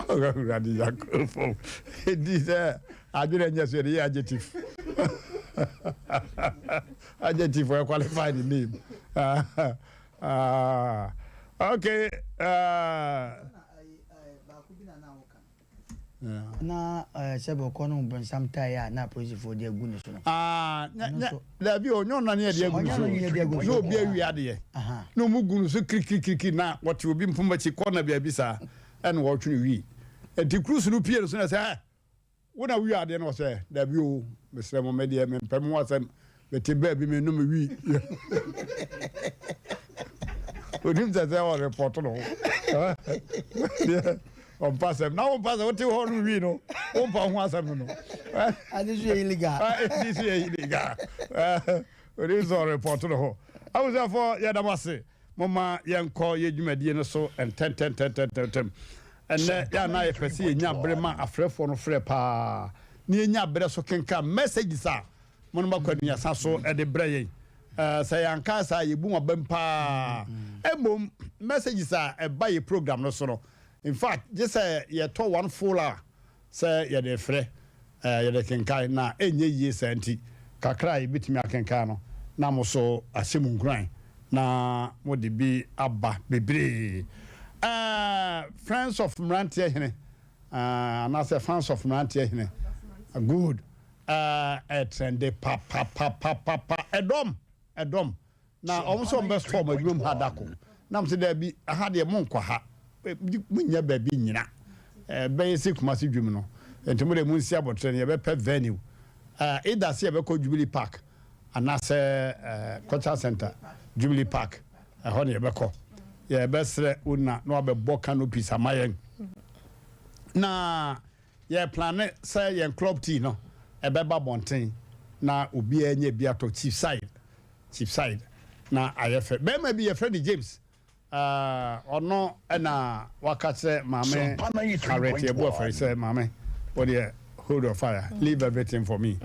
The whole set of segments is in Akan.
Awurade Nyankopɔn, ɛdi sɛ adwene nyɛ so yɛde yɛ adjective. Adjective ɛ qualify the name. Ah, okay. Na sɛ bɔkɔ no bonsam tae a na apolisifoɔ de agu ne so no. Ah, dabi o, nyɛ ɔno na yɛde agu ne so. Na obi awi adeɛ. Na ɔmu gu no so kirikirikiri na wɔte obi mpoma akyi kɔ na baabi saa ɛna wɔtwe no wii. Nti cruise no pie no so na sɛ ɛ wo na wowi adeɛ no ɔsɛ dabi o, mesrɛ mo me deɛ mempɛ mo asɛm mete baabi menom wii. Onim sɛ sɛ ɔrepɔto no ho. Ɔmpa asɛm na wompa sɛ wote hɔ no wii no wompa ho asɛm no no. Ade so yɛ illegal. Ade so yɛ illegal. Onim sɛ ɔrepɔto no ho. Abusuafoɔ yɛda mo ase. Momma yɛnkɔ yɛn dwumadie no so ntɛntɛntɛntɛntɛm. Ɛnnɛ yɛ a na yɛpɛ sɛ yɛnya bere ma afrɛfoɔ no frɛ paa na yɛnya berɛ so kenkan messages a monom akwannuasa so de brɛ yɛn. Sɛ yɛanka saa a yɛbu mo abam paa. Mmom messages a ɛba yɛ program no so no, in fact gye sɛ yɛtɔ one full hour sɛ yɛde refrɛ, yɛde rekenkan, na ɛnyɛ yie saa nti, kakra a yɛbɛtumi akenkan no, na mo nso ahyɛ mo nkuran na mode bi aba bebree. Friends of Mmeranteɛ Hene, anaasɛ Fans of Mmeranteɛ Hene, good, ɛtrɛnde papapapapa, ɛdɔm, ɛdɔm. Na wɔn nso wɔn bɛ store wɔn adwuma mu ha da ko. Na mo sɛ daabi, aha deɛ mo nkɔ ha, mo nnya baabi nnyina. Ɛbɛyɛ sɛ Kumasi dwom no. Nti mo deɛ mo nsi abɔtrɛ no, yɛbɛpɛ venue. Either sɛ yɛbɛkɔ Jubilee Park anaasɛ Cultural Center, Jubilee Park, ɛhɔ na yɛbɛkɔ. Yɛbɛsrɛ wo na na wabɛbɔ canopies ama yɛn. Na Yɛ plane sɛ yɛn club tea no ɛbɛba abɔnten na obiara nya bi atɔ cheap side cheap side na ayɛ fɛ. Bɛrima bi yɛfrɛ no James ɔno na waka kyerɛ maame Harriet Yeboah Afari sɛ maame wo deɛ hold your fire leave everything for me.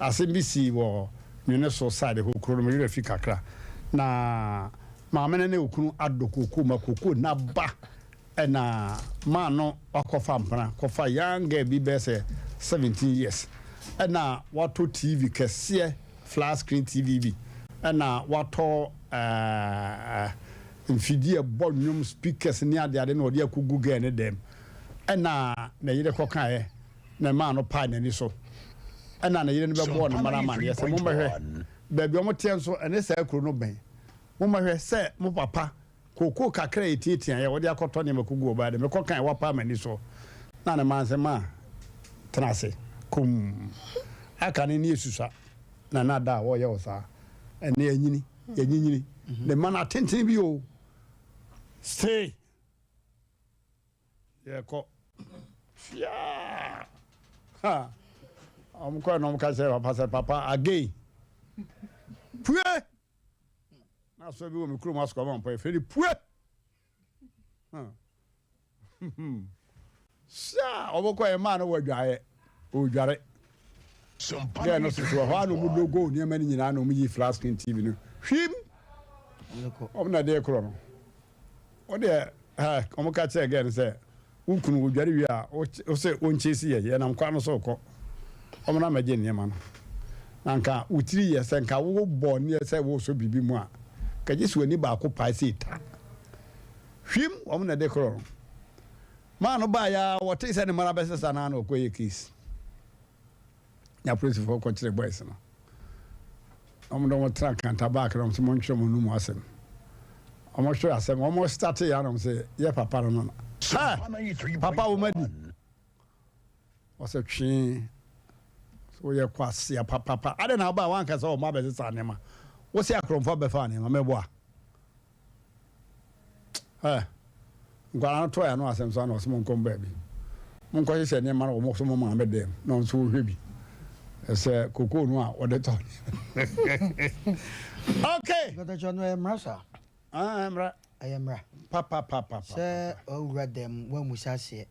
Asɛm bi sii wɔ Nwene so side hɔ kuro no me werɛ fi kakra na maame no ne okunu adɔ kookoo ma kookoo no aba Ɛna maa no wakɔfa mpena kɔfa young girl bi bɛyɛ sɛ 17 years ɛna watɔ TV kɛseɛ flat screen TV bi ɛna watɔ ɛɛ mfidie ɛbɔ nnwom speakers ne adeade na ɔde akɔgu girl ne dɛm ɛna ne yere kɔkaeɛ na ɛmaa no pae n'ani so ɛna ne yere no bɛbɔɔ ne mma no amaneɛ sɛ mommɛhwɛ baabi ɔmo teɛ nso ɛne saa kuro no bɛn mommɛhwɛ sɛ mo papa Kookoo kakra a ɛtiatiaeɛ a wɔde akɔtɔ nneɛma kɔgu ɔbaa dɛm. Mekɔkae, wapaa m'ani so. Na ne mma nsɛ, Ma, tena ase komm. Aka no ne yɛsusua, na na da a wɔreyɛ wo saa. Ɛnnɛ yɛanyini, yɛanyinyini. Ne mma no atenten bi o. Stay. Yɛkɔ. Fiaa! Ha! Wɔn kɔɛ na wɔn ka kyerɛ papa sɛ, Papa, again. Pue! Na asɔre bi wɔ me kurom asokɔ ama mpa yɛfrɛ no pue hyia wɔn kɔ yɛ maa no wɔ adwaeɛ ɔredware gɛɛ no soso ɛhɔ a na wɔn logo nneɛma no nyinaa na wɔn yi flat screen tv no hwim wɔn na ɛde korɔ no Wo deɛ eh, wɔn ka kyerɛ girl no sɛ wo kunu wodware wie a wo sɛ wɔnkyesi yɛ yɛnam kwan no so rekɔ wɔn na mɛgye nneɛma no na nka wo tiri yɛ sɛ nka wo bɔ neɛ sɛ wosɔ biribi mu a ka gye sɛ w'ani baako pae sɛ eta hwim wɔn na ɛde korɔ no maa no baa ya wɔte sɛ ne mmara bɛsesa na na ɔkɔ yɛ case. Na apolisifoɔ kɔkyeree boys no. Na wɔde wɔn tena kanta back na wɔn sɛ montwerɛ mo anum asɛm. Wɔn hwɛ asɛm wɔn starte yɛ anam sɛ yɛ papa no no. Hɛ! Papa wo ma di. Wɔsɛ twee. So woyɛ kwasea papapa. Adɛn na wobaa wanka sɛ wɔn abɛsesa nneɛma. Wosɛ akorɔmfoɔ abɛfa nneɛma mɛboa. Ɛ, nkwadaa no tɔɔ ano asɛm so ana ɔsɛ monkɔ baabi. Monkɔhyehyɛ nneɛma no wɔ mo so mo maame dɛm na ɔno nso wɔhwɛ bi. Ɛsɛ kokoo no a wɔde tɔ. Okay. Nkɔtɔkyɛ no ɛyɛ mmara saa. Ah, mmara. Ɛyɛ mmara. Pa pa pa pa. Sɛ ɔwura dɛm wɔamusa aseɛ.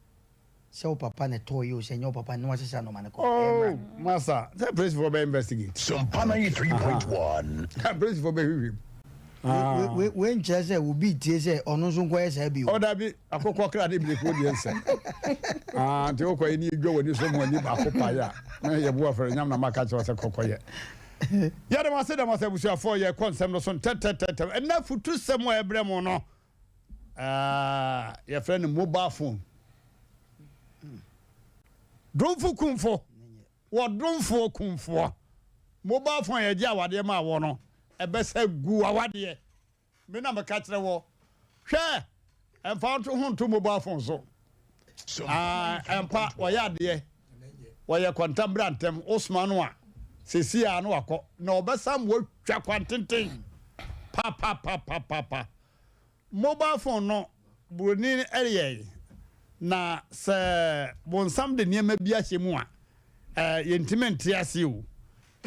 Sɛ wo papa na ɛtɔɔ yi o, sɛ ɛnyɛ wo papa na wasesa nɔɔma no kɔ. Ɛyɛ mmara. Oh, masa, sɛ polisifoɔ bɛ investigate. Sompa 93.1. Aha, polisifoɔ bɛ hwehwɛ mu. Ah. Wei nkyerɛ sɛ obi tie sɛ ɔno nso nkɔyɛ saa bio. Ɔ dabi, akokɔ kra ne birikuo deɛ nsɛ. Ah, nti wokɔ yi ne yɛdwa w'ani so mu ani baako paeɛ a, na yɛbu afɛre nyam na maka kyerɛ sɛ kɔkɔyɛ. Yɛde mo ase da mo ase abusuafoɔ, yɛkɔ nsɛm no so ntɛntɛntɛntɛm. Ɛnɛ afutusɛm a ɛbrɛ mo no, ah, yɛfrɛ no mobile phone. Domfo kumfo. Wɔ domfoɔ kumfoɔ. Mobile phone a yɛgye awadeɛ maa wɔ no, ɛbɛsa gu w'awadeɛ. Me na meka kyerɛ wɔ. Hwɛ! Ɛmfa wo ho nto mobile phone so. Ah, ɛmpa, wɔyɛ adeɛ. Wɔyɛ kɔntam bra ntɛm. Wosoma no a, seesei ara na wakɔ. Na ɔbɛsa ma watwa kwantenten. Pa pa pa pa pa pa. Mobile phone no buroni no yɛe, na sɛ bonsam de nneɛma bi ahyɛ mu a, yɛntumi nte ase o.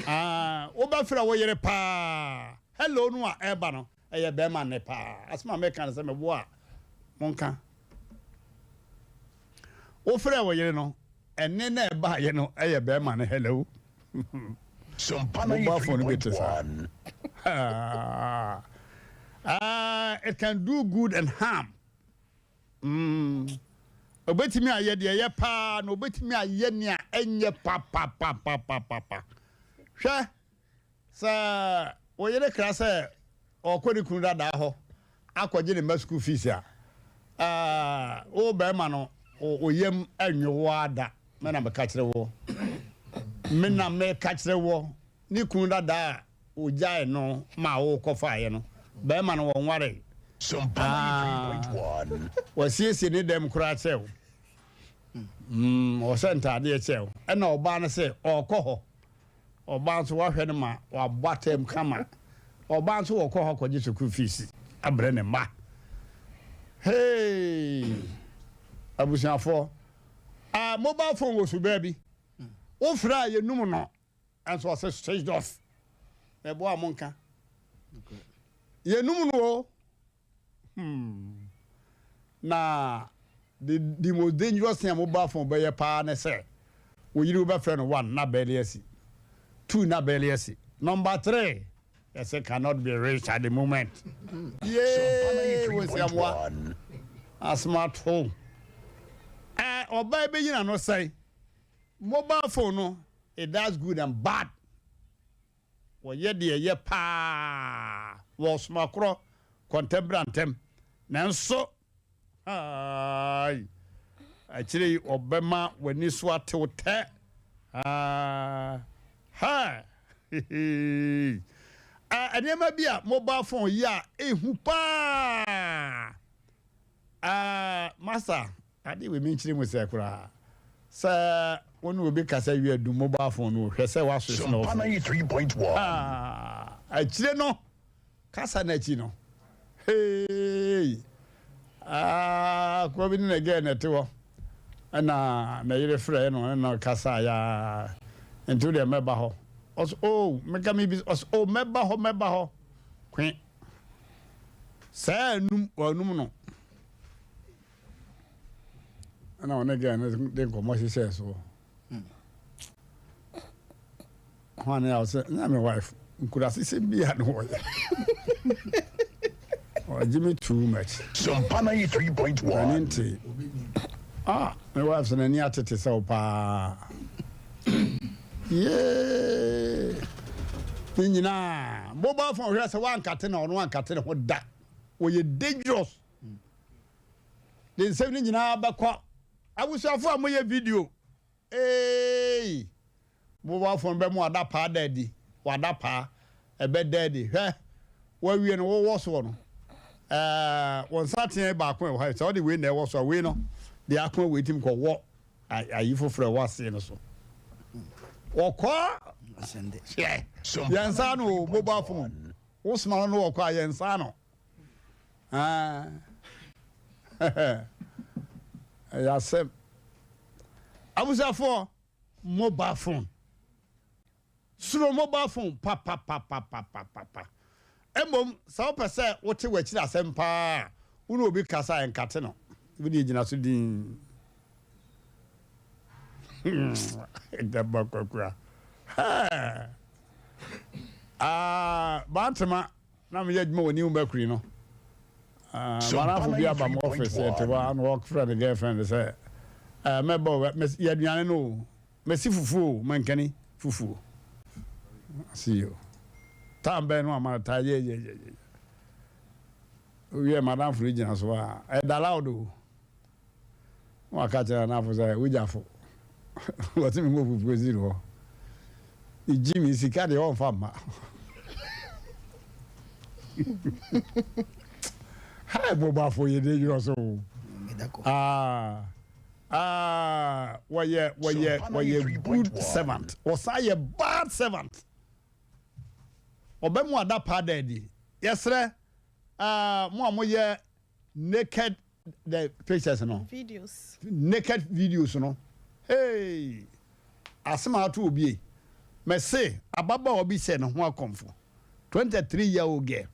Ah, wobɛfrɛ wo yere paa, hello no a ɛreba no, ɛyɛ bɛrima nne paa. Asɛm a meka no sɛ meboa a, monka. Wofrɛ wo yere no, ɛnne na ɛbaeɛ no yɛ bɛrima no hello. Mobile phone bi te saa. It can do good and harm. Mm. Obetumi ayɛ deɛ ɛyɛ paa na obetumi ayɛ nea ɛnyɛ papapapapapa. Hwɛ Sɛ wo yere kra sɛ ɔrekɔ ne kunu dadaa hɔ akɔgye ne mma sukuu fees a, wo barima no, wo yam nnwo wo ara da. Me na meka kyerɛ wo. Me na meka kyerɛ wo. Ne kunu dadaa a wogyae no ma wokɔfaeɛ no, barima no wɔnwaree. Ah, wasiesie ne dɛm koraa kyerɛ wo. Mm, ɔhyɛ ntaadeɛ kyerɛ wo. Ɛna ɔbaa no sɛ ɔrekɔ hɔ. Ɔbaa nso wahwɛ no ma wabɔ atam kama. Ɔbaa nso wɔkɔ hɔ kɔgye sukuu fees abrɛ ne mma. Hey! Abusuafoɔ, ah, mobile phone wɔ subaa bi. Wofrɛ a yɛnum no, ɛnso ɔsɛ switched off. Mɛboa mo nka. Yɛnum no o. Hmm. Na the the most dangerous thing a mobile phone bɛyɛ paa ne sɛ wo yere wobɛfrɛ no one na bɛɛle asi, two na bɛɛle asi, number three yɛsɛ cannot be reached at the moment. Yee wɔsi amoa asoma to. Ɛ ɔbaa bɛnyina no sɛn mobile phone no it does good and bad. Wɔyɛ deɛ ɛyɛ paa wɔ ɔsoma korɔ kɔ ntɛm bra ntɛm, nanso aai, akyire yi wɔbɛma w'ani so atew tɛ. Ah, ha, hehe. Ah, nneɛma bi a mobile phone yi a ehu paa. Ah, masa. Ade wei menkyerɛ mu sɛ koraa. Sɛ wo ne obi kasa wie a dum mobile phone no o, hwɛ sɛ woaswitch no off. Ah, akyire no, kasa no akyi no, hey, ah, akoa bi ne ne girl na ɛte hɔ, ɛna ne yere frɛɛ no, ɛna ɔkasa ya, nti wo deɛ mɛba hɔ. Ɔsɛ, oh, meka me bi, ɔsɛ, oh, mɛba hɔ, mɛba hɔ, kwe. Saa anum, wɔanum no. Ɛna ɔne girl no de nkɔmmɔ hyehyɛɛ soɔ. Hwan ne a ɔsɛ nyɛ me wife nkurasesɛm bi a ne wɔyɛ. Ɔgye me too much. Sompa 93.1. N'ani nte. Ah, me wife sɛ n'ani atete sɛ wo paa. Yee. Ne nyinaa mobile phone hwɛ sɛ wankate na ɔno ankate ne ho da. Wɔyɛ dangerous. De nsɛm no nyinaa bɛkɔ. Abusuafo a moyɛ video eei mobile phone bɛ mo ada paa da adi wada paa ɛbɛ da adi hwɛ wawie no wowɔ soɔ no ɛɛ wɔn nsa teɛ baako ɛwɔ ha sɛ ɔde wei na ɛwɔ so a wei no deɛ ako wei tim kɔ wɔ ayi foforɔ ɛwɔ aseɛ no so wɔkɔ hwɛ yɛn nsa no mobile phone wosoma no no wɔkɔ a yɛn nsa no. Ɛyɛ asɛm. Abusuafoɔ, mobile phone. Suro mobile phone papapapapapa. Mmom, sɛ wopɛ sɛ wote w'akyiri asɛm paa a, wo ne obi kasa a, nkate no. Wode gyina so dinn. Dɛbɔ kwakura. Ah, Bantama. na meyɛ adwuma wɔ New Mercury no, M'adamfo bi aba mo office yɛte hɔ a na ɔfrɛ ne girlfriend sɛ ɛɛ mɛba o yɛ aduane no o mɛsi fufuo o mankani fufuo asi o time bɛn no ama no taa yɛ yɛ yɛ yɛ owie m'adamfo no gyina so a ɛda loud o. Na waka akyerɛ n'anafo sɛ, Wogyafo, wɔse me mmɔ fufuo nsi no hɔ. Ne Jimmy sika deɛ ɔmfa mma. Hi, bobafo yɛ dangerous o. Ah, ah, wɔyɛ wɔyɛ wɔyɛ good servant. Wɔsan yɛ bad servant. Ɔbɛ mu ada paa da adi. Yɛsrɛ, ah, mo a moyɛ naked the pictures no videos naked videos no hey asem a ato obi ei mese ababaawa bi hyɛ ne ho akɔmfo 23 year old girl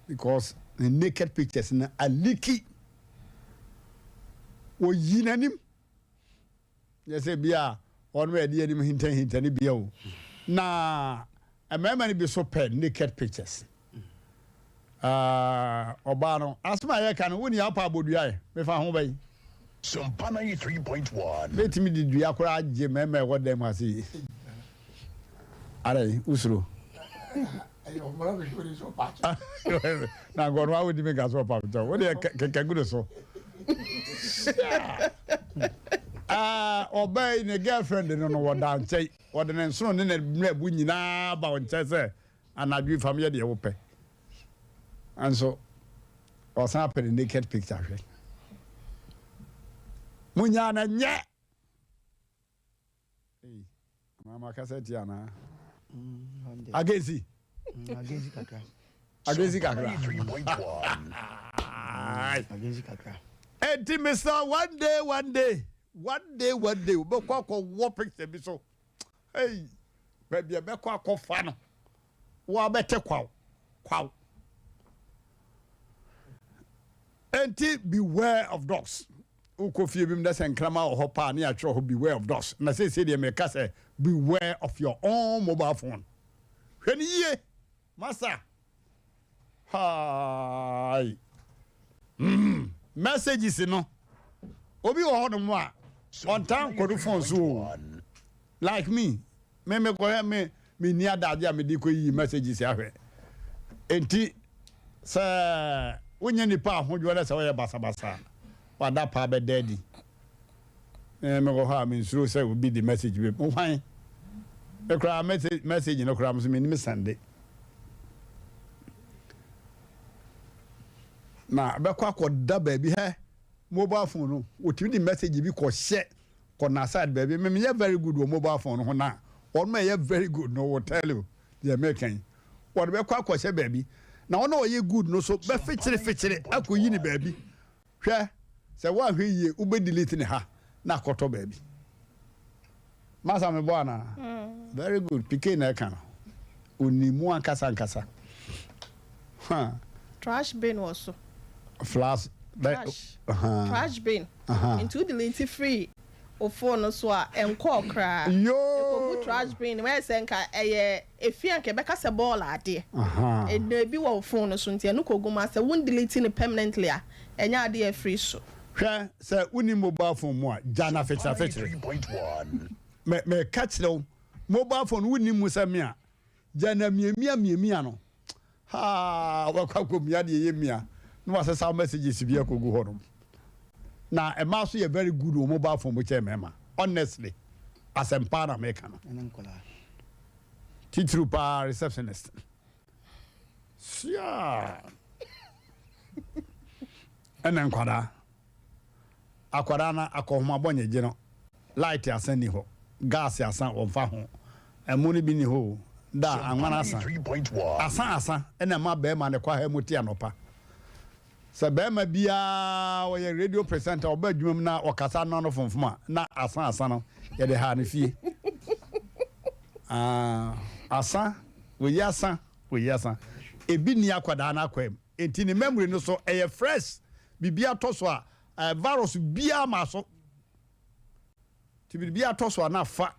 because the naked pictures no aliki oyi n'anim. Nyɛ sɛ bi a wɔnom a yɛde yɛn anim hintahinta no bi o. Na mmarima no bi so pɛ naked pictures. Ah, ɔbaa no, asɛm a yɛka no, wo ni apa abɔdua ɛ, mefa ho bɛyi. Sompa 93.1. Mɛtumi de dua koraa agye mmarima a ɛwɔ dan mu ase yi. Adɛn, wosuro? Na nka ɔno awodi mi nka so ɔpa kyɛw. Wo deɛ kɛkɛ gu ne so. Ɔbaa yi ne girlfriend no no wɔda nkyɛn. Ɔde ne nsono ne ne mmerɛbo nyinaa ba wo nkyɛn sɛ anadwo yi fa meyɛ deɛ wopɛ. Nso ɔsan apɛ ne naked picture hwɛ. Munyaa no nyɛ. Ei, anaa makasa atia anaa? Mm, Agezi. Agezi kakra. Agezi kakra. Agezi kakra. Enti Mr. One day, one day, one day, one day, wobɛkɔ akɔwɔ picture bi so. Hey, baabi a bɛkɔ akɔfa no, woabɛte kwaw, kwaw. Enti beware of dogs. Wokɔ fie bi mu na sɛ nkraman wɔ hɔ paa ne yɛatwerɛ hɔ beware of dogs. Na seesei deɛ meka sɛ beware of your own mobile phone. Hwɛ no yie masa. Haai. Mm. Messages no. Obi wɔ hɔnom a ɔntaa nkɔ no phone so o. Like me, me mekɔhwɛ me menni adagye a mede kɔyiyi messages ahwɛ. Enti sɛ wonyɛ nipa ahodwoɔ na sɛ woyɛ basabasa a, wada paa bɛda adi. Me mewɔ hɔ a mensuro sɛ obi de message bɛ mu hwan. Me koraa message message no koraa nso menim sɛnde. Na bɛkɔ akɔda baabi hɛ mobile phone no wɔtumi de message bi kɔhyɛ kɔ na side baabi me meyɛ very good wɔ mobile phone no ho na wɔn a ɛyɛ very good no will tell you deɛ meka yi wɔde bɛkɔ akɔhyɛ baabi na wɔn a wɔyɛ good no so bɛfikyere fikyere akɔyi ne baabi hwɛ sɛ woanhwɛ yie wobɛ delete ne ha na akɔtɔ baabi masa mebɔ anaa mm. very good pk na ɛka no onimu ankasa ankasa huh. Trash bin wɔ so. Flash. Trash. Trash bin. Nti wo delete firi wo phone no so a ɛnkɔɔ koraa. Yoo. Ɛkɔgu trash bin mu. Ɛyɛ sɛ nka ɛyɛ efi a nka ɛbɛka sɛ bɔɔla adeɛ. Ɛna ebi wɔ wo phone no so nti ɛno kɔgu mu a sɛ wo delete no permanently a ɛnyɛ adeɛ a ɛfiri so. Hwɛ sɛ wonni mobile phone mu a gya no afekyere afekyere. Me meka kyerɛ wo mobile phone wonni mu sɛ me a Gya na miamia miamia no haa wakɔ akɔmia deɛ ɛyɛ mia na wasesa messages bi akɔgu hɔ nom na ɛmaa so yɛ very good wɔ mobile phone mu kyɛn mmarima honestly asɛmpa na meka no titiriw paa receptionist sia ɛna nkwadaa Akwadaa no akɔhomabɔ nyegye no, light asa nni hɔ, gas asa wɔmfa ho, ɛmo no bi nni hɔ o, da a anwan asa. Asa asa na ɛma barima no kɔ ha mu te anɔpa. Sɛ barima biara ɔyɛ radio presenter ɔba adwuma mu na ɔkasa no ano fomfom a, na asa asa no yɛde ha no fie. Ah, asa, oyi asa, oyi asa. Ebi nni akwadaa no akwaa mu. Enti ne memory no so ɛyɛ fresh biribi atɔ so a eh, virus biara ma so nti biribi atɔ so a na fa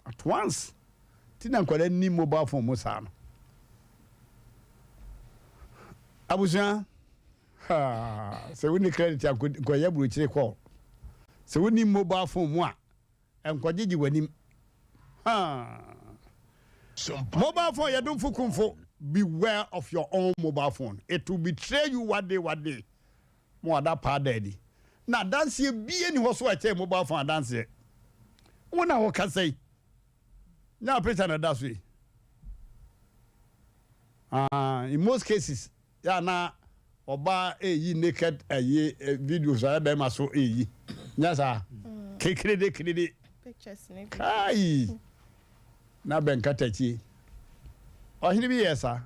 at once ti na nkwadaa ni mobile phone mu saa no. Abusua, haa, sɛ wonni credit a nkɔyɛ aburokyire call. Sɛ wonni mobile phone mu a, nkɔgyegye w'anim. Haa. Mobile phone yɛ domfo kumfo. Beware of your own mobile phone. It will betray you one day, one day. Mo ada paa da adi. Na adanseɛ bie ni hɔ so a ɛkyɛn mobile phone adanseɛ. Wo na wɔkasa yi. Nya picture na ɛda so yi. Ah, in most cases, yɛ na ɔbaa eyi naked ɛyi videos a bɛrima so eyi. Nya saa. Kekerede kerede. Pictures ne bi. Kai. Na bɛn katakyi. Ɔhene bi yɛ saa.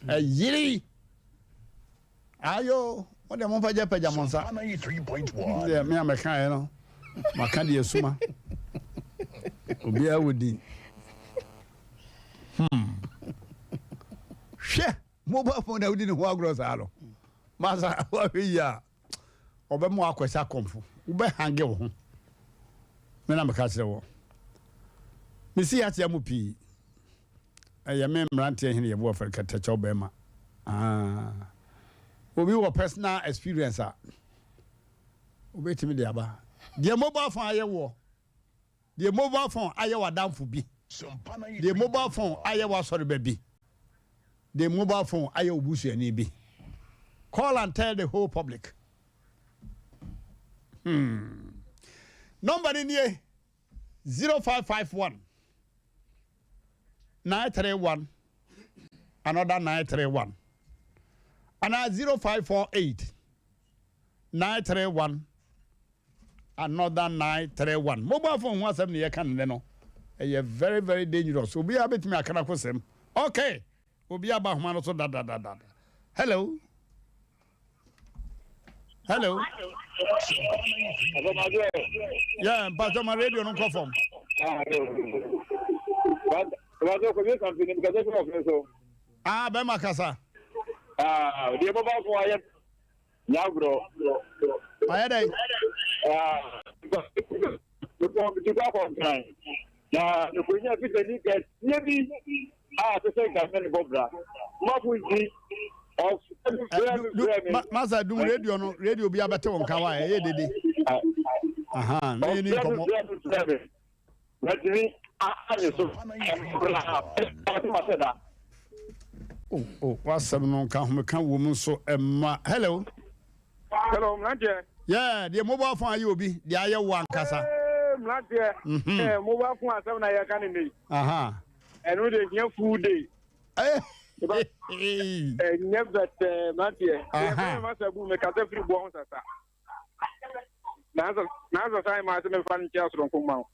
Ɛyere. Ayo, mo deɛ momfa gya pagya mo nsa. Deɛ me a mɛkaeɛ no, maka deɛ suma. Obiara wɔ din. Hwɛ, mobile phone na wodi ne ho agorɔ saa no. Masa, wahwɛ yi a, ɔbɛma wakɔhyɛ akɔmfo. Wobɛhange wo ho. Me na meka kyerɛ wɔ. Mesi akyea mu pii. Ɛyɛ me mmeranteɛ hene yɛbo afɛre kɛtɛkyɛw bɛrima. Ah. Obi wɔ personal experience a, wobɛtumi de aba. Deɛ mobile phone ayɛ woɔ, deɛ mobile phone ayɛ w'adamfo bi, deɛ mobile phone ayɛ w'asɔreba bi, deɛ mobile phone ayɛ wo busuani bi. Call and tell the whole public. Number ni nie 0551 931 another 931 anaa 0548 931 another 931. Mobile phone ho asɛm ne yɛka ne no, ɛyɛ very very dangerous. Obiara bɛtumi akana ko sɛm. Okay, obi aba ahoma no so dadadada. Hello, hello. Yeah, mpatɔ ma radio no nkɔ fam. Ah, bɛma kasa. Ah, deɛ mobile phone ayɛ nyagorɔ. Ayɛ dɛn? Ah, mekɔ metukɔ akɔnkran na mekɔnya fitani kɛseɛ bi a sɛ sɛ nka mɛ ne bɔ bra mafo nti ɔfrɛ me. Masa, dum radio no. Radio bi abɛte wo nka wa ɛyɛ dede. Aha, na yɛni nkɔmmɔ. Frɛ me matumi anye so masɛ da. Oh, wasɛm no nka homeka wɔ mu nso ɛma. Hello. Hello, mmeranteɛ. Yeah, deɛ mobile phone ayɛ obi, deɛ ayɛ wo ankasa. Mmeranteɛ. Mobile phone asɛm na yɛka ne nnɛ yi. Ɛno de hia full day. Ɛnyɛ bɛtɛɛ, mmeranteɛ. Yɛfrɛ me Masa Bu, mekasa firi boɔ ho sasa. Nansa san maa sɛ memfa no nkyɛ soronko ma wo.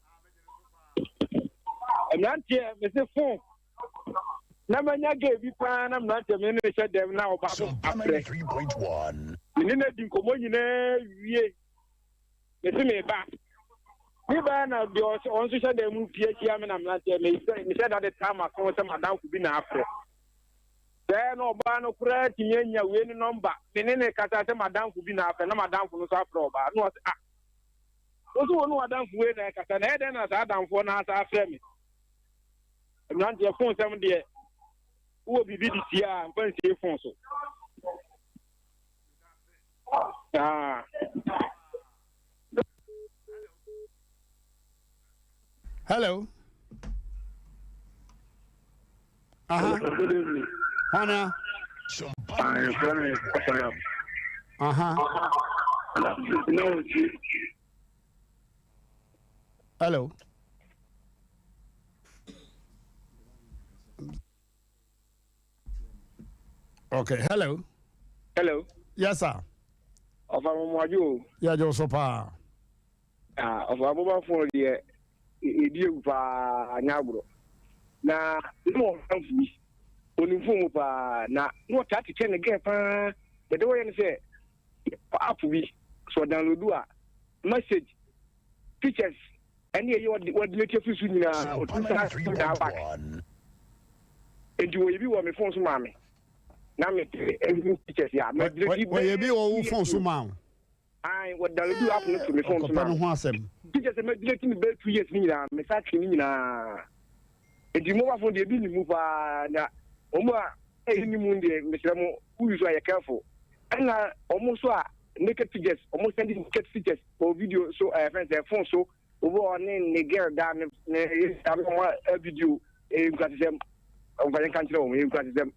Mmeranteɛ, mese phone na manya gay bi paa na mmeranteɛ me ne ne hyɛ dɛm na ɔba so afrɛ. Me ne no adi nkɔmmɔ nyinaa wie. Mese meba. Me baa na deɛ ɔno nso hyɛ dɛm mu pie ahyia me na mmeranteɛ mehyɛ da de taa m'aso sɛ madamfo bi na afrɛ. Sɛ na ɔbaa no koraa tumi anya wei ne nɔmba, me ne ne kasa sɛ madamfo bi na afrɛ na madamfo no nso afrɛ ɔbaa na ɔsɛ, ah, wo so wo ne wadamfo wei na ɛkasa na ɛyɛ dɛn na saa adamfoɔ no asa afrɛ me? Mmeranteɛ, phone sɛm deɛ, wowɔ biribi de sie a, mfa nsie phone so. Ah. Hello. Aha. Good evening. Hwana? Aha. Hello. Okay, hello. Hello. Yes, sir. Ɔfa mɔmɔadwo o. Yeah, Joseph. Pa. Ah, ɔfa mobile phone deɛ, ɛdi ewu paa, nyɛ agorɔ. Na ne wɔ ɔfamfo bi, onim phone mu paa na na ɔtaa kyekyɛ ne gɛɛ paa. Bɛde wɔyɛ no sɛ app bi so ɔdownload a, message, pictures ɛne ɛyɛ ɔde wɔde ne afiri so nyinaa ɔtumi sa nyinaa back. Nti wɔyɛ bi wɔ me phone so maa me na me ɛhu pictures a mɛ delete. Wɔyɛ bi wɔ wo phone so ma wo? Ayi, wɔ download app no to me phone so Ɔkɔpɛ maa no me. ho asɛm. Pictures mɛ delete ne bɛyɛ 2 years ne nyinaa, me sa twe ne nyinaa. Nti mobile phone deɛ, ebi ni mu paa na. Wɔn a ɛnni mu deɛ mesrɛ mo wo use a yɛ careful. Ɛna wɔn nso a naked pictures wɔn send naked pictures wɔ video so ɛɛ fɛn sɛ phone so obi wɔ ne ne girl da ne ne yɛ da ne wɔn a video ɛyɛ nkurasesɛm wɔn fa yɛn ka nkyerɛ wɔn ɛyɛ nkurasesɛm.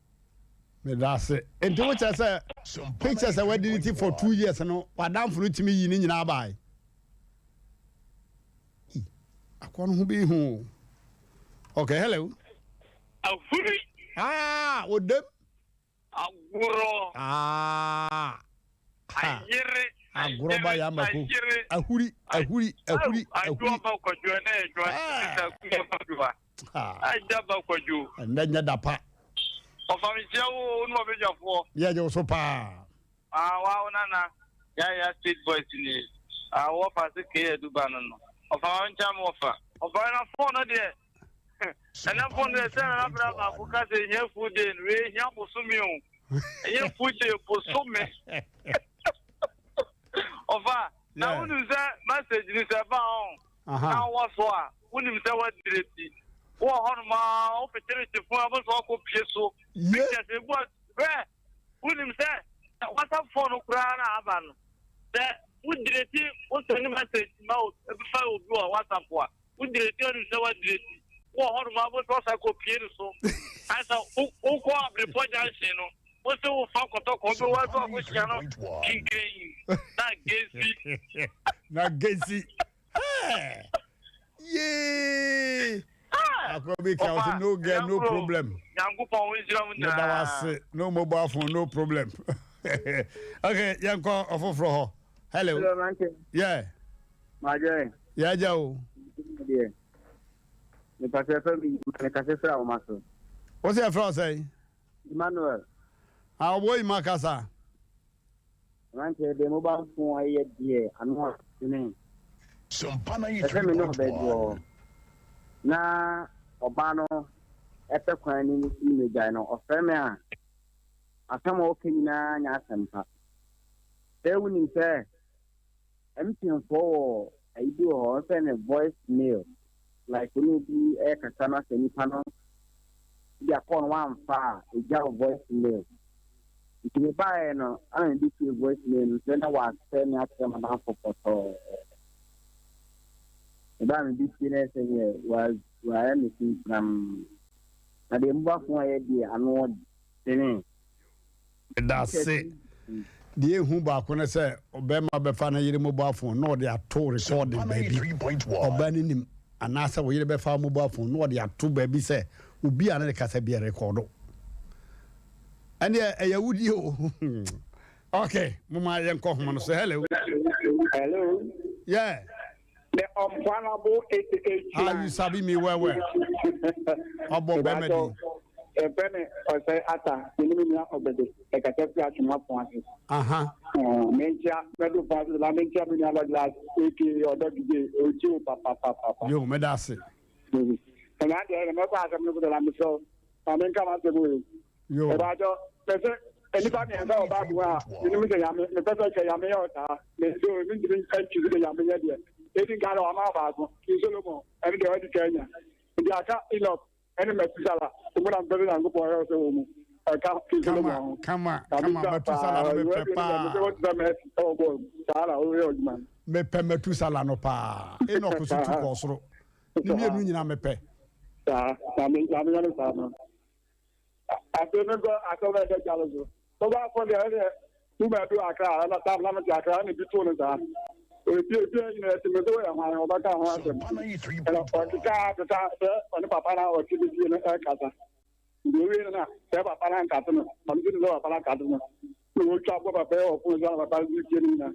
Meda ase. Nti wo kyerɛ sɛ pictures a wadelete for 2 years no w'adamfo no tumi yi ne nyinaa bae? Akɔ no ho bi hu o. Okay, hello. Ahuri. Ah, odem. Agorɔ. Ah. Ayere. Agorɔ ba ya mako. Ahuri, ahuri, ahuri, ahuri. Adwoa ba kwadwo na adwoa sisa kuya kwadwoa. Agya ba kwadwo. Ɛnɛ nyɛ da pa. Ɔfa mi kyia wo ne ɔbɛdwafoɔ. Yɛ gye wo so paa. Ah, wa wo nana. Ya ya street boys ni. Ah, wɔ fa se kee aduba no no. Ɔfa ma nkyɛn mo ɔfa. Ɔfa na phone no deɛ. Ɛnɛ phone deɛ sɛ nana bra baako ka sɛ ehia full day no, wei ehia bosome o. Ɛnyɛ full day, bosome. Ɔfa, na wonim sɛ message ni sɛ ba ɔn. Na wɔ so a, wonim sɛ wadireti. Wɔ hɔnom a, wofekyerekye phone a, wobɛsɛ wakɔ pie so. Pictures ebu a, hwɛ, wonim sɛ WhatsApp phone no koraa na aba no. Sɛ wodireti, wo send message ma fa obi wɔ WhatsApp a, wodireti wonim sɛ wadireti. Wɔ hɔnom a, wobɛsɛ wasa kɔ pie no so. Ayɛ sɛ wokɔ Abirepɔ junction no, wo se wofa kɔtɔkɔ, wobɛwɔ adu akɔhyia no kinkɛn na gesi. Na gesi. Hey! Yee! Akɔ bi ka ɔsɛ no girl no problem. Nyankopɔn wo nhyira mu nyinaa. Meda wase no mobile phone no problem. Okay, yɛnkɔ ɔfoforɔ hɔ. Hello. Hello, Mante. Yeah. Majoy. Yeah, agya o. Deɛ. Mepasɛ fɛ mi mekasɛ fira wɔn so. Wo sɛ yɛfrɛ wo sɛn? Emmanuel. Ah, ɔbɔ yi ma kasa. Mante deɛ mobile phone ayɛ deɛ ano adwene. Ɛsɛ me ne ɔbaa bi wɔ hɔ na ɔbaa no ɛpɛ kwan ne ne si megyae no ɔfrɛ me a asɛm a ɔka nyinaa nyɛ asɛm pa. Sɛ wonim sɛ MTN-foɔ wɔ ayi bi wɔ hɔ wɔfrɛ no voice mail like wo ne obi ɛrekasa na sɛ nipa no bi akɔɔ no wamfa a ɛgya wo voice mail. Nti mebaeɛ no ana mede tie voice mail no sɛ na wasɛ me akyerɛ madamfo pɔtɔɔ. Mebaa mede tie no sɛ deɛ wayɛ me sinsinam. Na deɛ mobile phone ayɛ deɛ ano ɔdene. Meda ase. Deɛ ehu baako ne sɛ ɔbɛrima bɛfa ne yere mobile phone na ɔde ato recording baabi. Ɔbaa no nim anaasɛ wo yere bɛfa mobile phone na ɔde ato baabi sɛ obi a ne ne kasa bi record. Ɛneɛ ɛyɛ wudie o. Okay, moma yɛnkɔ homa no so. Hello. Hello. Yeah. The unplannable 88. Ah, you sabi me well well. Ɔbɔ bɛrima din. Ɛfɛ ne ɔsɛ ata ne ne nua ɔbɛde ɛkasa fi atwoma pɔn ase. Menkyia mɛdo pɔn ase la menkyia me nua lɔglas aka ɔdɔ dide ogye o papapapa. Yo, mɛda ase. Ɛna adeɛ ɛna mɛkɔ asɛm no kodo la mesrɛ ma menka m'asɛm o. Yo. Ɛbaatɔ pɛsɛ nnipa mmiɛnsa wɔ baabu a menim sɛ Nyame mepɛ sɛ sɛ Nyame yɛ ɔsaa mesɛ o mentumi nkyi so sɛ Nyame yɛ deɛ ɛdi nka na wama ɔbaako King Solomon ɛne deɛ wadi kan anya nti aka Enoch ɛne Metusala ɔmu na mepɛ sɛ Nyankopɔn yɛ sɛ wɔ mu ɛka King Solomon ho. Kama kama Metusala no mepɛ paa. Mesɛ wɔte sɛ Messi ɛwɔ bɔɔl mu saa na woyɛ adwuma no. Mepɛ Metusala no paa. Enoch so tu kɔɔ soro. Ne mmienu nyinaa mepɛ. Saa Nyame Nyame yɛ no saa no. Afei menkɔ asɛm a ɛda gya no so. Mobile phone deɛ ɛdeɛ wo baabi wɔ Accra ɛna tam na mete Accra ɛna bi too no saa. Efie fie nyina ɛte me sɛ woyɛ hwan ɔbɛka ho asɛm. Ɛna ɔkeka keka sɛ ɔne papa na ɔte ne fie no ɛkasa. Nti owie no na sɛ papa no ankate no ɔno nso ne sɛ papa no akate no. Na wɔtwa bɔ papa yi wɔ phone so na papa no tie no nyina.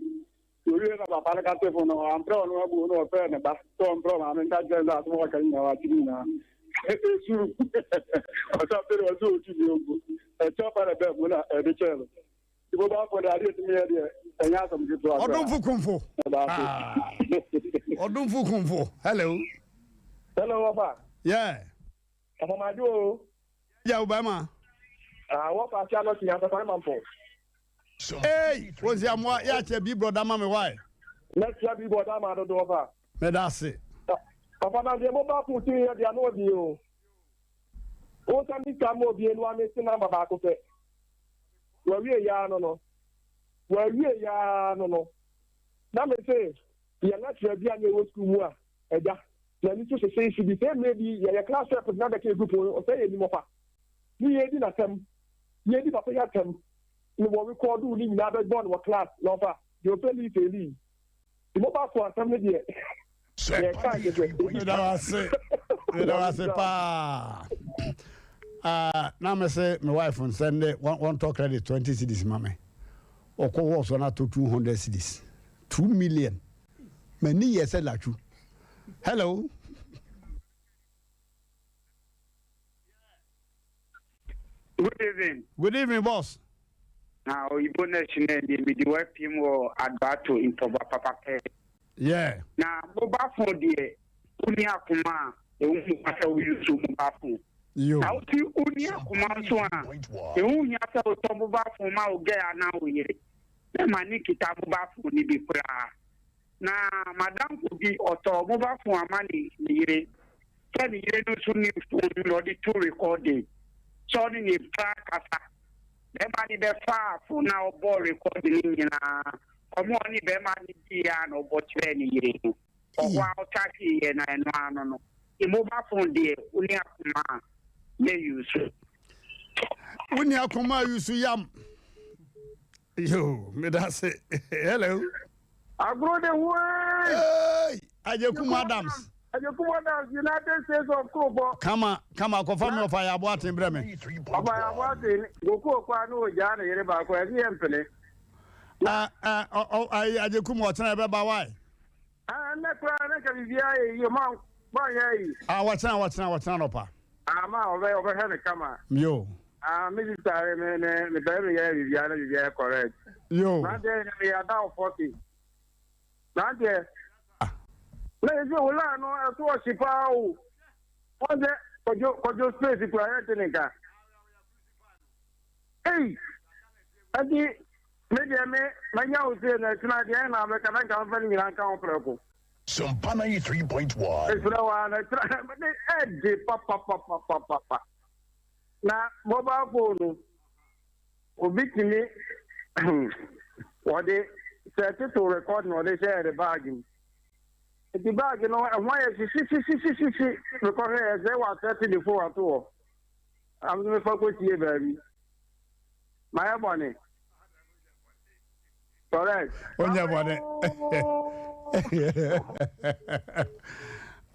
Owie na papa no kate phone no ɔamprɛ ɔno abu na ɔfrɛ ne ba sɛ ɔmprɛ ɔmaame nka kyerɛ sɛ asɛm a ɔka nyinaa wate ne nyinaa. Esu ɔsɛ afei de ɔsɛ ɔtu bi mpo ɛkyɛ ba na bɛɛ mu na ɛde kyɛɛ no. Nti mobile phone deɛ adeɛ ɛtumi yɛ deɛ ɛnyɛ asɛm ketewa koraa. Ɔdomfo kumfo. Ɔdomfo kumfo. Hello. Hello, wɔfa. Yeah. Ɔfɔmadu o. Yeah, wo bɛrima. Ah, wɔfa akyɛ anɔ si asafare mampɔn. Hey, wo nsi amoa yɛ akyɛ bi brɔda ma me why? Mɛkyia bi brɔda ma dodo wɔfa. Mɛda ase. Papa na deɛ mobile phone tumi yɛ deɛ ano ɔdi o. Wo sɛnde sika ma obi no wamese number baako pɛ. Wawie yaa no no. Wawie yaa no no. Na me se yɛ lecturer bi a na ɛwɔ sukuu mu a agya n'ani so hyehyeehye bi sɛ mmerɛ bi yɛyɛ class rep na bɛka group ɔsɛ yɛ nim ɔfa ne yɛdi n'atɛm yɛdi papa yi atɛm ne wɔ rekɔɔdo ne nyinaa bɛbɔ no wɔ class na ɔfa deɛ ɔfɛlii fɛlii nti mobile phone asɛm no deɛ yɛka kyɛ sɛ Meda wo ase. Meda wo ase paa. Ah, na me se me wife nsɛnde wɔntɔ credit 20 cedis ma me. Ɔkɔ wɔ so na to 200 cedis. 2 million. M'ani yɛ sɛ latwu. Hello. Good evening. Good evening, boss. Na oyibo na akyi na ɛdeɛ mede wapiem wɔ Adoato ntɔbwa papa pɛ. Yeah. Na mobile phone deɛ wonni akoma a ɛho hia sɛ wo use mobile phone. Yo. Na wosi wonni akoma nso a ɛho hia sɛ wotɔ mobile phone ma wo girl anaa wo yere. Mɛma ne kita mobile phone no bi koraa. Na m'adamfo bi, ɔtɔɔ mobile phone ama ne ne yere. Sɛ ne yere no nso nni phone no na ɔde to recording sɛ ɔne ne pra kasa. Bɛrima no bɛfaa phone no a ɔbɔɔ recording no nyinaa. Nkɔmmɔ a ɔne bɛrima no diiɛ ara na ɔbɔ kyerɛɛ ne yere no. Ɔhɔ ara ɔtakeeɛ na ɛno ara no no. Nti mobile phone deɛ, wo ne akoma a, mɛ use. Wo ne akoma a use yam. Yo, meda ase. Hello. Agro de hoe. Hey, Ajekum Adams. Ajekum Adams, United States of Kurofo. Kama, kama, kɔfa mi ɔfa yɛ aboa aten brɛ me. Ɔfa yɛ aboa aten, goku okwa ne ogyaa ne yere baako, ɛne yɛ mpene. Ajekum ɔkyena ɛbɛba wae. Ɛnɛ koraa ne nka biribiara yɛ yie, ma wɔnyɛ yi. Ah, wɔkyena, wɔkyena, wɔkyena nɔpa. Ah, ma ɔbɛ ɔbɛhwɛ ne kama. Yo. Ah, me sister me me me pɛ me yɛ biribiara na biribiara yɛ correct. Yo. Nanteɛ me yɛ ada wo 40. Nanteɛ. Na yɛ sɛ wo line no ɛso ɔhye paa o. Wɔn sɛ kɔdwo kɔdwo space kura yɛ te ne nka. Ei, ɛnti me deɛ me manya wo sei na ɛtena deɛ na mɛka na nka mfa ne nyinaa nka ho prɛko. Sompa 93.1. Mesrɛ wo ara na ɛtena ne ɛde papapapapapa. Na mobile phone no obi tumi wɔde sɛ tito record na ɔde hyɛ ne bag mu. Nti bag no ɛho ayɛ hyehyehyehyehyehye mekɔhwɛ yɛ sɛ wɔasɛte ne phone ato hɔ. Am so mefa kɔsie baabi. Mayɛ bɔne. Correct. Onyɛ bɔne.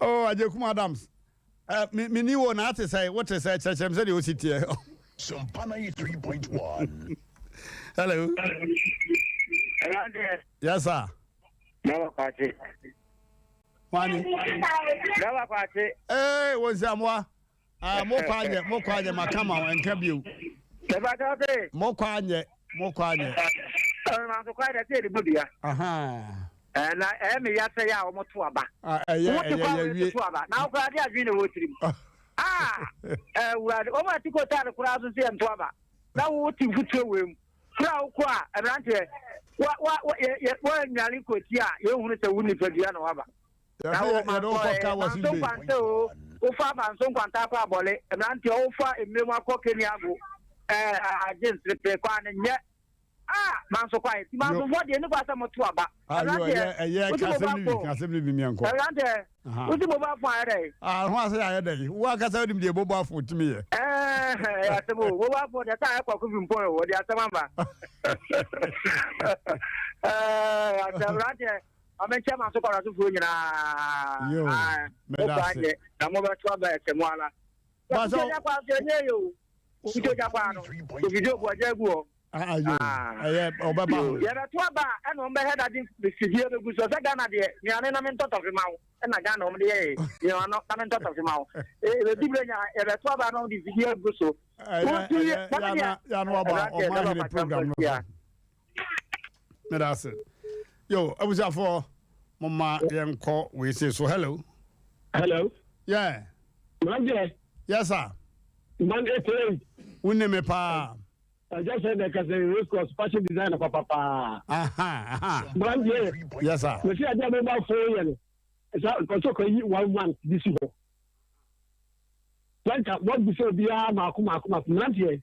Oh, Agyekum Adams. Uh, me me ni wo na ate sɛ wote sɛ kyerɛkyerɛ m sɛdeɛ wosi teɛ. Sompa 93.1. Hello. Yes, sir. Baba Kwakye. Wani. Baba Kwakye. Ee, wo nsiamoa. Ah, mo kɔ anyɛ, mo kɔ anyɛ, maka ma wo, nka bio. Ɛbata ɔsɛ. Mo kɔ anyɛ, mo kɔ anyɛ. Ɛɛ, kɔ anyɛ sɛ yɛde bɔ dua. Ɛɛ, na ɛyɛ me ya sɛ yɛ a wɔn to aba. Ɛyɛ, ɛyɛ, yɛ wie. To aba. Na akora ade adwene na ɛwɔ tirim. Ah, ɛɛ, wurade, wɔn a ti ko taade koraa so sɛ yɛn to aba. Na wo ti mfutuo wɔ mu. Kura a wokɔ a, mmeranteɛ, wa wa wa yɛ yɛ wɔn kɔ ti a yɛn hunu sɛ wo nipadua na waba. Na wo ma kɔ ɛ manso nkwanta o wofa manso nkwanta akɔ abɔle mmeranteɛ wofa mmerɛ akɔ keniago ɛɛ agye nserepe kwan no nyɛ a manso kwan ti mansofoɔ deɛ ne kɔ asɛ moto aba mmeranteɛ wosi mobile phone mmeranteɛ wosi mobile phone ayɛ dɛ ah ho asɛ ayɛ dɛ wo akasa wonim deɛ mobile phone tumi yɛ ɛɛ ɛyɛ asɛm o mobile phone deɛ sɛ ayɛ kɔkɔ fi mpɔn o wɔde asɛm aba ɛɛ asɛm mmeranteɛ Maame nkyɛn ma so kɔrɔsofoɔ nyinaa. Yo, meda ase. Na mobɛto aba ɛsɛ mu ala. Baso. Kuto kwa so ɛnyɛ yɛ o. Kuto gya kwa no. Ofidio bu ɔgya gu hɔ. Ayo, ɛyɛ ɔbɛba ho. Yɛbɛto aba a ɛna wɔn bɛhɛ dade fidie bɛgu so sɛ Ghana deɛ nnuane na mentɔ tɔfe ma wo ɛna Ghana wɔn de yɛ nnuane na mentɔ tɔfe ma wo. Ɛbɛdi berɛ nya yɛbɛto aba na wɔn de fidie agu so. Ɛyɛ ɛyɛ yana yana waba ɔman hene program no so. Meda ase. Yo, abusuafoɔ, momma yɛnkɔ wei sei so. Hello. Hello. Yeah. Manje. Yes, sir. Man etere. Wone me paa. Ɛgya sɛ dɛ kasa race course fashion designer papa paa. Aha, aha. Manje. Yes, sir. Mesi ade a mobile phone yɛ no. Ɛsɛ nkɔsɔ kɔ yi 1 1 bi si hɔ. Na nka woabisa obiara mmaako mmaako mmaako. Mmeranteɛ,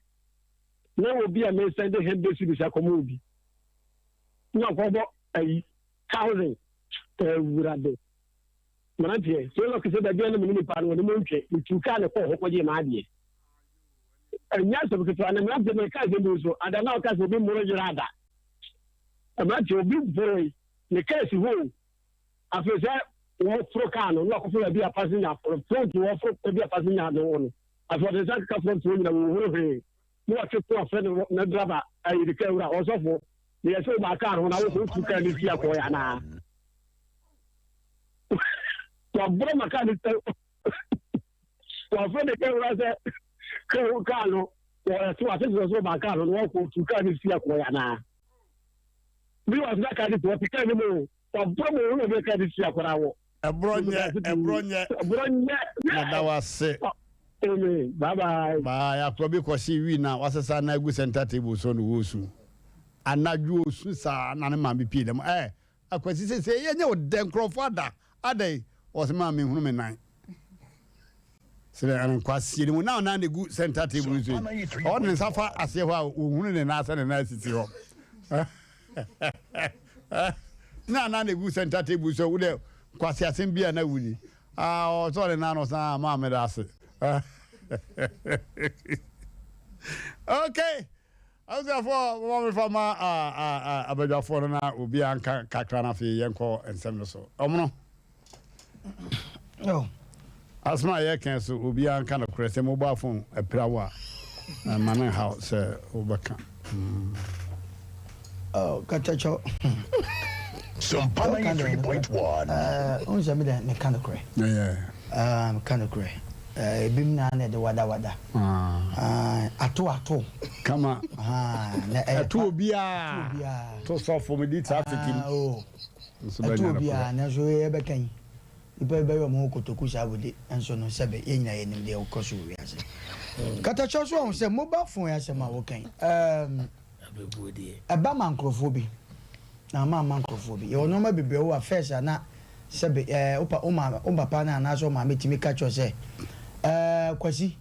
na ɛwɔ bi a mesɛnde hundred cedis akɔma obi. Na ɔkɔbɔ ayi, thousand. Awurade. Mmeranteɛ, so lɔki sɛ baabi a na me ne nipa no wɔ no mu ntwe. Metuu kaa na ɛkɔɔ hɔ kɔgyee m'adeɛ. Ɛnyɛ asɛm ketewa. Na mmeranteɛ, meka asɛm bi nso, ada na ɔka sɛ obi mmoro yera ada. Mmeranteɛ, obi boroe, ne kaa si hɔ o. Afei sɛ wɔforo kaa no, na wakɔfa baabi a passenger foro, front wɔforo baabi a passenger no wɔ no. Afei ɔde nsa keka front hɔ nyina, wɔhoro hwee. Na watwe ko afrɛ ne ne driver, ayi ne kaa wura, ɔsɔfo, meyɛ sɛ wobaa kaa no ho na wosɛ wotu kaa no si akɔɛ anaa? Waborɔ ma kaa no wafrɛ ne kaa wura sɛ kaa no wɔyɛ so ase sɛ so wobaa kaa no na wakɔ tu kaa no si akɔɛ anaa? Bi wɔ asena kaa no si wɔte kaa no mu o. Ɔbrɔ mu owura bi ka de si akwadaa wɔ. Ɛborɔ nyɛ ɛborɔ nyɛ. Ɛborɔ nyɛ. Meda wo ase. Amen bye bye. Bye akora bi kɔ se wii na wasesa na agu center table so na ɔresu anadwo ɔsu saa na ne maame pie dɛm eh akwasi sese yɛ nyɛ ɔdɛ nkurɔfoɔ ada adɛn ɔse maame hunu me nan sɛ nkwasie ne mu na ɔnan de gu center table so yi ɔde ne nsa fa aseɛ hɔ a wɔhunu ne nan sɛ ne nan sisi hɔ. Na na na egu center table so wo dɛ kwasi asɛm bi a na wuni. Ah, ɔsɔ ne nan no san ma me da ase. Okay. Abusuafoɔ, moma me fa ma abadwafoɔ no na obi anka kakra na afei yɛnkɔ nsɛm no so. Ɔmono. Oh. Asɛm a yɛka so obiara nka nokorɛ sɛ mobile phone apira wo a ma no nhaw sɛ wobɛka. Mm. Oh, katakyɔ. Sompa 93.1. Eh, wohu sɛ me dɛ meka nokorɛ. Yeah. Ah, meka nokorɛ. Eh, ebi mu na na ɛde wada wada. Ah. Ah, ato ato. Kama. Ah, na ɛyɛ Ɛto obiara. Ɛto obiara. To sɔfo me di traffic mu. Ah, oh. Nso Ɛto bɛnya obiara, nokorɛ. nanso yɛbɛka yi. Nnipa bi bɛyɛ wɔn ho kotoku saa bode, nanso no sɛbe yɛn nyinaa yɛnim deɛ ɛkɔ so wɔ wiase. Katakyɛ so ahu sɛ mobile phone yɛ asɛm a woka yi, ɛɛm, ɛba ma nkurɔfoɔ bi, na ama ama nkurɔfoɔ bi. Yɛwɔ nneɛma bebree wɔ a first a na sɛbe ɛɛ wo pa wo maame wo papa no anaasɛ wo maame tumi ka kyerɛ wo sɛ ɛɛ Kwasi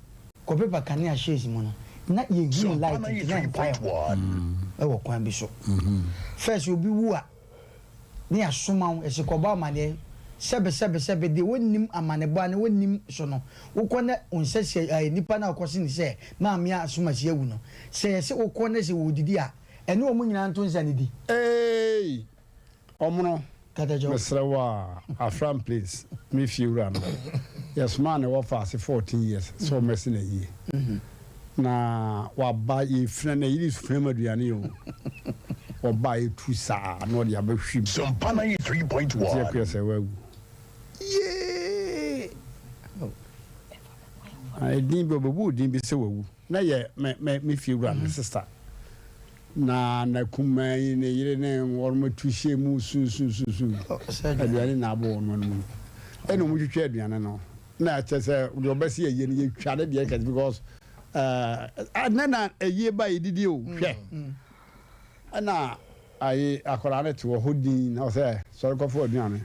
kɔpepa kanea shades mu no, na yɛhunu light nti na ɛmfa yɛn ho ɛwɔ kwan bi so. First obi wu a ne yɛasoma wo, yɛse kɔbɔ amaneɛ, sɛbe sɛbe sɛbe, deɛ wɔnnim amanebɔ anaa wɔnnim so no, wokɔ na wo nsa si ɛɛ nipa no a wokɔse no sɛ maame a asomasi awu no, sɛ yɛse wokɔ na sɛ wɔredidi a, ɛne wɔn nyinaa nto nsa nnidi. Eeii Ɔmono Katakyɛw. mesrɛ wo a Afram place me fie wura no yɛsomaa ne wɔfa ase 14 years sɛ ɔmmɛse no ayie Na waba yɛfina na yere fina mu aduane o ɔba yɛtu saa na ɔde aba hwim Sompa 93.1. nti ɛkɔyɛ sɛ wawu yee ɛdin bi ɔbɛbu odin bi sɛ wawu na yɛ me me me fie wura me sister na na kumaa yi ne yere ne wɔn tu hyɛ mu sunsunsunsun aduane na abɔ wɔn mu ɛna wɔn twitwa aduane no Na kyerɛ sɛ deɛ ɔbɛsi ayie no yɛtwa ne deɛ kɛse because ɛnɛ na ayie ba yɛdidi o hwɛ ɛna ayi akwadaa no te wɔ hɔ din na ɔsɛ sɔre kɔfo aduane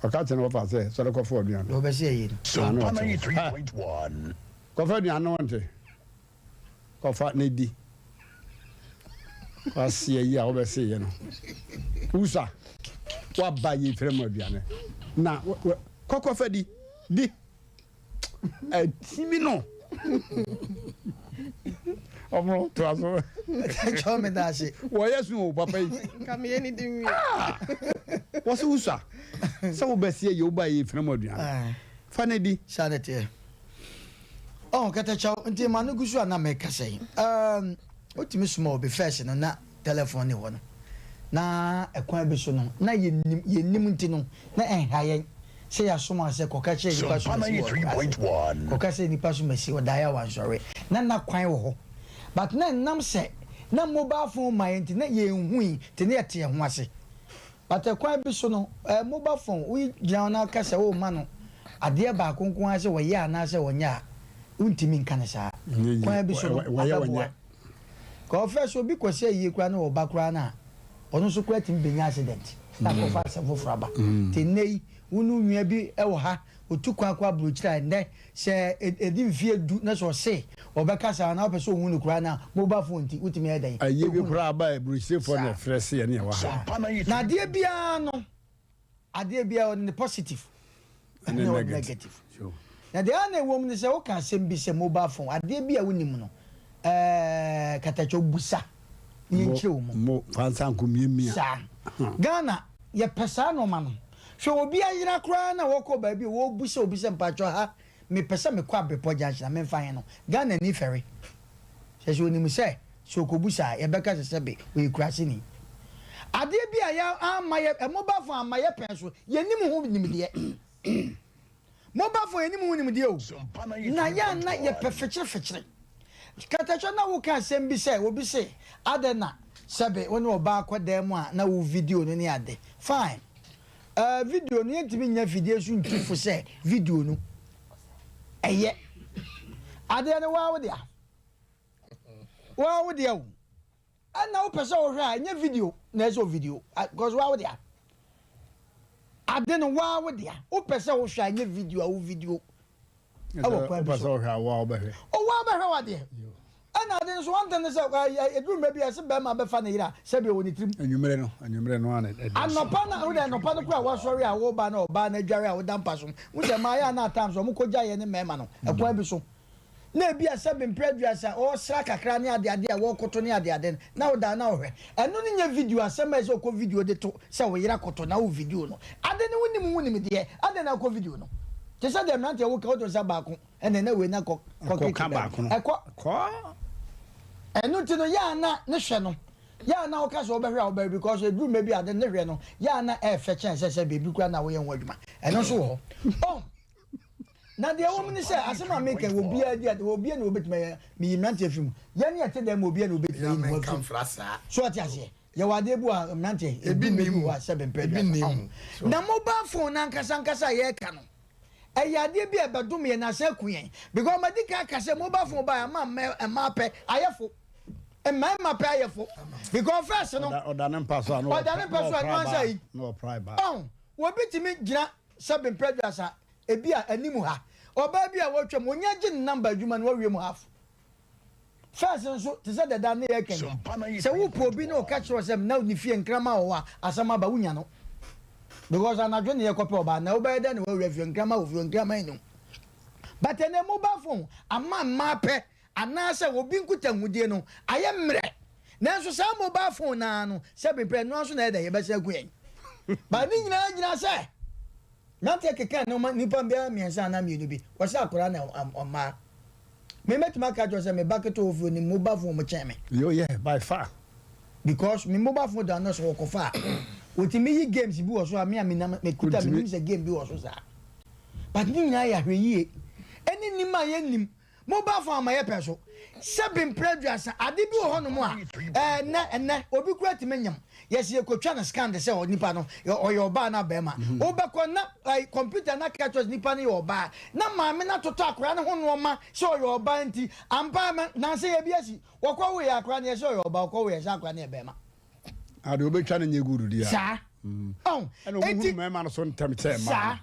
ɔka kyerɛ no wɔfa sɛ sɔre kɔfo aduane deɛ ɔbɛsi ayie no na ɔte hɔ kɔfo aduane no wɔnte Kɔfa na di. W'ase ayi a wobɛse yɛ no. Wusa, w'aba yi fere mu aduane. Na kɔ kɔfa di. Di. Atimi no. Ɔmo to aso. Kyɛw me da ase. Wɔyɛ so o papa yi. Nka meyɛ ne di nwie. Ah! Wɔse wusa. Sɛ wobɛse ayi woba yi fere mu aduane. Fa na di. Saa na ɛteɛ. Oh, kɛtɛkyɛw, nti ma no gu so a na mekasa yi. Um, wotumi soma obi first no na telephone ni hɔ no. Na ɛkwan bi so no, na yɛnim, yɛnim nti no, na ɛnha yɛn sɛ yɛasoma sɛ kɔka kyerɛ nipa so masi wɔ ase. Kɔka sɛ nipa so masi ɔdaeɛ a wansɔre. Na na kwan wɔ hɔ. But na ɛnam sɛ na mobile phone ma yɛn nti na yɛnhui nti na yɛte yɛn ho ase. But ɛkwan bi so no, ɛɛ mobile phone, wo gyina hɔ na ka sɛ wo rema no adeɛ baako nko ara sɛ ɔyɛ anaasɛ ɔnyɛ a, wontumi nka no saa. Kwan bi so no, abɛboa. Kɔ first obi kɔsi ayie koraa na ɔba koraa no a, ɔno nso koraa tumi bɛnya accident na akɔfa asɛm foforɔ aba. Nti nnɛ yi, wo ne wo nua bi wɔ ha, ɔtu kwan kɔ aburokyire a, nnɛ sɛ ɛdi mfeɛ du na sɛ ɔse ɔbɛkasa anaa wopɛ sɛ ɔhu no koraa no a, mobile phone nti wotumi yɛ dɛn? Ayie bi Ɛhu no. koraa ba a, aburokyirefoɔ na Saa. ɛfrɛ se yɛne ɛwɔ ha. Saa. Na adeɛ biara no, Adeɛ biara ɔde ne positive ɛne ɛne ɔde negative. negative. Na deɛ na ɛwɔ mu ne sɛ woka asɛm bi sɛ mobile phone adeɛ bi a wonim no ɛɛ katakyɛ busa na yɛnkyerɛ wo mu. Mo fa nsa nko miamia. Saa. Ghana yɛpɛ saa nnoɔma no. Hwɛ obi ayera koraa na wɔkɔ baabi a wɔbusa obi sɛ mpakyɛ ha mepɛ sɛ mekɔ Abrepɔ junction a memfa he no Ghana ni fɛre. Kyerɛ sɛ onim sɛ, sɛ ɔkɔbu saa a, yɛbɛka sɛ sɛbe ɔyɛ kuraseni. Adeɛ bi a yɛ amma yɛ, mobile phone amma yɛ pɛn so, yɛnnim ho nimdeɛ. Mobile phone yɛnnim ho nimdeɛ o. Na yɛ a na yɛpɛ fekyere fekyere. Katakyɛ na woka asɛm bi sɛ, obi se, adɛn na sɛbe wo ne ɔbaa kɔ dan mu a na wo video no ne ade. Fine. Eh, video no yɛntumi nnya fidie so ntu fo sɛ video no ɛyɛ. Adeɛ no waa wo dea. Waa wo dea o. Ɛna wopɛ sɛ wohwɛ a ɛnyɛ video na ɛsɛ o video because waa wo dea. Ade no waa wo dea. Wopɛ sɛ wohwɛ a ɛnyɛ video a wo video. Ɛwɔ kwan bi Wopɛ sɛ so. wohwɛ a waa wobɛhwɛ. O waa bɛhwɛ wadeɛ. Ɛna ade no so one thing ne sɛ ɛduru mmerɛ bi a ɛsɛ bɛrima bɛfa ne yere a sɛbi ɔwɔ ne tirim. Anwummerɛ no, anwummerɛ no ara na ɛda ase. Anɔpa na wode anɔpa no koraa wasɔre a woba na ɔbaa no adware a woda mpa so no, wohu sɛ mmaa yɛ a na at times wɔn kɔgya yɛne mmarima no ɛkwan bi so. Na ebi a sɛbi mprɛ aduasa ɔresra kakra ne adeade a wɔrekoto ne adeade no na woda na wohwɛ. Ɛno no nyɛ video asɛm a ɛsɛ sɛ wokɔ video de to sɛ wo yere akoto na wo video no. Ade no wonim ho nimdeɛ adɛn na wokɔ video no? Te sɛ deɛ mmeranteɛ woka woto nsa baako Ɛnna na wei na kɔ kɔ Kɔka keke baako baabi. no. Ɛkɔ. Kɔ. Ɛno nti no, yɛ a na ne hwɛ no, yɛ a na woka sɛ wobɛhwɛ a wobɛhwɛ because ɛduru mmerɛ bi a ne hwɛ no, yɛ a na ɛɛfɛ kyɛn sɛ sɛ baabi koraa na woyɛ ho adwuma. Ɛno nso wɔ hɔ. Oh! Na deɛ ɛwɔ mu ne sɛ, asɛm a meka yi, obiara di ade, obiara na obɛtumi ayɛ, meyi mmeranteɛ firi mu. Yɛn ne yɛte dɛm ma obiara na obɛtumi ayi ne ho afiri mu. So ɔte aseɛ? Yɛwɔ adeɛ bi wɔ a mmeranteɛ, ɛduru mmerɛ bi wɔ hɔ a sɛ bɛmpɛ aduasa. Oh! Na mobile phone no ankasa ankasa a yɛreka no, Ɛyɛ adeɛ bi a ɛbɛdom yɛn na asan aku yɛn because madi kan aka sɛ mobile phone baeɛ ama mmaa pɛ ayɛ fo, mmarima pɛ ayɛ fo because first no Ɔda ne mpa so a na ɔda ne mpa so a ɔpra ɛno ansa baa yi na ɔpra baa. ɔn obi tumi gyina sɛbe mprɛ aduasa ebi a anim ha ɔbaa bi a wɔatwam onya gye ne number adwuma no wawie mu half. First nso, te sɛ dada ne yɛreka yi, sɛ wopɛ obi na ɔka kyerɛ wo sɛ na ne fie nkraman wɔ hɔ a, asɛm aba, wonya no. Because anadwo ne yɛkɔpɛ ɔbaa, na wobɛyɛ dɛn na woawura fie, nkraman wɔ fie, nkraman nni hɔ. But ɛnɛ mobile phone ama mmaa pɛ anaasɛ obi nkutahodie no ayɛ mmerɛ. Nanso saa mobile phone no ara no, sɛbe mprɛ, ɛno ara nso na ɛyɛ dɛn, yɛbɛsan aku yɛn. But ne nyinaa gyina sɛ, mmeranteɛ keka nneɛma, nnipa biara mmiɛnsa anaa mmienu bi, wɔsɛ akwadaa na mmaa. Me mɛtumi aka akyerɛ wo sɛ me ba ketewa wɔ fie ɔnim mobile phone mu kyɛn me. Yo yeah by far. Because me mobile phone da no sɛ wɔkɔfa a wɔtumi yi games bi wɔ so a me a menam mekuta menim sɛ game bi wɔ so saa. But ne nyinaa yɛ ahwɛyie ɛne nim a yɛnnim. Mobile phone ama yɛpɛ so. Sɛbe mprɛ aduasa ade bi wɔ hɔnom a ɛnɛ ɛnɛ obi koraa tumi nyem Yɛse yɛkɔtwa no scan te sɛ nipa no ɔyɛ ɔbaa anaa bɛɛma. Wobɛkɔ na computer no aka kyerɛ sɛ nipa no yɛ ɔbaa. Na maame no atotɔ akwadaa no ho nnoɔma sɛ ɔyɛ ɔbaa nti ampa ara nansa yi ebi asi. Wɔkɔ woeɛ akwadaa no yɛse ɔyɛ ɔbaa ɔkɔ woeɛ sɛ akwadaa no yɛ bɛɛma. Adeɛ wobɛtwa no nyɛ good deɛ a. Saa. Ɔho. Ɛna wɔn hunu mmarima no so ntɛm kyɛn mmaa no. Saa.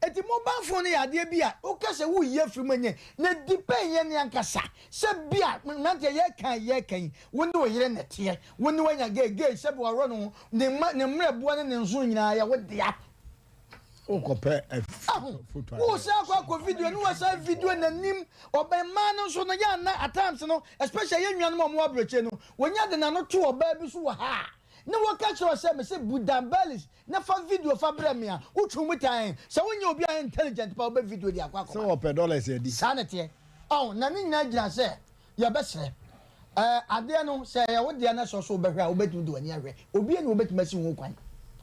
Enti mobile phone no yɛ adeɛ bi a woka sɛ woreyi afiri mu ɛnyɛ na depend yɛn ankasa sɛ bi a mmeranteɛ yɛreka yi yɛreka yi wo ne wo yere na ɛteɛ wo ne wanya gay gay sɛbi waworɔ ne ho ne mma ne mmerɛboɔ ne ne nsono nyinaa yɛ wo dea. Wokɔpɛ Ahu foto a. wosan akɔ akɔ video ne wasan video n'anim ɔbɛn mmaa no nso no yɛ ana at times no especially yɛn nuanom a wɔwɔ aburokyire no wɔnya de n'ano to ɔbaa bi so wɔ ha a ne wɔka kyerɛ sɛ mese budan bellis Na fa video fa brɛ me a wo twe mu tan. Sɛ wo nyɛ obi a ɔyɛ intelligent paa wo bɛ video de akɔ akɔma Sɛ no. wɔpɛ dollars adi. Saa na ɛteɛ. Ɔho, na ne nyinaa gyina sɛ yɛbɛsrɛ. Ɛɛ, adeɛ no, sɛ ɛyɛ wo dea na sɛ ɔsɛ wobɛhwɛ a, wobɛtumi de w'ani ahwɛ. Obiara ni wobɛtumi asi ho kwan.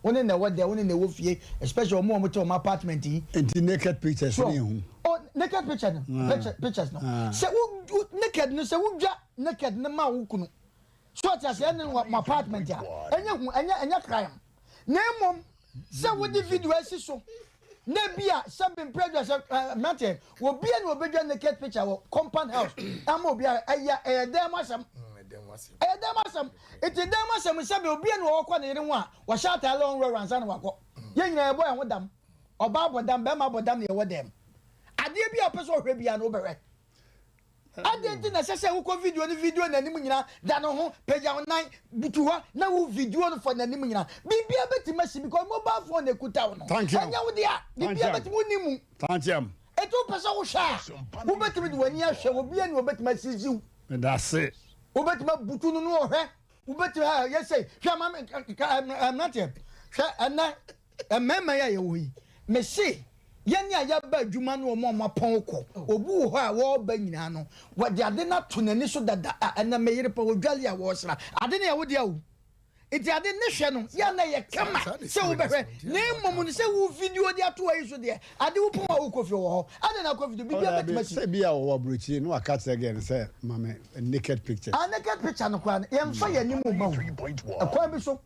Wo ne na ɛwɔ dɛ, wo ne na ɛwɔ fie, especially wɔn a wɔte wɔn apartment yi. Nti naked pictures So, ne ehu. oh, naked picture no, picture, pictures no. Sɛ wo, wo, naked no, sɛ wodwa naked no ma wo kunu, So ɔte aseɛ ɛne wɔ mo apartment a ɛnyɛ hu ɛnyɛ ɛnyɛ crime na mmom sɛ wode video asi so na bi a sɛ mpere adwa sɛ mmeranteɛ obi a na obedwa naked picture wɔ compound house ama obi a ɛyɛ ɛyɛ dan mu asɛm. Ɛyɛ dan mu asɛm. Nti dan mu asɛm sɛbe obi na ɔkɔ ne yere ho a, wɔhyɛ ataare a ɔnworɔworɔ ansa na wakɔ. Yɛn nyinaa yɛbɔ yɛn ho dam. Ɔbaa bɔ dam, barima bɔ dam na yɛwɔ dan mu. Adeɛ bi a wopɛ sɛ ɔhwɛ biara no wobɛhwɛ. Adɛn nti na ɛsɛ sɛ wokɔ video no video n'anim nyinaa, da ne ho, pagya wo nan, butu hɔ na wo video no fa n'anim nyinaa? Biribiara bɛtumi asi because mobile phone na ɛkuta wo no. Ɛnyɛ wo dea. Biribiara bɛtumi, wonni mu. Enti wopɛ sɛ wohwɛ a, wobɛtumi de w'ani ahwɛ. Obiara ni ɔbɛtumi asisi wo. Medase. Wobɛtumi abutu no na ɔhwɛ. Wobɛtumi ayɛ sei. Hwɛ ma me, mmeranteɛ, hwɛ ɛnnɛ. Mmarima yi a yɛwɔ yi, mese yɛn a yɛaba adwuma ne wɔn a wɔapɔn kɔ, obi wɔ hɔ a wɔreba nyinaa no, wɔde ade no ato n'ani so dada, a ɛnɛ me yere pa ɔdwale a wɔresra, ade no yɛ wo dea o. Nti ade ne hwɛ no, yɛ a na ɛyɛ kama sɛ wobɛhwɛ, na mmom no sɛ wo video de ato ayi so deɛ, ade wo pɔn a wokɔ fie wɔ hɔ, adɛn na akɔ video, biribiara bɛtumi asi. Sɛ bi a ɔwɔ aburokyire na waka kyerɛ girl no sɛ ma me naked pictures. A naked picture no koraa no, yɛmfa yɛn anim mma o, ɛkwan bi so.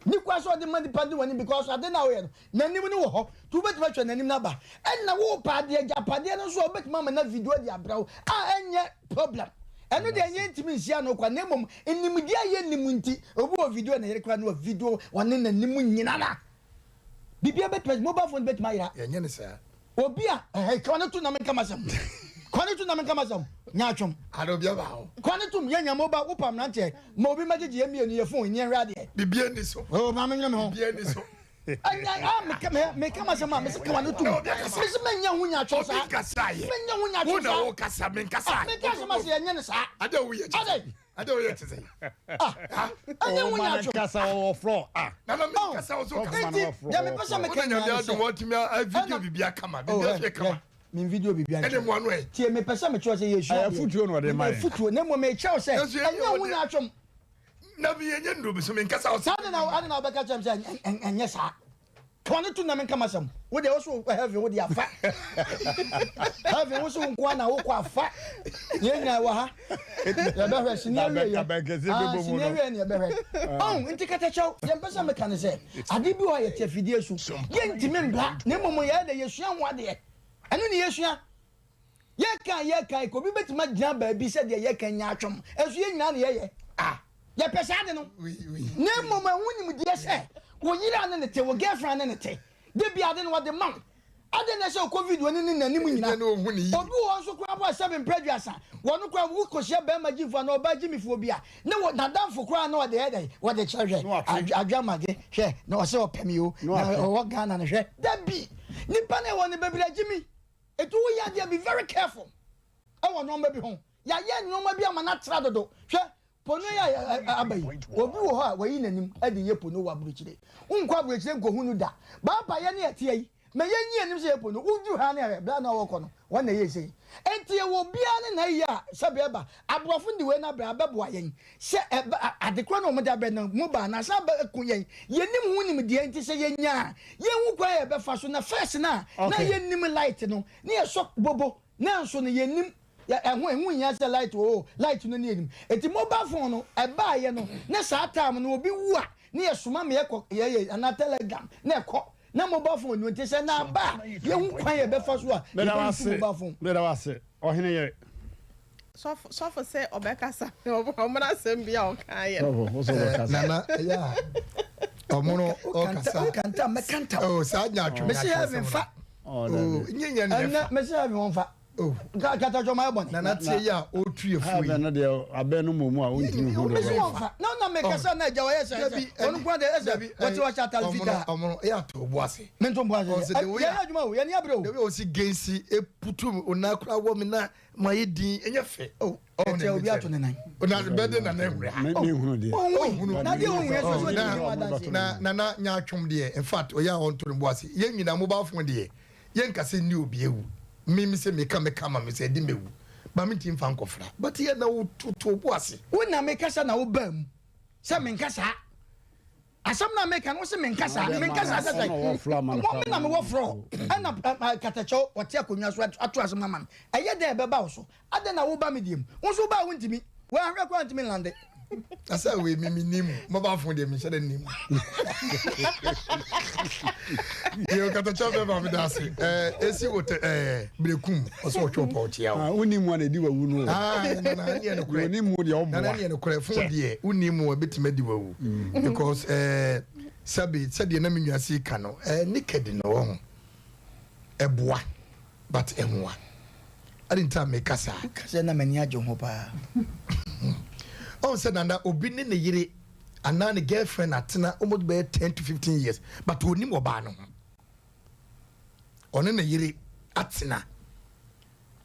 Ni kwan sɛ ɔde ma nipa de w'anim because ade no a woyɛ no n'anim no wɔ hɔ nti wobɛtumi atwa n'anim no aba ɛna wopɛ adeɛ agyapadeɛ no nso a wobɛtumi ama na video de abrɛ wo a ɛnyɛ problem ɛno deɛ ɛnyɛ ntumi nsi ano kwa na mmom nimdeɛ a yɛnnim nti obi wɔ video na yere koraa no wɔ video ɔne n'anim nyinara biribiara bɛtumi mobile phone bɛtumi ayera yɛnyɛ ne saa Obi a ɛhɛ kɔ ne to na menka m'asɛm. Kɔ ne to na menka m'asɛm. Nyaatwom. Ada obi aba hɔ. Kɔ ne tom yɛ nya moba wo pa mmeranteɛ ma obi mɛgyegye yɛ mmienu yɛ phone nyɛ hwɛ adeɛ. Bibia ni so. Oh maame nwene me ho. Bibia ni so. Ɛnya a meka me meka m'asɛm a mese kawa ne tom. Mese menya ho nyaatwom saa. Obi nkasa yɛ. Menya ho nyaatwom saa. Wo na wo kasa menkasa. Ah meka asɛm ase yɛ nyɛ ne saa. Ada wo yɛ kyɛ. Ade oyɛ te sɛ. Ah, ɛnyɛ wo nya atwom. Kasa wɔ floor. Ah. Nana mi kasa wɔ so kasa. Enti, deɛ mepɛ sɛ meka nyinaa ne sɛ. Wọ́n nyame adum wɔtumi video bibi akama. Bibi afie kama. Mi video bibi ankyerɛ. Ɛne mu ano ɛ. Tie mepɛ sɛ mekyerɛ sɛ yɛsua adeɛ. Afutuo na ɔde ma yɛn. Afutuo na mmom mekyerɛ wo sɛ ɛnyɛ wo nya atwom. Na mi yɛ nye nduro bi so mi nkasa wɔ. Saa de na ade na wobɛka kyerɛ me sɛ ɛnyɛ saa. Ka w'ano tom na menka m'asɛm. Wo deɛ wo so wokɔ heaven wo deɛ afa. Heaven wo so wo nkoa na wokɔ afa. Yɛn nyinaa wɔ ha. Yɛbɛhwɛ sini awie yɛ. Ah, sini awie ne yɛbɛhwɛ. Oh, nti katakyɛw, deɛ mpɛ sɛ meka ne sɛ, ade bi wɔ hɔ a yɛte afidie so. Yɛntumi mbra, na mmom yɛyɛ dɛ yɛsua ho adeɛ. Ɛno ne yɛsua. Yɛka a yɛka yi, obi bɛtumi agyina baabi sɛ deɛ yɛka yi nyaatwom, nso yɛn nyinaa na yɛyɛ. Ah, yɛpɛ saa ade no. Na mmom ɛho nimdeɛ sɛ wo yere a ne ne te, wo girlfriend a ne ne te, da bi ade no wɔde ma wo. Adɛn na ɛsɛ wokɔ video no ne n'anim nyinaa? Obi wɔ hɔ nso koraa mpo a sɛbe mprɛ aduasa, wɔno koraa wokɔhyia barima gyimfoɔ anaa ɔbaa gyimifoɔ bi a, ne wɔ n'adamfo koraa na ɔde yɛ dɛn? Wɔde kyerɛ hwɛ, adwamage, hwɛ, na ɔsɛ ɔpɛ me o, na ɔwɔ Ghana no hwɛ. Dabi, nipa no ɛwɔ no bebree agyimi. Etu wo yɛ adeɛ be very careful ɛwɔ nnoɔma bi ho. Yɛayɛ nnoɔma bi ama no atra dodo. Hwɛ pono yi a aba yi, obi wɔ hɔ a wayi n'anim de yɛ pono wɔ aburokyire. Wonkɔ aburokyire nkɔhu no da. Baapa yɛne yɛteɛ yi, ma yɛnyi anim sɛ yɛ pono. Woduru ha ne hwɛ, berɛ a na wɔrekɔ no, wɔn na ɛyɛɛ sei. Enti yɛwɔ obiara ne n'ayeyɛ a sɛbe ɛba. Aborɔfo no de wei no abrɛ abɛboa yɛn sɛ ɛba a, ade korɔ na wɔde abrɛ no mobile no asan aba aku yɛn. Yɛnnim ho nimdeɛ nti sɛ yɛnya a, yɛnhu kwan a yɛbɛfa so. Na first no a na yɛnnim light no, na yɛsɔ bobo, nanso no yɛnnim yɛ ɛho ɛho nhia sɛ light wɔ hɔ o, light no ne yɛnnim. Nti mobile phone no ɛbaeɛ no, na saa time no obi wu a, na yɛsoma ma yɛkɔ yɛyɛ anaa telegram na ɛkɔ. Na mobile phone no nti sɛ na aba a, yɛhu kwan a yɛbɛfa so a Meda wo yɛbɛuse ase, mobile phone. meda wo ase, ɔhene yere. Sɔfo sɔfo sɛ ɔbɛkasa ɔmono asɛm bi a ɔka yɛ no. Sɔfo, wo sɛ wobɛkasa. Nana ɛyɛ a ɔmono ɔkasa. Wokanta mɛkanta wo. Oh saa nya atwom Mese heaven fa. Oh nye nyɛ ne Ɛnɛ mese heaven wɔn fa. Oh. Katatwɔ ma yɛ bɔne. Nana tie yi a ɔretu yɛ fo yi. Heaven no deɛ abɛn no mmom a wontumi hu Mese wɔn fa. Na na mekasa na agya wɔyɛ sɛ sɛ ɔno nko de ɛsɛ wɔte wɔhyɛ atare fitaa. Ɔmono ɛyɛ ato bo ase. Mento mbo ase. Yɛyɛ adwuma o yɛni abere o. The way ɔsi gensi eputu onakura wɔ me na ma yɛ din ɛnyɛ fɛ. Oh, ɛkyɛ obi ato ne nan. Na bɛde na ne hwɛ. Me hunu deɛ. Ohun na deɛ ohun yɛ soso di ne ho adanse. Na na na nya atwom deɛ in fact ɔyɛ a ɔnto ne bo ase. Yɛn nyinaa mobile phone deɛ yɛn nka sɛ ni obi ewu. Me me sɛ meka meka ma me sɛ ɛde mewu. Ba me nti nfa nkɔfra. But yɛ na wo to to bo ase. Wo na mekasa na wo baa mu sɛ menka saa. Asɛm no a meka no, wose menka saa. Menka saa sɛ sɛn? Wɔ me na mewɔ frɔ ɛna katakyɛw ɔte akonnwa so ato asɛm ama no. Ɛyɛ dɛn ɛbɛba wo so? Adɛn na woba me deɛ mu? Wo nso wobaa wontumi. Woanhwɛ koraa wontumi nlande. Na sɛ wei mi mi nim mobile phone deɛ mi nhyɛ dɛ nim. Yɛ katakyɛ bɛɛ ma mi da ase. Ɛɛ esi wɔ tɛ ɛɛ berekum ɔsɛ ɔtwe ɔpa ɔkyea o. Wonni mu a na edi wawu no. Aa nana ɛni yɛ nokorɛ. Wonni mu deɛ ɔboa. Nana ɛni yɛ nokorɛ phone deɛ wonni mu a ebetumi adi wawu because ɛɛ sɛbi sɛdeɛ na mi nua si ka no ɛɛ naked no wɔ ho ɛboa. But ɛnwa. Adi nti a meka saa. Woka sɛ na m'ani agye ho paa. Ɔhu sɛ Nana obi ne ne yere anaa ne girlfriend atena almost bɛyɛ 10 to 15 years but onim ɔbaa no ho. Ɔne ne yere atena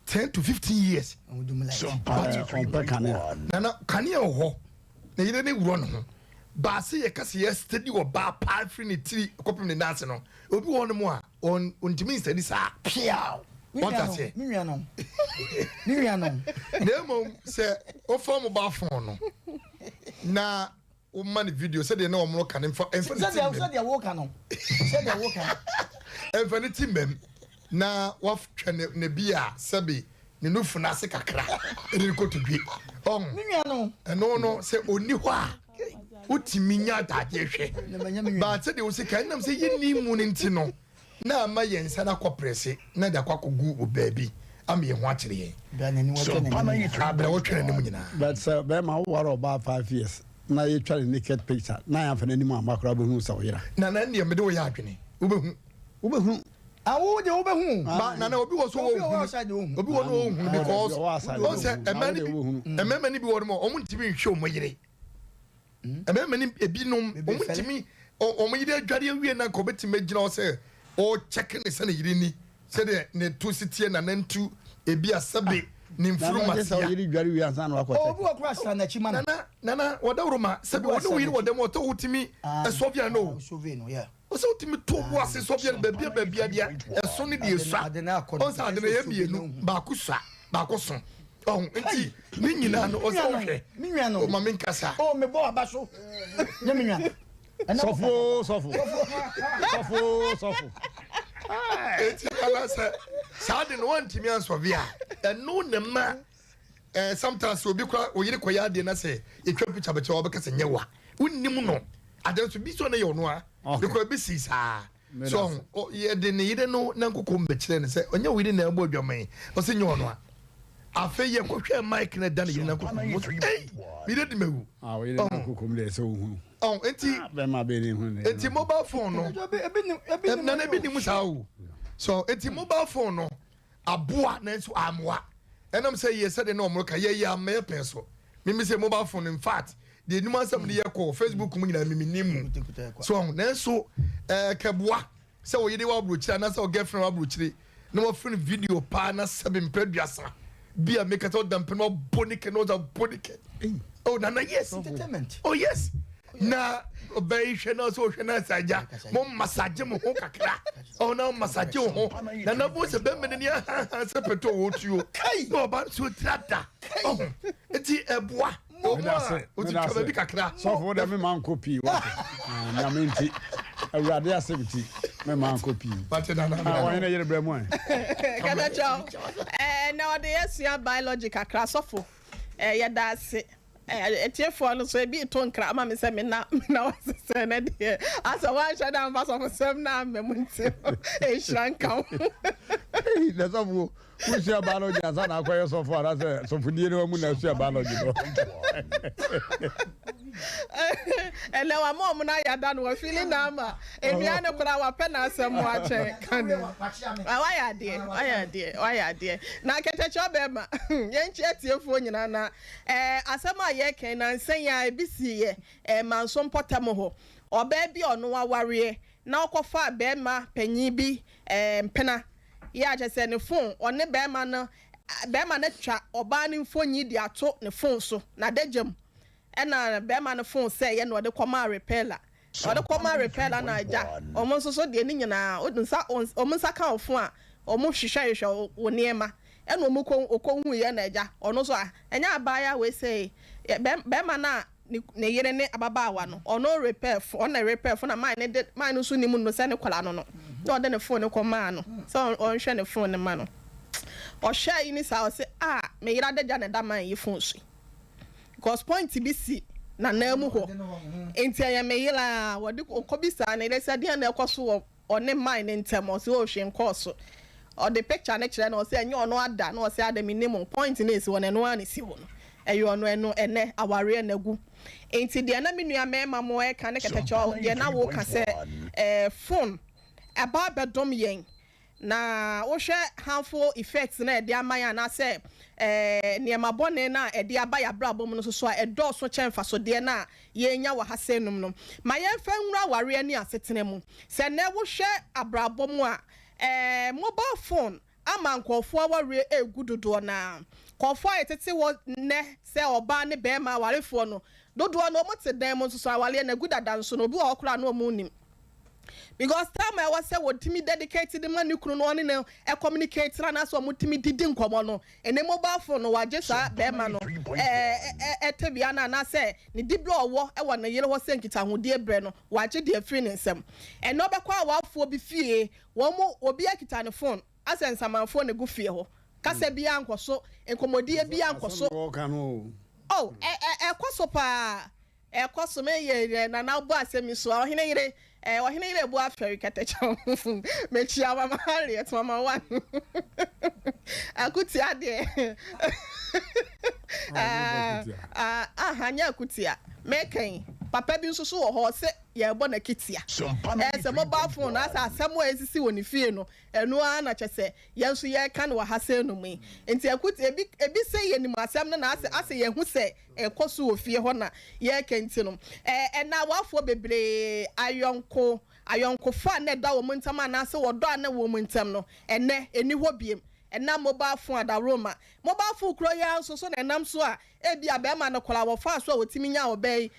10 to 15 years. But ɔmpɛ kanea. Nana kanea wɔ hɔ. Ne yere ne wurɔ ne ho. Baase yɛ kasa yɛ steady ɔbaa paa firi ne tiri kɔpem ne nan ase no. Obi wɔ hɔ nom a Ɔn ɔntumi nsɛdi saa. Piaw! Me Wate nua no, aseɛ? me nua no, me nua no. Na mmom sɛ wofa mobile phone no na woma no video sɛdeɛ na wɔn ka no mfa mfa ne ti Sɛdeɛ mmam sɛdeɛ woka no, sɛdeɛ woka no. mfa ne ti mmam na watwa ne ne bi a sɛbe ne nufu no ase kakra ɛde ne kotodwe ɔn Me nua no. ɛno no sɛ ɔnni hɔ a wotumi nya adagyeɛ hwɛ but sɛdeɛ wosi ka ɛnam sɛ yɛnni mu no nti no na ama yɛn nsa no akɔ prɛse na de akɔ akɔgu wɔ baabi ama yɛn ho akyere yɛn abrɛ wotwe n'anim nyinaa. But sɛ bɛrima woware ɔbaa 5 years na yɛtwa ne naked picture na yɛamfa n'anim amma koraa wobɛhu sɛ ɔyera. Nana ndeɛ mede wo yɛ adwene wobɛhu. Wobɛhu. Awo deɛ wobɛhu. Ba nana obi wɔ so wɔ ohunu obi wɔ no ohunu because ɔn sɛ ɛmɛ ni bi mmarima ni bi wɔ no ma wɔn ntumi nhwɛ wɔn yere. Mmarima no ebinom wɔn ntumi wɔn yere adware awie na nka wɔbɛtumi agyina hɔ sɛ ɔrekyɛke ne sɛ ne yere ni sɛdeɛ ne to si teɛ na nantu ebi asɛbe ne mfuru ma sia. Nana yere dware wie ansa na wakɔ kyɛke. Obi wɔ kora sra n'akyi ma no. Nana nana wɔdawuro ma sɛbe wɔne wo yere wɔ dɛm ɔtɔ wotumi ɛsɔvia no o. Ɔsɛ wotumi to bo ase sɔbea no baabi a baabi a deɛ ɛso ne deɛ esua. Ɔn sɛ ade no ɛyɛ mmienu, baako sua, baako so. Ɔho nti ne nyinaa no ɔsɛ wohwɛ. Me nua no. O ma me nkasa. O me bɔ aba so. Nyɛ me nua. Sɔfo sɔfo sɔfo sɔfo. Eti ala sɛ saa de no wantumi ansɔve a ɛno ne ma eh, sometimes obi kora oyere kɔyɛ adeɛ na sɛ yɛtwa picture bɛkyɛ wɔbɛka sɛ nyɛ wa wonnim no Ade nso bi sɔ ne yɛ ɔno a because ebi si saa so yɛde ne yere no na nkoko mbɛkyerɛ no sɛ ɔnyɛ wo yere na ɛbɔ adwaman ɔsɛ nyɛ ɔno a afei yɛ kɔhwɛ mic na ɛda ne yere na nkoko mu ɔsɛ ei me yere de ma wu ɔn nti nti mobile phone no nana ebi nim saa o so nti mobile phone no Aboa nanso ammoa. Ɛnam sɛ yɛ sɛdeɛ na wɔn reka yɛ yɛ amma yɛ pɛn so. Mimi sɛ mobile phone in fact deɛ anim asɛm de yɛ kɔ Facebook mu nyinaa mimi nim mu. So ɔho nanso ɛɛ kɛboa sɛ wo yere wɔ aburokyire anaasɛ wo girlfriend wɔ aburokyire na wɔfrɛ no video paa na sɛbe mpɛ aduasa bi a meka sɛ ɔda mpɛ na wabɔ ne kɛ na ɔdza bɔ ne kɛ. Oh nana yes. Entertainment. Oh yes. Na ɔbaa yi hwɛ na ɔsɛ ɔhwɛ na sɛ agya mo masagye mo ho kakra. Ɔwɔ na masagye wo ho na na bo sɛ bɛmɛ n'ani ahaha sɛ pɛtɛ ɔwɔ tuo na ɔba nso tira da ɔho nti ɛboa ɔmo a ɔti twa baabi kakra. Sɔfo wo dɛ me ma nkɔ pii wate nyame nti awurade asɛm ti me ma nkɔ pii wɔhene yere brɛ mu ɛ. Katakyɛw ɛɛ na ɔde yɛ sua biology kakra sɔfo ɛɛ yɛda ase. Atiefoɔ no nso ebi reto nkra ama me sɛ me na me na wase sɛ ɛnɛ deɛ asɛ wanhyɛ da amfa sɔfosɛm no amma mu nti no nhyira nka wo. Ei, na sɔfo wosua biology ansa na akɔyɛ sɔfo anaasɛ sɔfodie no mu na asua biology no? Ɛnɛ wama ɔmo no ayɛ ada no wafili na ama nnua no koraa wapɛ n'asɛm mu akyɛn ka ne wayɛ adeɛ wayɛ adeɛ wayɛ adeɛ na kɛtɛkyɛ ɔbɛrima yɛnkyɛ atiefoɔ nyinaa na Ɛɛ, asɛm a yɛreka yi, nnansa yi ara ebi siiɛ ɛɛ Manso mpɔtam hɔ. Ɔbaa bi a ɔno awareɛ na ɔkɔfaa barima panin bi ɛɛ mpena. Yɛ a kyerɛ sɛ ne phone, ɔne barima no, barima no atwa ɔbaa no mfonin de ato ne phone so, n'adagya mu. Ɛna barima no phone sɛeɛ na ɔde kɔmaa repairla. Ɔde kɔma repair na agya wɔn nso so deɛ ne nyinaa wo nsa wɔn nsa ka wo fon a wɔn hwehwɛ hwehwɛ wo nneɛma ɛna wɔn kɔ ɔkɔ hu yɛ na agya ɔno nso a ɛnyɛ abaayewa wei sɛ bɛrima no a ne ne yere ne ababaawa no ɔno repair fon ɔno na repair fon na man ne de man no nso nim no sɛ ne kɔla no no na ɔde ne fon no kɔ maa no sɛ ɔnhwɛ ne fon no ma no ɔhwɛ yi ne saa ɔsɛ a me yere adagya na ɛda man yi fon so yi because point bi si. n'ananmu hɔ. Enti ɛyɛ me yere a wɔde ɔkɔbisaa ne yere sɛ deɛn na ɛkɔ so wɔ ɔne man no ntam. Ɔse oh hwee nkɔɔ so. Ɔde picture no kyerɛ no ɔse ɛnyɛ ɔno ada na ɔse adɛn mennim wo point no a ɛsi hɔ no ɛno ara na ɛsi hɔ no ɛyɛ ɔno ɛno ɛnɛ awareɛ no agu. Enti deɛ na me nua mmarima mo ɛka ne kɛtɛkyɛw deɛ na woka sɛ ɛɛ phone ɛba abɛdom yɛn Na wohwɛ harmful effects no a ɛde ama yɛn anaasɛ nneɛma bɔne no a ɛde aba yɛn abrabɔ mu no nso so a, ɛdɔɔso kyɛn mfasodeɛ no a yɛrenya wɔ ha sɛɛ no. Ma yɛmfa nwura awareɛ ne asetena mu. Sɛ nnɛ wohwɛ abrabɔ mu a, mobile phone ama nkurɔfoɔ awareɛ regu dodoɔ no ara. Nkurɔfoɔ a yɛtete hɔ nnɛ sɛ ɔbaa ne barima awarefoɔ no, dodoɔ no wɔte dan mu nso so awareɛ no agu dada nso no, obi wɔ hɔ koraa a na wɔnnim. Because time a ɛwɔ sɛ wɔtumi dedicate de ma ne kunu no ɔne no communicate na anaasɛ wɔtumi didi nkɔmmɔ no, ɛnɛ mobile phone no wagye saa bɛrima no tebea no anaasɛ ne diberɛ a ɔwɔ wɔ ne yere hɔ sɛ nkitahodie berɛ no wagye de afiri ne nsam. Ɛnɛ wobɛkɔ awafoɔ bi fie, wɔn obiara kita ne phone asɛ nsamanfoɔ na ɛgu fie hɔ, kasa biara nkɔ so, nkɔmmɔdie biara nkɔ so. Oh, ɛkɔ so paa. Ɛkɔ so me yɛ yɛ nana bɔ asɛm yi so a ɔhene yere eh ɔhene yere ebu afɛri kɛtɛkyɛw mekyia mama Harriet mama one akutia deɛ ah ah anyɛ akutia mekɛn papa bi nso so wɔ hɔ ɔsɛ yɛbɔ na kitia ɛsɛ eh, mobile phone asɛ asɛm a esisi wɔ ne fie no Ɛno ara na kyɛ sɛ yɛn nso yɛreka no wɔ ha sɛɛ nom yi. Nti ɛko ebi ebi sɛ yɛnim asɛm no na asɛ asɛ yɛhu sɛ ɛrekɔ so wɔ fie hɔ na yɛreka nti no. Ɛɛ ɛna awafoɔ bebree ayɔnko ayɔnkofa a na ɛda wɔn ntam anaasɛ ɔdɔ a na ɛwɔ wɔn ntam no ɛnnɛ ɛnni hɔ biem. Ɛnam mobile phone adaworoma. Mobile phone kuro yi ara nso so na ɛnam so a Ebia barima no koraa wɔfaa so a otumi nyaa ɔbaa yi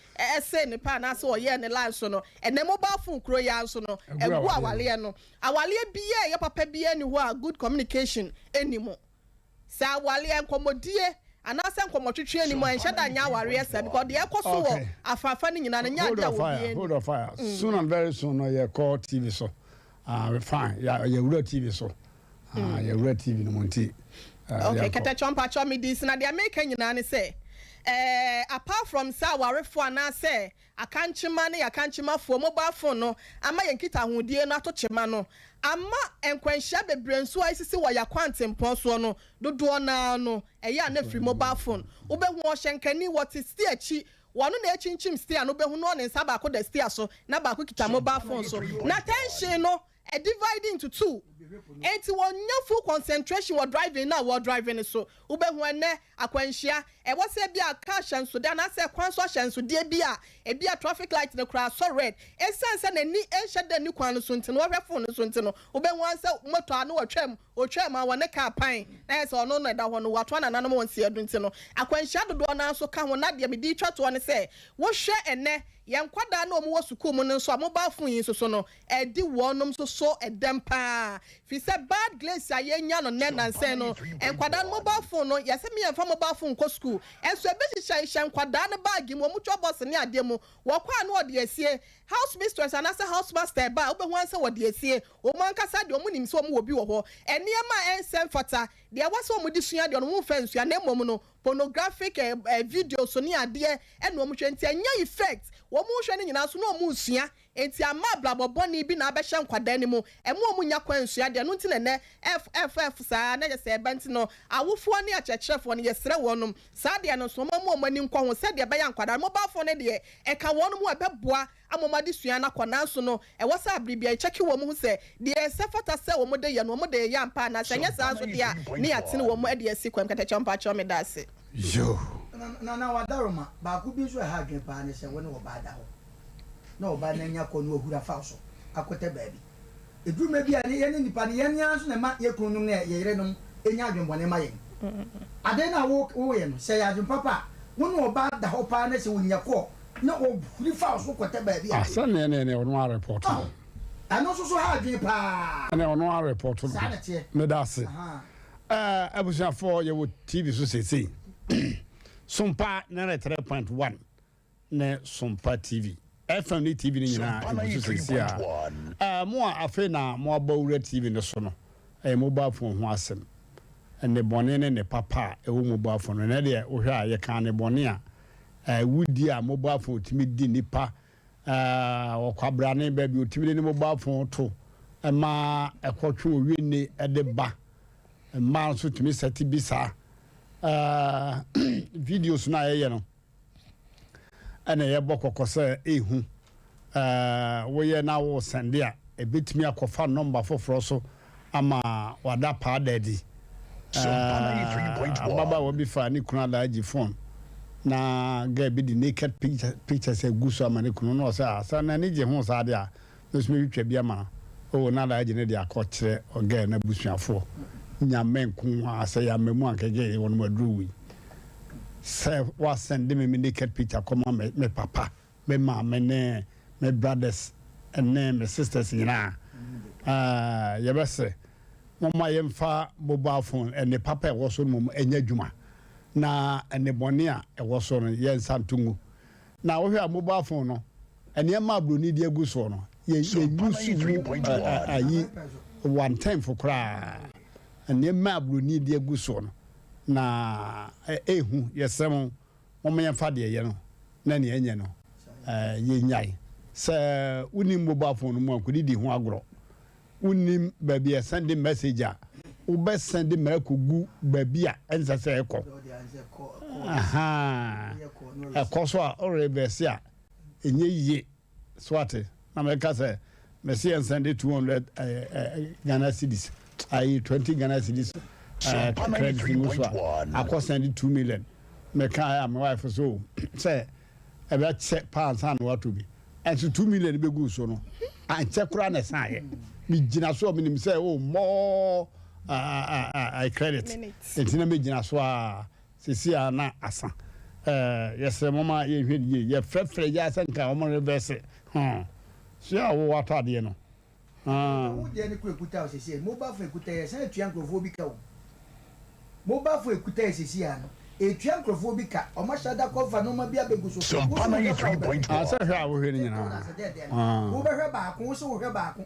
see ne pɛ anaasɛ ɔyɛɛ ne line so no, ɛnnɛ mobile phone kuro yi ara nso no, agu awareɛ no. Awareɛ biara a ɛyɛ papa biara nni hɔ a good communication nni mu. Sɛ awareɛ, nkɔmmɔdie anaasɛ nkɔmmɔtwetwe nni mu a, ɛnhyɛ da nyɛ awareɛ saa because deɛ ɛkɔ so wɔ afaafa no nyinaa no, ɛnyɛ adeɛ a obiara nim. Hold on fire, soon and very soon no yɛkɔ TV so. Ah, fine, yɛwura TV so. Ah, yɛwura TV no mu nti. Uh, okay, kɛtɛkyɔ mpakyɔ me di na deɛ meka nyinaa ne sɛ eh, apart from sɛ awarefoɔ anaasɛ akankyema ne akankyemafoɔ mobile phone no ama yɛn nkitahodie no ato kyema no ama nkwanhyia bebree nso a esisi wɔ yɛakwantempɔn soɔ no dodoɔ naa no ɛyɛ a na firi mobile phone wobɛhu ɔhyɛnkani wɔte steer akyi wɔno na ɛkyinkyim steer no wobɛhu no ɔne nsa baako da steer so na baako kita mobile phone so na tension no Ɛdivide into two, enti wɔnnya full concentration wɔ driving no a wɔredrive no so. Wobɛhu ɛnnɛ akwanhyia, ɛwɔ sɛ ebia car ahyɛnsodeɛ anaasɛ kwan so ahyɛnsodeɛ bi a ebia traffic light no koraa asɔ red, ɛsiane sɛ n'ani nhyɛ da nni kwan no so nti no, ɔhwɛ phone no so nti no, wobɛhu ara sɛ motor a na watwam, ɔtwaam a wɔne car pan, na ayɛ sɛ ɔno na ɛda hɔ no, watoa nananom wɔn nseɛ do nti no, akwanhyia dodoɔ no ara nso ka ho. Na deɛ mede retwa toɔ ne sɛ, wohwɛ ɛnnɛ yɛn nkwadaa no a wɔwɔ sukuu mu no nso a, mobile phone yi nso so no, Ɛdi wɔnom nso so dɛm paa firi sɛ bad glaze a yɛnya no nnɛ nansa yi no nkwadaa no mobile phone no yɛse me yɛmfa mobile phone nkɔ school nso ebi hyehyɛ hyɛ nkwadaa no bag mu wɔn twa bus ne adeɛ mu wɔkɔ a na wɔde asie house mistress anaasɛ house master ɛba a wobɛhu ara sɛ wɔde asie wɔn ankasa deɛ wɔn nim sɛ wɔn wɔ bi wɔ hɔ nneɛma a ɛnsɛ mfata deɛ ɛwɔ sɛ wɔn de sua deɛ wɔn mfa nsua na mmom no pornographic videos ne adeɛ ɛna wɔn hwɛ nti ɛnyɛ effect wɔn hwɛ no nyinaa nso na wɔn nsua Enti ama abrabɔ bɔne bi na abɛhyɛ nkwadaa no mu, ɛmma wɔn nnya kwan nsua adeɛ, ɛno nti na ɛnnɛ F, F, F saa na kyerɛ sɛ ɛba nti no, awofoɔ ne akyerɛkyerɛfoɔ no yɛsrɛ wɔnom, saa adeɛ no nso wɔmma wɔn ani nkɔ ho sɛdeɛ ɛbɛyɛ a nkwadaa no, mobile phone no deɛ ɛka wɔnom ho a ɛbɛboa ama wɔn adesua no akɔ, nanso no ɛwɔ sɛ abere biara yɛkyɛke wɔn ho sɛ deɛ ɛsɛ fata sɛ wɔn de yɛ no wɔn de reyɛ ampa anaa sɛ ɛnyɛ saa nso deɛ a ne yɛatene wɔn de asi kwan mu. Katakyɛ mpakyɛw meda ase. Yoo. Nana Wadaroma, baako bi nso a ɛha adwene paa ne sɛ wo ne ɔbaa da hɔ. na ɔbaa no anya kɔ na wahuru afa wo so akɔtɛ baabi. Ɛduru mmerɛ bi a yɛne nnipa no, yɛn ara nso na ɛma yɛn kununom ne yɛn yerenom nya adwenbɔne ma yɛn. Adeɛ no a woyɛ no, sɛ ɛyɛ adwene papa a, wo ne ɔbaa da hɔ paa na sɛ ɔnya kɔ na ɔhuri fa wo so kɔtɛ baabi a. Ah, sɛdeɛ ɛne ɛne ɔno ara report no. Ɛno nso so ha adwene paa. Ɛne ɔno ara report no. Saa na ɛteɛ. Meda ase. Ɛɛ abusuafoɔ yɛwɔ TV so seesei. Sompa 93.1. ne Sompa TV. FM ne TV no nyinaa egu so seesei a. Ɛɛ, mo a afei na moabɔ awura TV no so no, ɛyɛ mobile phone ho asɛm. Nnebɔne ne nnepa pa a ɛwɔ mobile phone no. Ɛnnɛ deɛ wohwɛ a, yɛkaa nnebɔne a Wudi a mobile phone tumi di nnipa, ɔkwabrane baabi otumi de ne mobile phone to ma ɛkɔtwe owinne de ba. Mmaa nso tumi sɛte bi saa. Videos no a yɛyɛ no ɛna yɛbɔ kɔkɔ sɛ ehu woyɛ na wo sɛnde a ebetumi akɔfa nɔmba foforɔ so ama wada paa da adi. Ababaawa bi faa ne kunu Alhaji phone na girl bi de naked pictures agu so ama ne kunu na ɔsɛ ah sɛ n'ani gye ho saa de a me nso mɛtwitwa bi ama no. Oh na Alhaji no de akɔkyerɛ girl no abusuafoɔ. Nyame nko ara sɛ yɛamma mu anka girl yi wɔnom aduru wui. Sɛ woasɛnde me me naked picture kɔma me papa me maame ne me brothers ne me sisters nyinaa yɛbɛsrɛ momma yɛmfa mobile phone ɛnne papa a ɛwɔ so no mmom ɛnyɛ adwuma na ɛnne bɔne a ɛwɔ so no yɛnsa nto ngu. Na wohwɛ a mobile phone no nneɛma a buroni de agu soɔ no yɛ yɛnyu so mu ayi one tenth koraa nneɛma a buroni de agu soɔ no na ɛhu yɛsrɛ mo Momma yɛmfa deɛ ɛyɛ no na nea ɛnyɛ no yɛnnyae. Sɛ wonnim mobile phone no mu a, nkɔdidi ho agorɔ. Wonnim baabi a yɛsɛnde message a, wobɛsɛnde ma akɔgu baabi a ɛnsɛ sɛ ɛkɔ. Ɛkɔ so a, worevɛse a, ɛnyɛ yie. So wate? Na meka sɛ, mese yɛn sɛnde 200 Ghana cedis, ayi 20 Ghana cedis credit ngu so a, akɔ sɛnde 2 million. Meka a me wife so sɛ ɛbɛkyɛ paa ansa na watɔ bi. Ɛnso 2 million bɛgu so no, ankyɛ koraa na ɛsan yɛ. Megyina so a menim sɛ oh more credit. Nti na megyina so a Sesei a na asa eh yɛsrɛ moma yɛnhwɛ no yie yɛfrɛfrɛ yi ara sɛ nka wɔn reverse hmm so a wo watɔ adeɛ no ah. Wo deɛ no kura ekuta o sesei mobile phone ekuta yɛ san tua nkurɔfoɔ bi ka o mobile phone ekuta yɛ sesei a no etua nkurɔfoɔ bi ka wɔn ahyɛ da kɔ fa nneɛma bi abegu so Sompa wo so wohwɛ kora wobɛhwɛ Ah sɛ hwɛ a wohwɛ no TikTok nyinaa na sɛ dɛn dɛn no ah. wobɛhwɛ baako wo so wohwɛ baako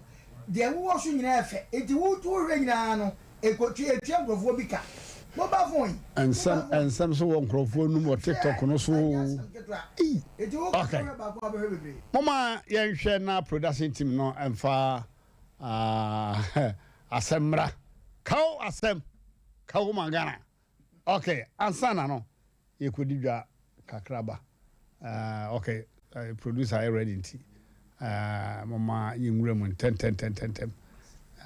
deɛ wowɔ so nyinaa yɛ fɛ nti wo wohwɛ nyinaa no Ekotua etua nkurɔfoɔ bi ka. Mobile phone yi. Nsɛm Mobile phone. nsɛm so wɔ nkurɔfoɔ num wɔ tiktok no so Hwɛ ɛnyɛ oo. asɛm ketewa. Ei Eti wo kasa okay. wohwɛ baako a wobɛhwɛ bebree. Momma yɛnhwɛ na production team no mfa ah asɛm mmra. Kaw asɛm. Kaw ma Ghana. Okay, ansa na no yɛkɔdi dwa kakra ba. Uh, okay, uh, producer ayɛ ready nti uh, momma yɛnwura mu ntɛntɛntɛntɛntɛm.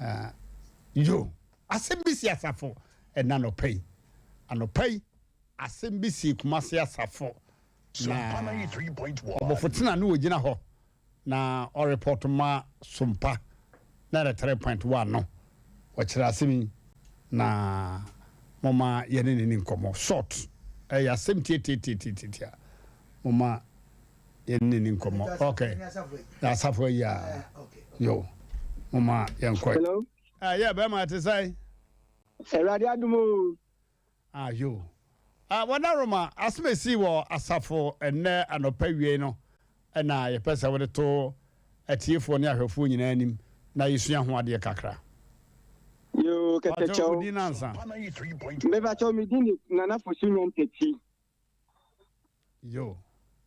Uh, yo, asɛm bi si asafo ɛna anɔpa yi. Anɔpa yi, asɛm bi si Kumasi asafo na ɔbɔfo tena ne wɔgyina hɔ na ɔrepɔt ma Sompa 93.1 no, ɔkyerɛ asɛm yi na momma yɛne no ni nkɔmmɔ. Short, ɛyɛ asɛm tiatiatiatiatia. Momma yɛne no ni nkɔmmɔ. Ok, asafo ayi a, yo, momma yɛnkɔ. Hello. Ɛyɛ bɛrima ɛte sɛn? Awurade adom o. Ah yoo. Ah Wadaroma, asɛm a esii wɔ asafo ɛnnɛ anɔpa awiei no na yɛpɛ sɛ wode to atiefoɔ ne ahwɛfoɔ nyinaa anim na yɛsua ho adeɛ kakra. Yoo, Pakyɛ Kɛtɛkyɛw. wo din ansa. Mepakyɛw, me din de Nana Fosu Nyantakyi. Yo.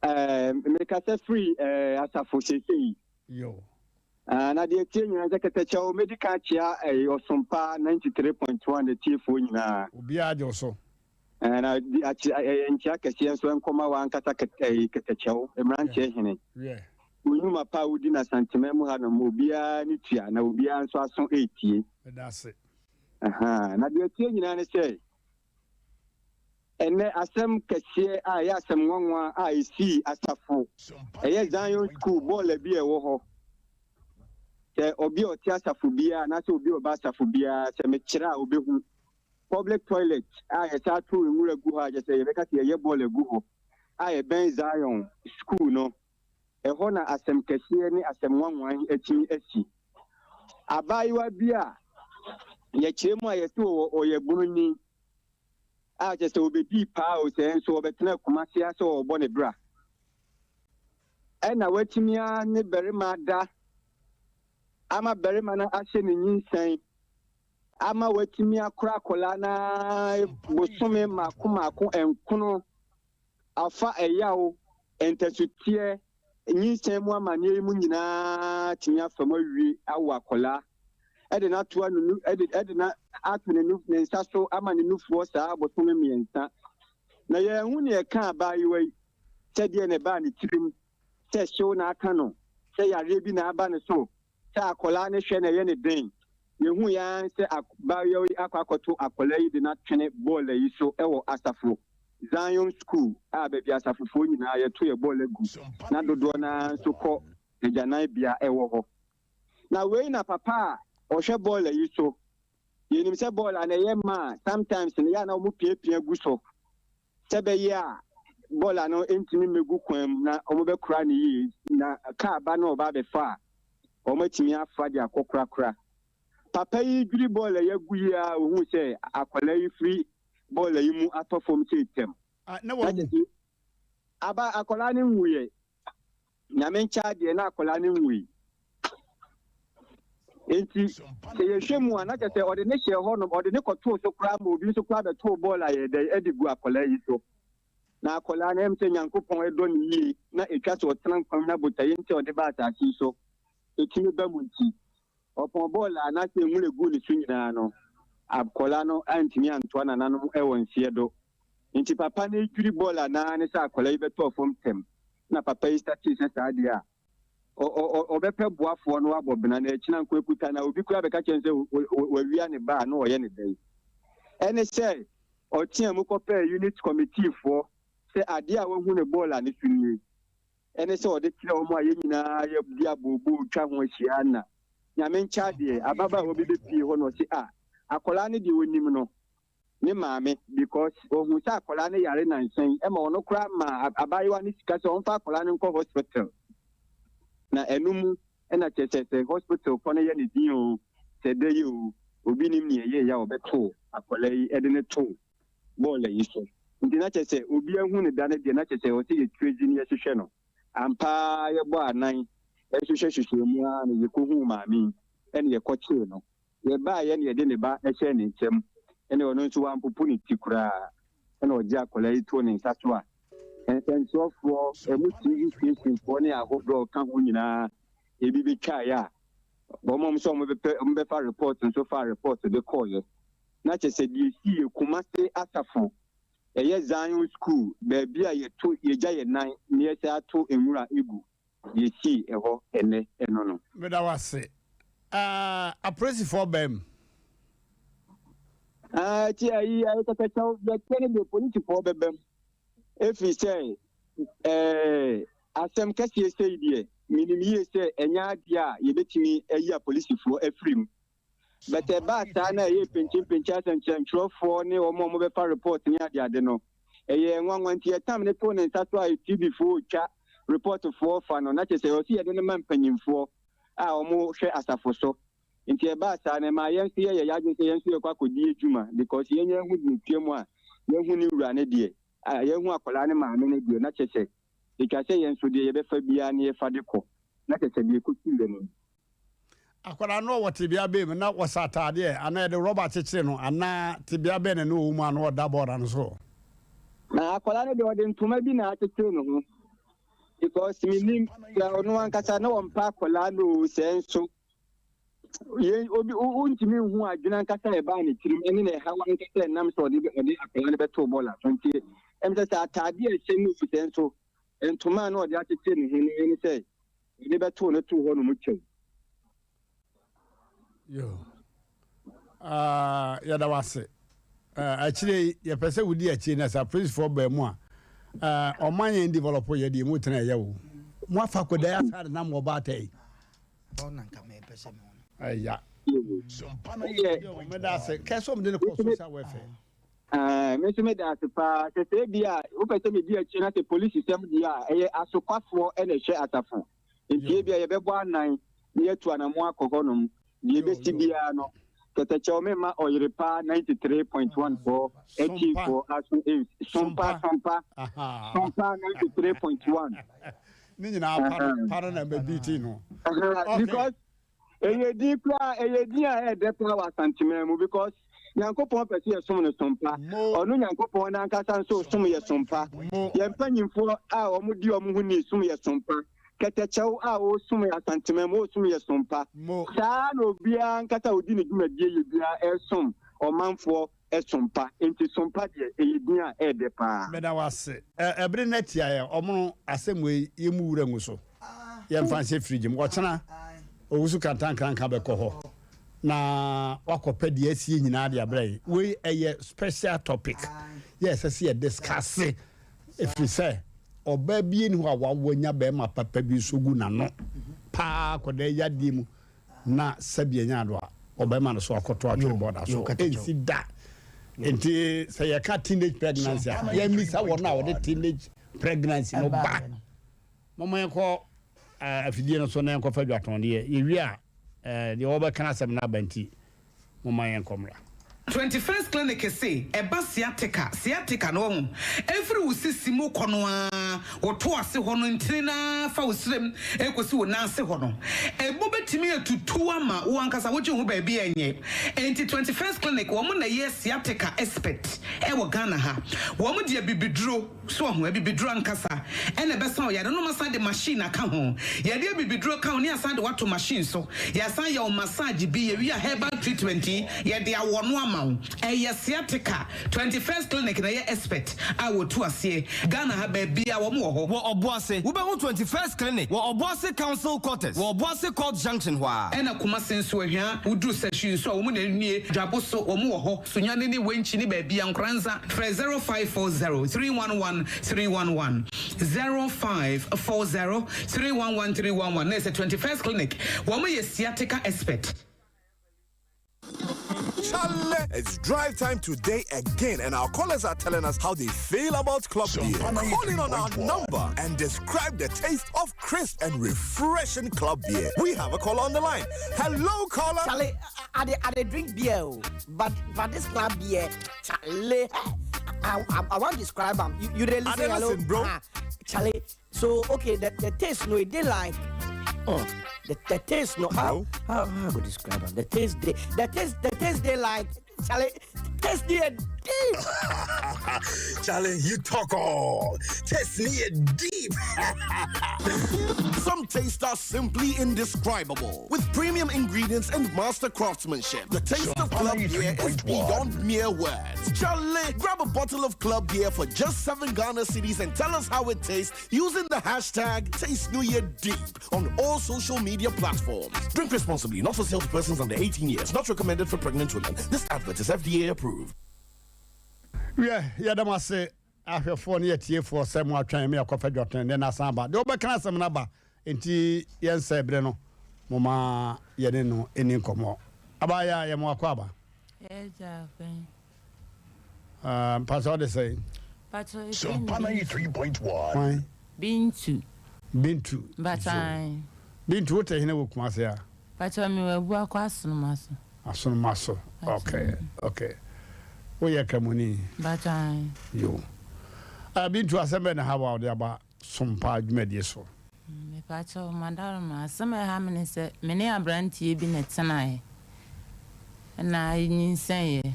Ɛɛ, mekasa firi ɛɛ asafo seesei. Yo. Ah, na deɛ ɛteɛ nyinaa sɛ kɛtɛkyɛw mɛdi kan akyea ɛɛ Ɔsompa 93.1 atiefoɔ nyinaa. Obiara gye wo so. Ɛɛ, na di akye ɛyɛ nkyea kɛseɛ nso ɛnkɔma w'ankasa kɛt ɛɛ kɛtɛkyɛw, mmeranteɛ hene. Wiɛ. Wo nnwuma pa a wodi no Asanteman mu hanom, obiara ani tua na obiara nso aso retie. Meda ase. Ahaa, na deɛ ɛteɛ nyinaa ne sɛ, Ɛnnɛ, asɛm kɛseɛ a ɛyɛ asɛm nwanwa a ɛsii asafo, ɛyɛ Zion School bɔɔla bi a ɛwɔ hɔ. Sɛ obi a ɔte asafo biara anaasɛ obi a ɔba asafo biara, sɛ mekyerɛ a ɔbɛhu. Public toilet a yɛsan to nwura gu hɔ a kyerɛ sɛ yɛbɛka sɛ yɛyɛ bɔɔla gu hɔ a ɛbɛn Zion School no, ɛhɔ na asɛm kɛseɛ ne asɛm nwanwa yi atumi asi. Abaayewa bi a yɛkyerɛ mu a yɛse ɔwɔ ɔyɛ bununi a kyerɛ sɛ ɔbɛdii paa o sɛ nso ɔbɛtena Kumasi ha sɛ ɔrebɔ ne bra. Ɛna watumi ara ne barima ada ama barima no ahyɛ ne nyinsɛn ama watumi akora akwadaa no ara bosome mmaako mmaako nkono. Afa ɛyaw, ntasuteɛ, nyinsɛn mu amaneɛ yi mu nyinaa atumi afa mu awie awo akwadaa de no ato ne nu de de no ato ne nu ne nsa so ama ne nufoɔ saa abosome mmiɛnsa. Na yɛanhu nea ɛka abaayewa yi sɛ deɛ na ɛbaa ne tirim, sɛ hyew na aka no, sɛ yareɛ bi na aba ne so, sɛ akwadaa no hwɛ na ɛyɛ no den. Yɛhuiɛ ara ne sɛ abaayewa yi akɔ akɔto akwadaa yi de no atwene bɔɔla yi so wɔ asafo Zion School a baabi asafofoɔ nyinaa yɛto yɛ bɔɔla gu na dodoɔ no ara nso kɔ agyananbea wɔ hɔ. Na wei na papa a ɔhwɛ bɔɔla yi so, yɛnim sɛ bɔɔla no ɛyɛ ma a sometimes no yɛ a na wɔpiapia gu so sɛ ɛbɛyɛ a bɔɔla no ntumi mmɛgu kwan mu na wɔbɛkora no yie na kaa ba na ɔba abɛfa a wɔatumi afa de akɔ korakora. Papa yi dwiri bɔɔla yi agu yi ara ohuu sɛ akwadaa yi firi bɔɔla yi mu atɔ fam sei tɛm. Ah, na wawu. Aba akwadaa no nwuiɛ. Nyame nkyɛ adeɛ na akwadaa no nwui. Enti sɛ yɛhwɛ mu a na kyerɛ sɛ ɔde ne hyɛɛ hɔnom, ɔde ne kɔtoo so koraa ma obi nso koraa bɛtoo bɔɔl a yɛ dɛn de gu akwadaa yi so. Na akwadaa no ɛm sɛ Nyankopɔn dɔ no yie na ɛtwa sɛ ɔtena nkwa mu na botaeɛ nti a ɔde baa asase yi so ɛtumi ba mu nti, ɔpɔn bɔɔl a na sɛ nwura gu ne so nyinaa no, akwadaa no antumi antoa nananom wɔ nseɛ do. Nti papa no dwiri bɔɔl a naa ne sɛ akwadaa yi bɛtɔɔ fam tɛm na papa yi startee sɛ saa deɛ a ɔbɛpɛ boafoɔ na wabɔ bena na akyina nko akuta na obi koraa bɛka kyerɛ no sɛ wawia ne ba a na ɔyɛ ne dɛn. Ɛne sɛ ɔteaa mu kɔpɛɛ unit committee foɔ sɛ adeɛ a wahu no bɔɔla no so nie. Ɛne sɛ ɔde kyerɛ wɔn a yɛn nyinaa yɛdi abooboo twa ho ahyia na Nyame nkyɛ adeɛ ababaawa bi bɛpie hɔ na ɔse ah akwadaa no deɛ ɔnim no ne maame because ohun sɛ akwadaa no yare nansa yi ɛma ɔno koraa maa abaayewa no sika sɛ ɔmfa akwadaa no nkɔ hospital na ɛno mu ɛna kyerɛ sɛ sɛ hospital kɔ no yɛ ne din o sɛ dɛ yi o obi nim nea ɛyɛ yɛ a ɔbɛto akwadaa yi ɛde ne to bɔɔla yi so nti na kyerɛ sɛ obi ahu ne da no deɛ na kyerɛ sɛ ɔsɛ yɛ trace ne yɛhwehwɛ no ampa ara yɛbɔ anan ɛhwehwɛ hwehwɛ mu ara na yɛkɔhuu maame yi ɛna yɛkɔkyee no. Yɛbaeɛ na yɛde ne ba hyɛɛ ne nsam, ɛnna ɔno nso wampopo ne ti koraa, ɛnna ɔgye akwadaa yi too ne nsa so a nsɛntwerɛfoɔ, ɛmu TV stationfoɔ ne ahodoɔ a ɔka ho nyinaa ebi bɛtwaeɛ a wɔn a wɔn wɔbɛpɛ wɔbɛfa report nso faa report de kɔeɛ. Na kyerɛ sɛ deɛ ɛsii yɛ Kumase asafo ɛyɛ Zion School baabi a yɛto yɛgya yɛn nan na yɛsɛ ato nwura egu. Yɛsii ɛhɔ ɛnnɛ ɛno no. Meda wo ase. Ah, apolisifoɔ baa mu. Ah, ti ayi ayi kɛkɛkyɛw deɛ kyɛ ne deɛ polisifoɔ bɛba mu. Ɛfiri sɛ ɛɛ asɛm kɛseɛ sei deɛ menim yie sɛ ɛnyɛ adeɛ a yɛbɛtumi ayi apolisifoɔ afiri mu. But ɛbaa saa na ɛyɛɛ penkyenpenkyen asɛnkyerɛntwerɛfoɔ ne wɔn a wɔbɛfa report ne adeade no, ɛyɛɛ nwanwa nti yɛtam no too ne nsa so a TV foɔ retwa report foɔ fa no na kyerɛ sɛ ɛwɔ sɛ yɛde no ma mpanyinfoɔ a wɔhwɛ asafo so. Nti ɛbaa saa no ɛmaa yɛn nso yɛyɛ yɛn adwene sɛ yɛn nso yɛkɔ akɔdi adwuma because yɛn yɛahu deɛ ɛtua mu a yɛahu ne wura no deɛ a yɛahu akwadaa no maame no deɛ na kyerɛ sɛ ɛtwa sɛ yɛn nso deɛ yɛbɛfa biara no yɛfa de kɔ na kyerɛ sɛ deɛ ɛkɔsiiɛ no. Akwadaa no wɔ tebea bɛn mu? Na wɔhyɛ ataadeɛ anaa yɛde rɔba kyekyere no anaa tebea bɛn na na ɔwɔ mu a na ɔda bɔɔla no so? Na akwadaa no deɛ ɔde ntoma bi na akyekyere ne ho because menim sɛ ɔno ankasa na ɔmpɛ akwadaa no o sɛ nso yɛn obi wontumi nhu adwene ankasa a ɛbaa ne tirim ɛne na ɛhaw ankasa ɛnam sɛ ɔde ɔde akwadaa no bɛtoo bɔɔla so nti ɛm sɛ sɛ ataadeɛ a ɛhyɛ no o sɛ nso ntoma a na ɔde akyekyere ne ho no ɛne sɛ Ɔde bɛtoo no too hɔ nom kyɛw. Yo. Ah, yɛda wase. Uh, akyire yi yɛpɛ sɛ wodi akyire na sɛ apolisifoɔ baa mu a uh, ɔman yɛn develop yɛ deɛ mu tena ɛyɛ wo mo afa akɔda yɛ asa de nam wɔ baata yi ɛya meda ase kɛ sɛ ɔmde no kɔ social welfare Ɛɛ, me nso meda ase paa. Sɛ sɛ ebi a wopɛ sɛ medi akyire na sɛ polisisɛm deɛ a, ɛyɛ asokwafoɔ na ɛhwɛ asafo. Nti ebi a yɛbɛbɔ anan na yɛatu anammɔn akɔ hɔnom. Deɛ ɛbɛsi biara no, kɛtɛkyɛw memma ɔyere paa 93.1 foɔ atiefoɔ aso ɛnsi. Sompa, Sompa, Sompa 93.1. Ne nyinaa pa no, pa no na ɛbɛbi no. Because ɛyɛ din koraa, ɛyɛ din a ɛyɛ dɛ paa wɔ Asanteman mu because. Nyankopɔn pɛ sɛ yɛsom no som pa. Ɔno Nyankopɔn no ankasa nso som yɛ som pa. Yɛn mpanyimfoɔ a wɔdi wɔn ho ni som yɛ som pa. Kɛtɛkyɛw a ɔresom yɛ Asanteman mu ɔresom yɛ som pa. Saa ara na obiara ankasa a ɔdi ne dwumadie yɛ biara resom ɔmanfoɔ som pa. Enti som pa deɛ, ɛyɛ din a ɛyɛ dɛ pa ara. Meda wo ase. Ɛbere no atia yɛn. Ɔmono, asɛm wei, yɛmmu wura ngu so. Yɛmfa nhyɛ fridge mu. Ɔkyena, Owusu Kantankranka bɛkɔ hɔ na wakɔpɛ deɛ asie nyinaa de abrɛ yɛn. Wei ɛyɛ special topic yɛ ɛsɛ sɛ yɛ discuss ɛfiri sɛ ɔbaa bi ni hɔ a wawo anya bɛrima papa bi nso gu n'ano paa kɔda yadeɛ mu na sɛbi anya ado a ɔbɛrima no so akɔto atwere bɔda so ɛnsi da. Nti sɛ yɛka teenage pregnancy a yɛmmisa wɔn a wɔde teenage pregnancy no ba. Momma yɛnkɔ afidie no so na yɛnkɔfa dwatɔndeɛ. Yɛwie a, deɛ wɔbɛka asɛm no aba nti, momma yɛnkɔ mmra. 21st Clinic se ɛba sciatica, sciatica no wahu, ɛfiri wo sisi mu kɔ no ara, wo to ase hɔ no ntini no ara fa wo srem ɛkɔsi wo nan ase hɔ no, ɛmu bɛtumi atutu ama wo ankasa wogye wo ho baabi a ɛnyɛ. Enti 21st Clinic wɔn na ɛyɛ sciatica expert ɛwɔ Ghana ha. Wɔn de abibiduro. So wahu? Abibiduro ankasa na ɛbɛsa wo yare no. Wɔasan de machine aka ho. Yɛde abibiduro ka ho na yɛasan de wo ato machine so. Yɛasan yɛ wo massage bi. Yɛwie a herbal treatment yi, yɛde awɔ no ama wo. Ɛyɛ sciatica. 21st Clinic na ɛyɛ expert a wɔtu aseɛ. Ghana ha baabiara wɔn wɔ hɔ. Wɔ Ɔboase, wobɛhu 21st Clinic wɔ Ɔboase Council Quarters wɔ Ɔboase Court Junction hɔ ara. Ɛna Kumasi nso, Ahwia, woduru Sahwi nso a, wɔn na ɛnie. Dwabo so, wɔn wɔ hɔ. Sunyani ne Wenchi ne baabia Nkoranza frɛ 0540 311 311 0540 311 311 na ɛsɛ 21st clinic wɔn yɛ sciatica expert. Chale, it's drive time today again, and our callers are telling us how they feel about club beer. Calling on our number and describe the taste of crisp and refreshing club beer. We have a caller on the line. Hello, caller. Chale, I, I, I, I drink beer, oh, but but this club beer, chale, I, I, I want to describe them. You, you really listen, hello? Listen, bro. Ah, chale, so okay, the, the taste no, it did like. Oh, the, the taste no how how how I go describe am? The taste they the taste the taste they like Charlie taste me deep. Charlie, you talk all. Taste me deep. Some tastes are simply indescribable. With premium ingredients and master craftsmanship, the taste of club beer is beyond mere words. Charlie, grab a bottle of club beer for just 7 Ghana cedis and tell us how it tastes using the hashtag TasteNewYearDeep on all social media platforms. Drink responsibly, not for sale to persons under 18 years, not recommended for pregnant women. This advert is FDA approved. Wiɛ, yɛda mo ase ahwɛfoɔ ne atiefoɔ sɛ mo atwɛn me akɔfa dwatɛn dɛ na asan aba. Deɛ ɔbɛka asɛm no aba, enti yɛnsɛe bere no, momma yɛne no nni nkɔmmɔ. Abaayewa, yɛ mo akɔ aba. Ɛgya afɛn. Ah, mpakyɛ ɔde sɛn? Mpakyɛ efrɛ me Bintu. Hwan? Bintu. Bintu. Mpakyɛ. Bintu wote hene wɔ Kumase a? Mpakyɛ me wɔ Abuakɔ Asonoma so. Asonoma so. Okay, okay. Woyɛ Kramoni? Mpakyɛ. Yo. Ah, Bintu asɛm bɛn na ha wa wode aba Sompa dwumadie so? Mepakyɛw, Madaroma, asɛm a ɛha me ne sɛ, me ne aberanteɛ bi na ɛtenaeɛ, ɛna yɛnyinsɛneeɛ.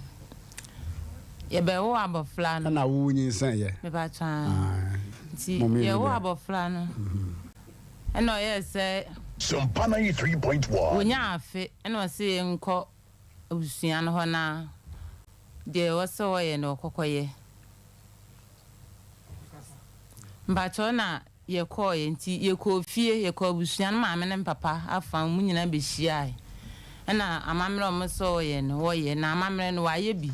Yɛbɛwoo abɔfra no. Ɛna wo nyinsɛneeɛ? Mepakyɛw, aane. Nti yɛwoo abɔfra no, ɛna ɔyɛɛ sɛ. Sompa 93.1. Wɔnyaa afe, ɛna ɔse yɛnkɔ abusua no hɔ na deɛ ɛwɔ sɛ wɔyɛ no wɔkɔkɔyɛ. Mpakyɛw na yɛkɔɔeɛ nti yɛkɔɔ fie yɛkɔɔ abusua no maame ne me papa afa wɔn nyinaa bɛhyiaae ɛna amammerɛ a wɔn sɛ wɔyɛ no wɔyɛ na amammerɛ no wɔayɛ bi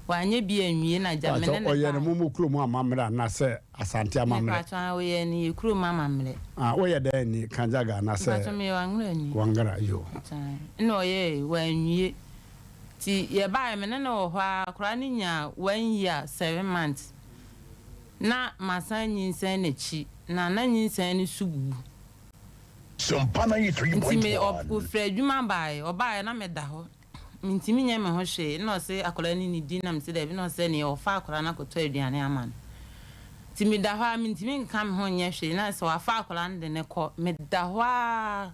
wɔanyɛ bi anwie na gya me ne Mpakyɛw no ɔyɛ no baeɛ. mo mo kurom amammerɛ anaasɛ Asante amammerɛ? Mepakyɛw ae wɔyɛɛ no yɛ kurom amammerɛ. Ah woyɛ dɛn ni Kanjaga anaasɛ Mpakyɛw meyɛ Wangara ni. Wangara yoo. Mpakyɛw ae ɛna ɔyɛɛ wɔanwie nti yɛbaeɛ me ne no wɔ hɔ ara akwadaa no nyaa one year seven months. Na masan anyinsɛn n'akyi, na na nyinsɛn no so bubu. Nti me ɔ ɔfiri adwuma baeɛ, ɔbaeɛ na meda hɔ, mentumi nyɛ me ho hwee, ɛna ɔse akwadaa no nnidi, na mese daabi, na ɔse ɛneɛ ɔfa akwadaa no akɔtɔ aduane ama no. Nti meda hɔ ara, mentumi nka me ho nyɛ hwee, na sɛ wafa akwadaa no de no kɔ, meda hɔ ara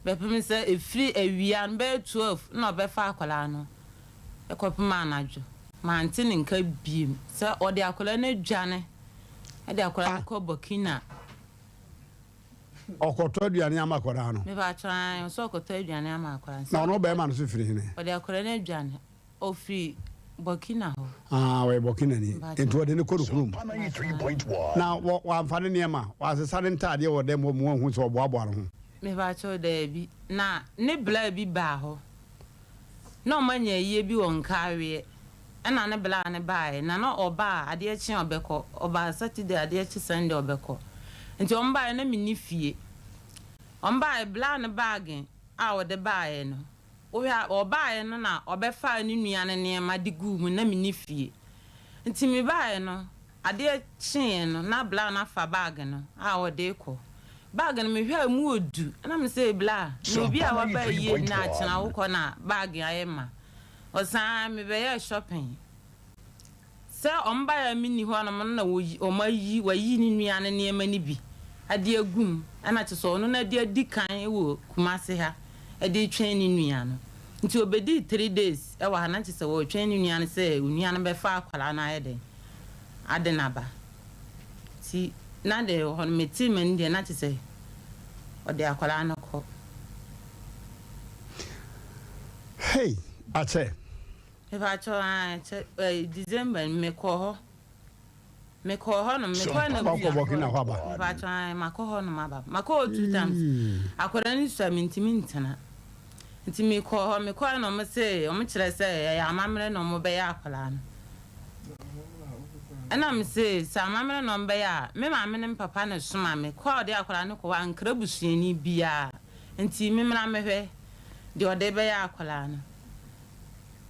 bɛpem sɛ ɛfiri awia no bɛyɛ 12 na ɔbɛfa akwadaa no. kɔpem anadwo, mante ne nka biem sɛ ɔde akwadaa no adwane de akwadaa no kɔ Burkina. Ɔkɔtɔ aduane ama akwadaa no. Mepakyɛw ae, ɔsɛ ɔkɔtɔ aduane ama akwadaa no. Na ɔno bɛrima no nso firi hene? Ɔde akwadaa no adwane, ɔfiri Burkina hɔ. Ah, ɔyɛ Burkinani. Nti ɔde no kɔ ne kurom. Na wamfa ne nneɛma, wansesa ne ntaadeɛ wɔ dɛm hɔ ma wɔanhu sɛ ɔboaboa ne ho? Mepakyɛw daabi. Na ne bla bi baa hɔ. Na wɔanya ayie bi wɔ Nkaaweɛ. Ɛna ne bla no baeɛ. Na na ɔba a, adeɛ kye a ɔbɛkɔ. Ɔbaa Saturday, adeɛ kye Sunday ɔbɛkɔ. Nti wɔn baeɛ na menni fie. Wɔn baeɛ, bla no baage a ɔde baeɛ no, Wohwɛ a, ɔbaeɛ no na ɔbɛfaa ne nua no nneɛma de guu mu, na menni fie. Nti mebaeɛ no, adeɛ kyeeɛ no, na Bla no afa baage no a ɔde rekɔ. Baage no, mehwɛ a emu wɔ du. Ɛna mese, Bla, na obi a waba ayie nnɛ akyena wokɔ na baage ayɛ ma? Ɔse, aane, mebɛyɛɛ shopping. Sɛ wɔn baeɛ a menni hɔ nom no na wɔyi, wɔn ayi, wayi ne nua no nneɛma no bi de agu mu, ɛna kyerɛ sɛ ɔno na de adi kan wɔ Kumasi ha de retwɛn ne nua no. Nti ɔbɛdii 3 days wɔ ha na kyerɛ sɛ ɔretwɛn ne nua no sɛ onua no bɛfa akwadaa no ayɛ dɛn, ade no aba. Nti na deɛ wɔ hɔ no metee m'ani deɛ na kyerɛ sɛ ɔde akwadaa no kɔ. Hey, akyɛ. Mepakyɛw aah kyɛ ɛɛ December no mekɔɔ hɔ mekɔɔ hɔ nom mekɔɔ na Wakɔ Burkina hɔ aba? Mepakyɛw aah makɔ hɔ nom aba makɔ hɔ two times akwadaa no sua mentumi ntena nti mekɔɔ hɔ mekɔɛ na ɔmo se ɔmo kyerɛ sɛ ɛyɛ amammerɛ na ɔmo bɛyɛ akwadaa no ɛna me se sɛ amammerɛ na ɔmo bɛyɛ a me maame ne me papa na ɛsoma me kɔ a ɔde akwadaa no kɔ hɔ ankra busuani biara nti me mmra mɛhwɛ deɛ ɔde bɛyɛ akwadaa no.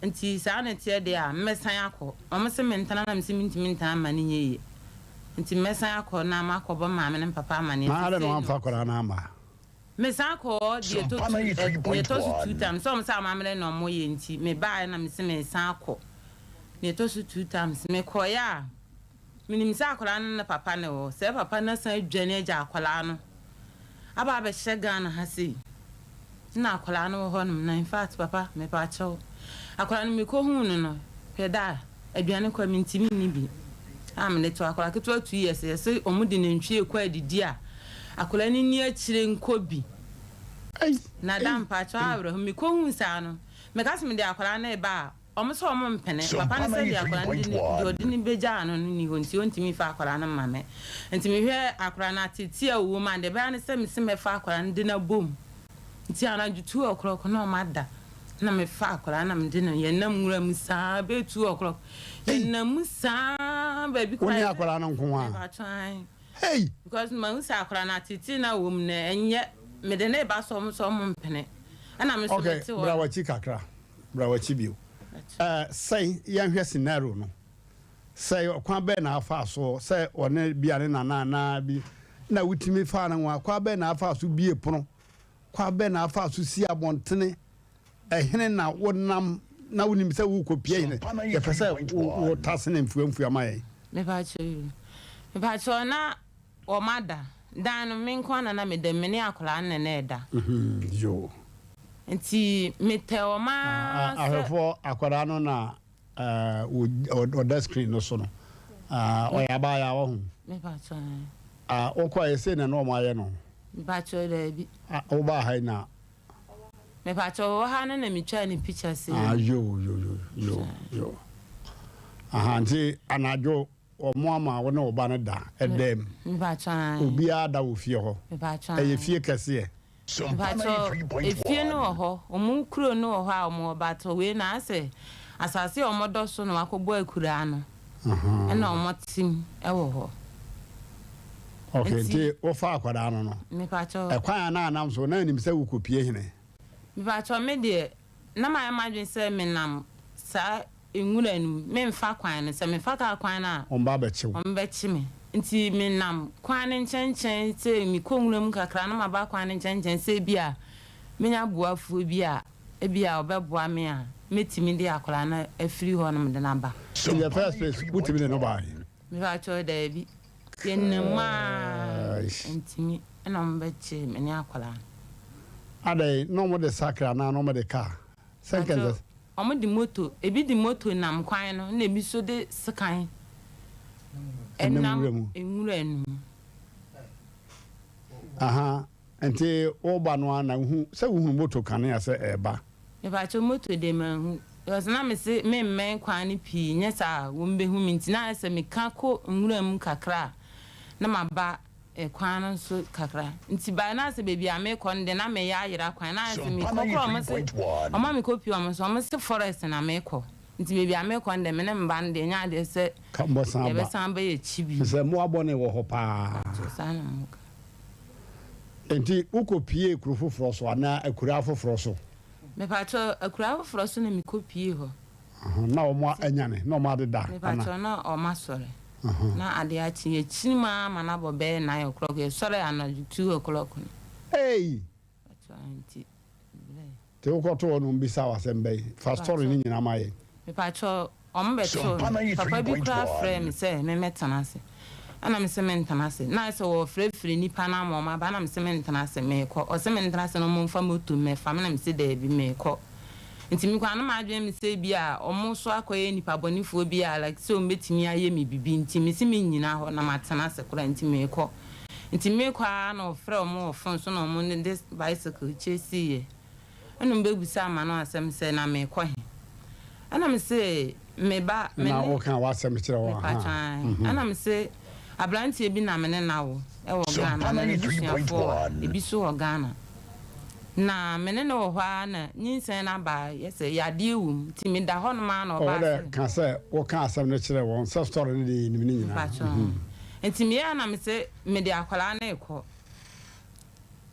Nti saa na ɛteɛ deɛ a, mɛsan akɔ. Wɔn se mentena na mese mentumi ntena mma no nyɛ yie. Nti mɛsan akɔ na makɔbɔ maame ne papa amaneɛ Na sɛ adɛn na sei na wamfa akwadaa no amma? Mesan kɔɔ hɔ deɛ ɛtɔ two, ɛ, deɛ ɛtɔ so two times. Sɛ wɔn sɛ amammerɛ na wɔyɛ nti, mebaeɛ na mese meresan akɔ. Deɛ ɛtɔ so two times, mekɔeɛ a, Menim sɛ akwadaa no ne papa na ɛwɔ hɔ. Sɛ papa no asan adwane agya akwadaa no aba abɛhyɛ Ghana ha sei na akwadaa no wɔ hɔnom na in fact papa mepaakyɛw akwadaa no mekɔhuu no no hwɛ da a aduane kɔ mentumi nni bi a mede to akwadaa ketewa 2 years yɛsɛ wɔn de nantwie kɔ adidi a akwadaa no nni akyire nkɔ bi na da mpaakyɛw awerɛho mekɔhuu saa no meka sɛ mede akwadaa no reba a Wɔn sɛ wɔn mpene. Papa no sɛ deɛ akwadaa no de no, deɛ ɔde no bɛgyaa no no nni hɔ nti ɔntumi mfa akwadaa no mma me. Nti mehwɛ akwadaa no ateetee a ɔwɔ mu a, deɛ ɛbɛyɛ ne sɛ mese mɛfa akwadaa no de no abom. Nti anadwo 2 o'clock na wɔn ada na mefa akwadaa no na mede no, yɛnam nwura mu saa bɛyɛ 2 o'clock. Yɛnam mu saa baabi Wo ne koraa. akwadaa no nko ara? Mepakyɛw, ae. Hey! Because mahu sɛ akwadaa no ateetee no a ɔwɔ mu no ɛnyɛ, mede no reba sɛ wɔn sɛ wɔn mpene. Ɛna me nso Okay, mete hɔ bra no. w'akyi kakra. Bra w'akyi bio. Ɛɛ, sɛn, yɛnhwɛ scenario no. Sɛn, ɔkwan bɛn na afaa so sɛ ɔne bi a ne nana anaa bi na wotumi faa ne ho a, kwan bɛn na afaa so bie pono? Kwan bɛn na afaa so si abɔntene? Ɛhene na wonam na wonim sɛ worekɔpie hene? Yɛpɛ sɛ wotasene mfuamfua ma yɛn. Mepakyɛw yi. Mepakyɛw na wɔn ada. Dan no, me nko ara na na meda mu, me ne akwadaa no na na ɛda. Yoo. Nti metɛ wɔn ara sɛ. Ahwɛfoɔ, akwadaa no na ɔda screen no so no, ɔyɛ abaayewa wahu. Mepakyɛw. Wokɔ a, sei na na wɔn ayɛ no? Mepakyɛw, daabi. Wobaa ha yi na? Mepakyɛw, wɔ ha no na metwaa ne picture sei. Ah, yoo, yoo, yoo, yoo, yoo. Aha, nti anadwo. Wɔn ama wo ne wo ba no da ɛdan mu. Obiara da wɔ fie hɔ. Ɛyɛ fie kɛseɛ. Mpakyɛw, efie no wɔ hɔ, wɔn kuro no wɔ hɔ a wɔn wɔ but wei no ayɛ sɛ asase a wɔn dɔ so na wɔakɔbɔ akuraa no ɛna wɔn te mu ɛwɔ hɔ. Okay, nti wofa akwadaa no no, Mepakyɛw. ɛkwan a na anam so na anim sɛ wokɔpie hene? Mepakyɛw, me deɛ na mayɛ m'adwene sɛ menam saa nwura no mu, memfa kwan no, sɛ mefa kaa kwan no a, Wɔn ba bɛkye wo. wɔbɛkye me. Nti menam kwan no nkyɛnkyɛn sɛ mekɔ nwura mu kakra na maba kwan no nkyɛnkyɛn sɛ ebia menya boafoɔ bi a ebia ɔbɛboa me a mɛtumi de akwadaa no afiri hɔ nom de no aba. In the first place, wotumi de no baeɛ? Mepakyɛw, daabi. Yɛnam mu ara ntumi ɛna wɔbɛkyee me ne akwadaa no. Adɛn, na wɔde sakre anaa na wɔde kaa? Sɛ nka Mepakyɛw, ɛnsɛ. Wɔde moto, ebi de moto nam kwan no na ebi nso de sekan Ɛnam nam nwura mu. nwura no mu. Aha, nti woba no ara na wohu sɛ wohunu moto kanea sɛ ɛreba. Mepakyɛw moto deɛ manhu because na mese memmɛn kwan no pii nyɛ saa a wɔbɛhu me nti na ayɛ sɛ meka kɔ nwura mu kakra a na maba kwan no so kakra nti by na sɛ baabi a mekɔ no deɛ na meyɛ ayera kwan na ayɛ sɛ mekɔ koraa ɔmo se ɔmo a mekɔ pie ɔmo so ɔmo se forest na mekɔ nti baabi a mekɔ no deɛ me ne mba no deɛ ɛnyɛ adeɛ sɛ Ka mbɔsan aba. yɛbɛsan aba yɛ akyi bio. Sɛ mmoa bɔne wɔ hɔ paa. Mpakyɛw saa na ɔmo ka. Nti wokɔ piee kuro foforɔ so anaa akuraa foforɔ so? Mepakyɛw akuraa foforɔ so na mekɔ pie hɔ. Na wɔn anyane, na wɔn adeda ana? Mepakyɛw na wɔn asɔre. Na adeɛ akye, yɛkyini mu ara ma no abɔ bɛyɛ nine o'clock, yɛsɔre anadwo two o'clock no. Ei! Mepakyɛw nti brɛ. Nti wokɔtoo hɔ na wɔn bisaa wo asɛm bɛn? Fa story no nyinaa ma yɛn. Mepakyɛw wɔn bɛtoo me, papa bi koraa frɛɛ me sɛ memmɛtena ase. Ɛna mese mentena ase. Na ayɛ sɛ wɔrefrɛfrɛ nnipa no ama wɔn aba, ɛna mese mentena ase, merekɔ. Ɔse mentena ase na wɔmfa moto mmɛfa me, ɛna mese daabi, merekɔ. Nti me koraa na m'adwene me sɛ ebia wɔn nso akɔyɛ nnipa bɔnefoɔ bi a like sɛ wɔbɛtumi ayɛ me biribi nti mese mennyina hɔ na matena ase koraa nti merekɔ. Nti merekɔ ara na ɔfrɛɛ wɔn wɔ phone so na wɔn de bicycle chaseiiɛ. Ɛna ɔbɛbisaa m'ano asɛm sɛ na merekɔ he? Ɛna mese me ba, me Na ne. wokaa w'asɛm kyerɛ wɔn Mepakyɛ ahaa. ae. Ɛna mese abranteɛ bi na me ne no awo wɔ Ghana na n'abusuafoɔ wɔ ebi nso wɔ Ghana. Na me ne no wɔ hɔ ara na nyinsɛn no aba yɛ sɛ yadeɛ wɔ mu nti meda hɔnom ara na Ɔwɔ ɔbaa dɛ sɛ. ka sɛ wokaa asɛm no kyerɛɛ wɔn sɛ story no deɛ yɛnim ne nyinaa. Mepakyɛ nti meyɛɛ na mese mede akwadaa no rekɔ.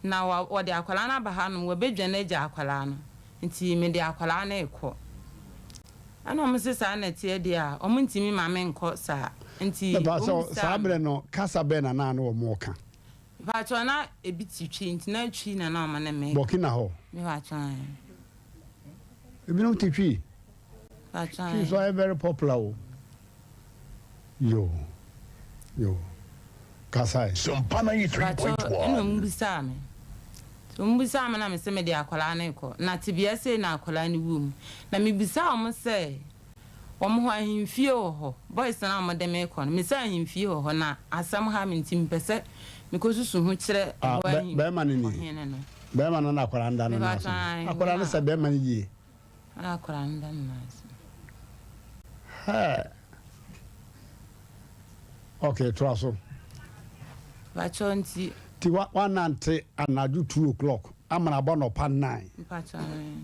Na wa wɔde akwadaa no aba hanom, wɔabɛdwane agya akwadaa no, nti mede akwadaa no rekɔ. Ɛna wɔn se saa na ɛteɛ deɛ a, wɔn ntumi ma me nkɔ saa. Nti Mepa wɔn kyɛw, bisaa saa me. berɛ no, kasa bɛn na na ne wɔn reka? Mepa kyɛw, na ebi te Twi, nti na Twi na na wɔn ne me reka. Burkina hɔ? Mepa kyɛw, ae. Ebinom te Twi? Mepa kyɛw, Twi ae. nso ayɛ very popular o. Yoo yoo kasae. Mpakyɛw ɛna ɔmo bisaa me nti ɔmo bisaa me na mese mede akwadaa no rekɔ na tebea sei na akwadaa no wɔ mu na me bisaa ɔmo sɛ ɔmo hɔ ahemfie wɔ hɔ boys no a ɔmo de me rekɔ no mese ahemfie wɔ hɔ na asɛm ha me nti mepɛ sɛ mekɔ susu ho kyerɛ Ah, ɛhɔ bɛ, ahemfie bɛrima no ni. ɔhene no. Bɛrima no na akwadaa no da no nan so Mepakyɛw no. ae, Akwadaa no na sɛ bɛrima no yie. Na akwadaa no da ne nan so. Hɛɛ. Okay, toa so. Mpakyɛw nti. Ti wa wanante anadwo 2 o'clock amana abɔ nɔpa 9. Mpakyɛw ɛɛ.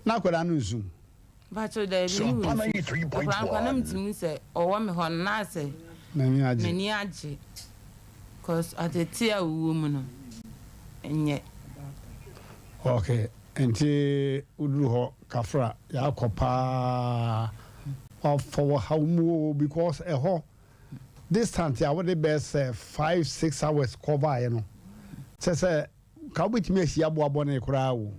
Na akwadaa no nsu. Mpakyɛw daabi ne wɔ nsu. Akwadaa no koraa na metumi hu sɛ ɔwɔ me hɔ no na asɛ. N'ani agye. M'ani agye. Cause atetee a wowɔ mu no nyɛ. Okay. Nti woduru hɔ kafra yɛakɔ paa wafa wɔ haw mu oo because ɛhɔ distant a wode bɛyɛ sɛ 5 6 hours kɔbaeɛ no kyɛ sɛ ka wobɛtumi ahyia aboa bɔne koraa o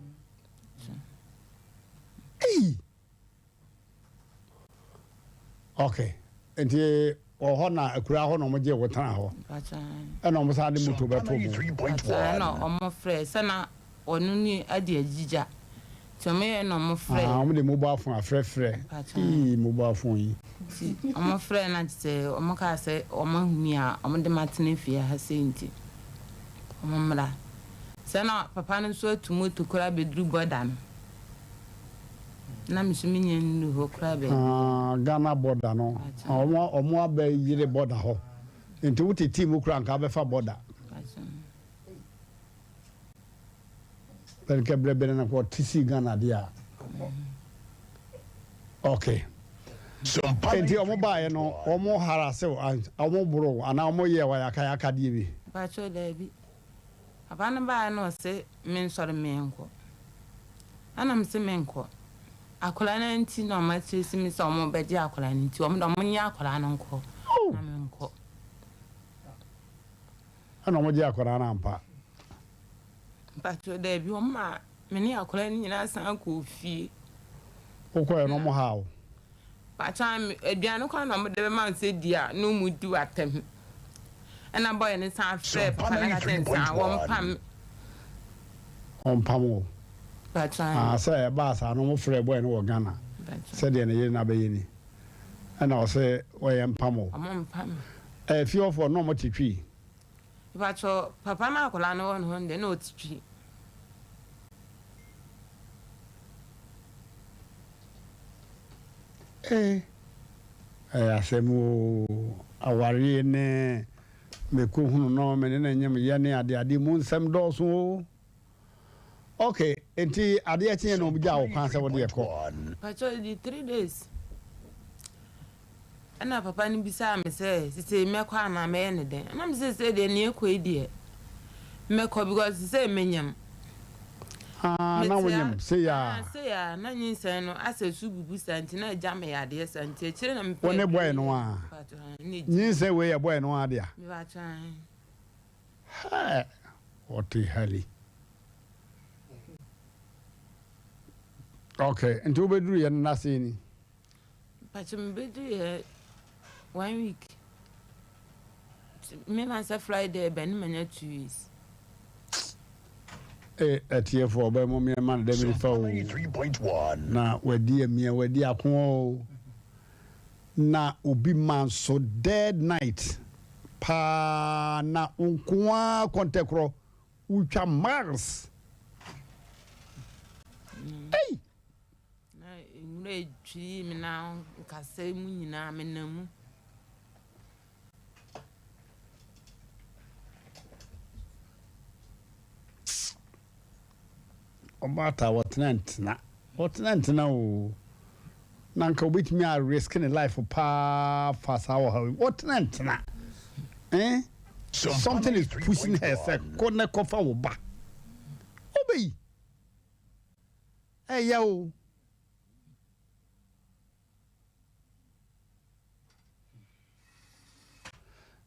ei ok nti wɔ hɔ na akuraa hɔ na wɔn gye wo tena hɔ ɛna wɔn san de moto bɛto mu. Ɛna wɔn frɛ sɛ na ɔno ni adi agyigya nti wɔn yɛ na wɔn frɛ. Ah wɔn de mobile phone afrɛfrɛ ii mobile phone yi. Nti wɔn frɛ na kyesɛ wɔn kaa sɛ wɔn ahu mi a wɔn de ma tena fie ha sei nti wɔn mmra sɛ na papa no nso atu moto koraa bɛduru bɔda no. Na me nso me nya nnuru hɔ koraa baabi. Ah Ghana border no ɔmo ɔmo abɛ yere border hɔ nti wo te team koraa nka abɛfa border. Bɛn kɛ brɛ bɛn na kɔ te si Ghana deɛ a. Okay. Nti ɔmo baayɛ no ɔmo harase wo ɔmo boro wo anaa ɔmo yɛ wo ayakayaka deɛ bi. Mpakyɛw daabi. Papa no baeɛ na ɔse mensɔre menkɔ. Ɛna mese menkɔ. Akwadaa no nti na ɔmo akyesi me sɛ ɔmo bɛgye akwadaa no nti ɔmo de ɔmo nye akwadaa no nkɔ na menkɔ. Ɛna ɔmo gye akwadaa no ampa? Mpakyɛw daabi ɔmo maa me ne akwadaa no nyinaa san kɔɔ fie. Wokɔɛ no ɔmo haa wo? Pakyɛ aduane koraa na ɔmo de bɛma wo sɛ di a na ɔmo di w'atɛm. Ɛna boy no san frɛɛ papa no ka kyerɛ no sɛ wɔmpam me. Ɔmpam wo. Ah, sɛ ɛbaa saa no ɔmo frɛɛ boy no wɔ Ghana sɛ deɛ ne yere no abɛyɛ ni. Ɛna ɔse wɔyɛ mpam o. Ɔmo mpam. Ɛɛ fie hɔfoɔ no na ɔmo te Twi? Mepakyɛw, papa no akwadaa no wɔ ne hɔ no deɛ na ɔte Twi. Ee, ɛyɛ asɛm oo, awareɛ ne mekɔhunu no me ne no nyem yɛ ne adeade mu nsɛm dɔɔso oo. Ok, nti adeɛ kyeeɛ na wɔgyaa wo kwan sɛ wode kɔ? Pakyɛ ɛdi 3 days ɛna papa no bisaa me sɛ sesei mɛkɔ anaa mɛyɛ ne dɛn ɛna me sɛ sesei deɛ nea ɛkɔ yi deɛ mɛkɔ because sesei menyem. Ah, na wonyem sei a? Ah, sei a na nyinsɛn no asɛ so bubu saa nti na agya me yadeɛ saa nti akyire na mepɛ. Wo ne bɔe no a? Nyinsɛn wei yɛ bɔe no a dea? Mepakyɛ ahe. Hɛɛ, wɔte hali. Okay, nti wobɛduru yɛ no n'ase ni? Mpakyɛ mebɛduru yɛ one week. Me na sɛ Friday bɛn ne manya 2 weeks. E atiefoɔ ɔbɛn mo mmiɛnma no dɛm nifa o. Na wadi amia wadi ako o. Na obi ma nso dead night paa na wo nko ara kɔntɛkorɔ wotwa miles. Ei! Na nwura etwiri me na nkasa mu nyinaa menam mu. Ɔbaata wɔtena ntena wɔtena ntena oo na nka obetumi a risk ne life paa fa saa ɔhaw yi wɔtena ntena eh something is pushing her sɛ kɔ na kɔfa wo ba obeyi ɛyɛ o.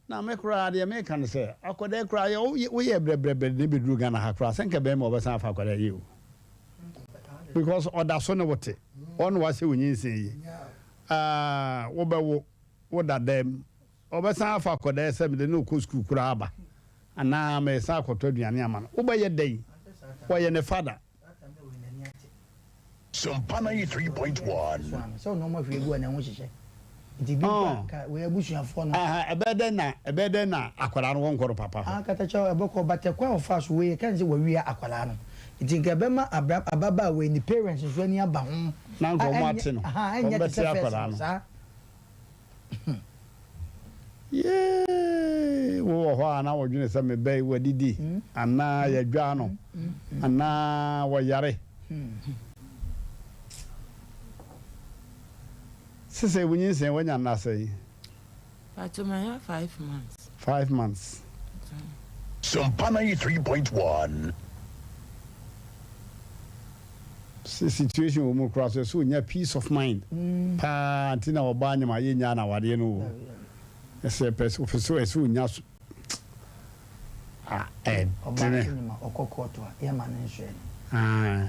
Na me koraa deɛ meka ne sɛ akwadaa yi koraa yɛ woyɛ brɛbrɛbrɛ de ne bɛduru Ghana ha koraa sɛ nka bɛrima ɔbɛsan afa akwadaa yi o because ɔda so ne wo te ɔne wahyɛ wo nyinsɛn yi ah, wobɛwo woda dɛm ɔbɛsan afa akwadaa yi sɛ mede ne kɔ sukuu koraa aba anaa mesan akɔtɔ aduane ama no wobɛyɛ dɛn wɔyɛ ne fada Sompa 93.1. Sɛ ɔno ɔma hwee gu a na ɛho hyehyɛ. Nti bi mpo a ka wei abusuafoɔ no. Ɛbɛyɛ dɛn na ɛbɛyɛ dɛn na akwadaa no wɔnkɔ no papa hɔ. Ah katakyɛ ɛbɛkɔ but ɛkwan a ɔfaa so wei yɛka ne sɛ wawia akwadaa no nti nka ɛbɛma abra ababaa wei ne parents nso ani aba ho. Na nka wɔn ate no Aha wɔn ɛnyɛ te bɛte sɛ first akwadaa no no. saa. Yee! Wowɔ hɔ a na wodwene sɛ me ba yi wadidi anaa yɛadwaa no anaa wɔyare. Sesei wo nyinsɛn wanya nna sɛn? Pacho manya 5 months. 5 months. Sompa 93.1. Sɛ situation wɔ mu koraa so ɛsɛ onya peace of mind paa nti na ɔbaa nyem a yɛnyaa no awadeɛ no o ɛsɛ pɛ sɛ ɔpɛ sɛ ɛsɛ onya so a Ɔbaa ɛdene nso nyem a ɔkɔ court a yɛma no nsɔɛ no. Aah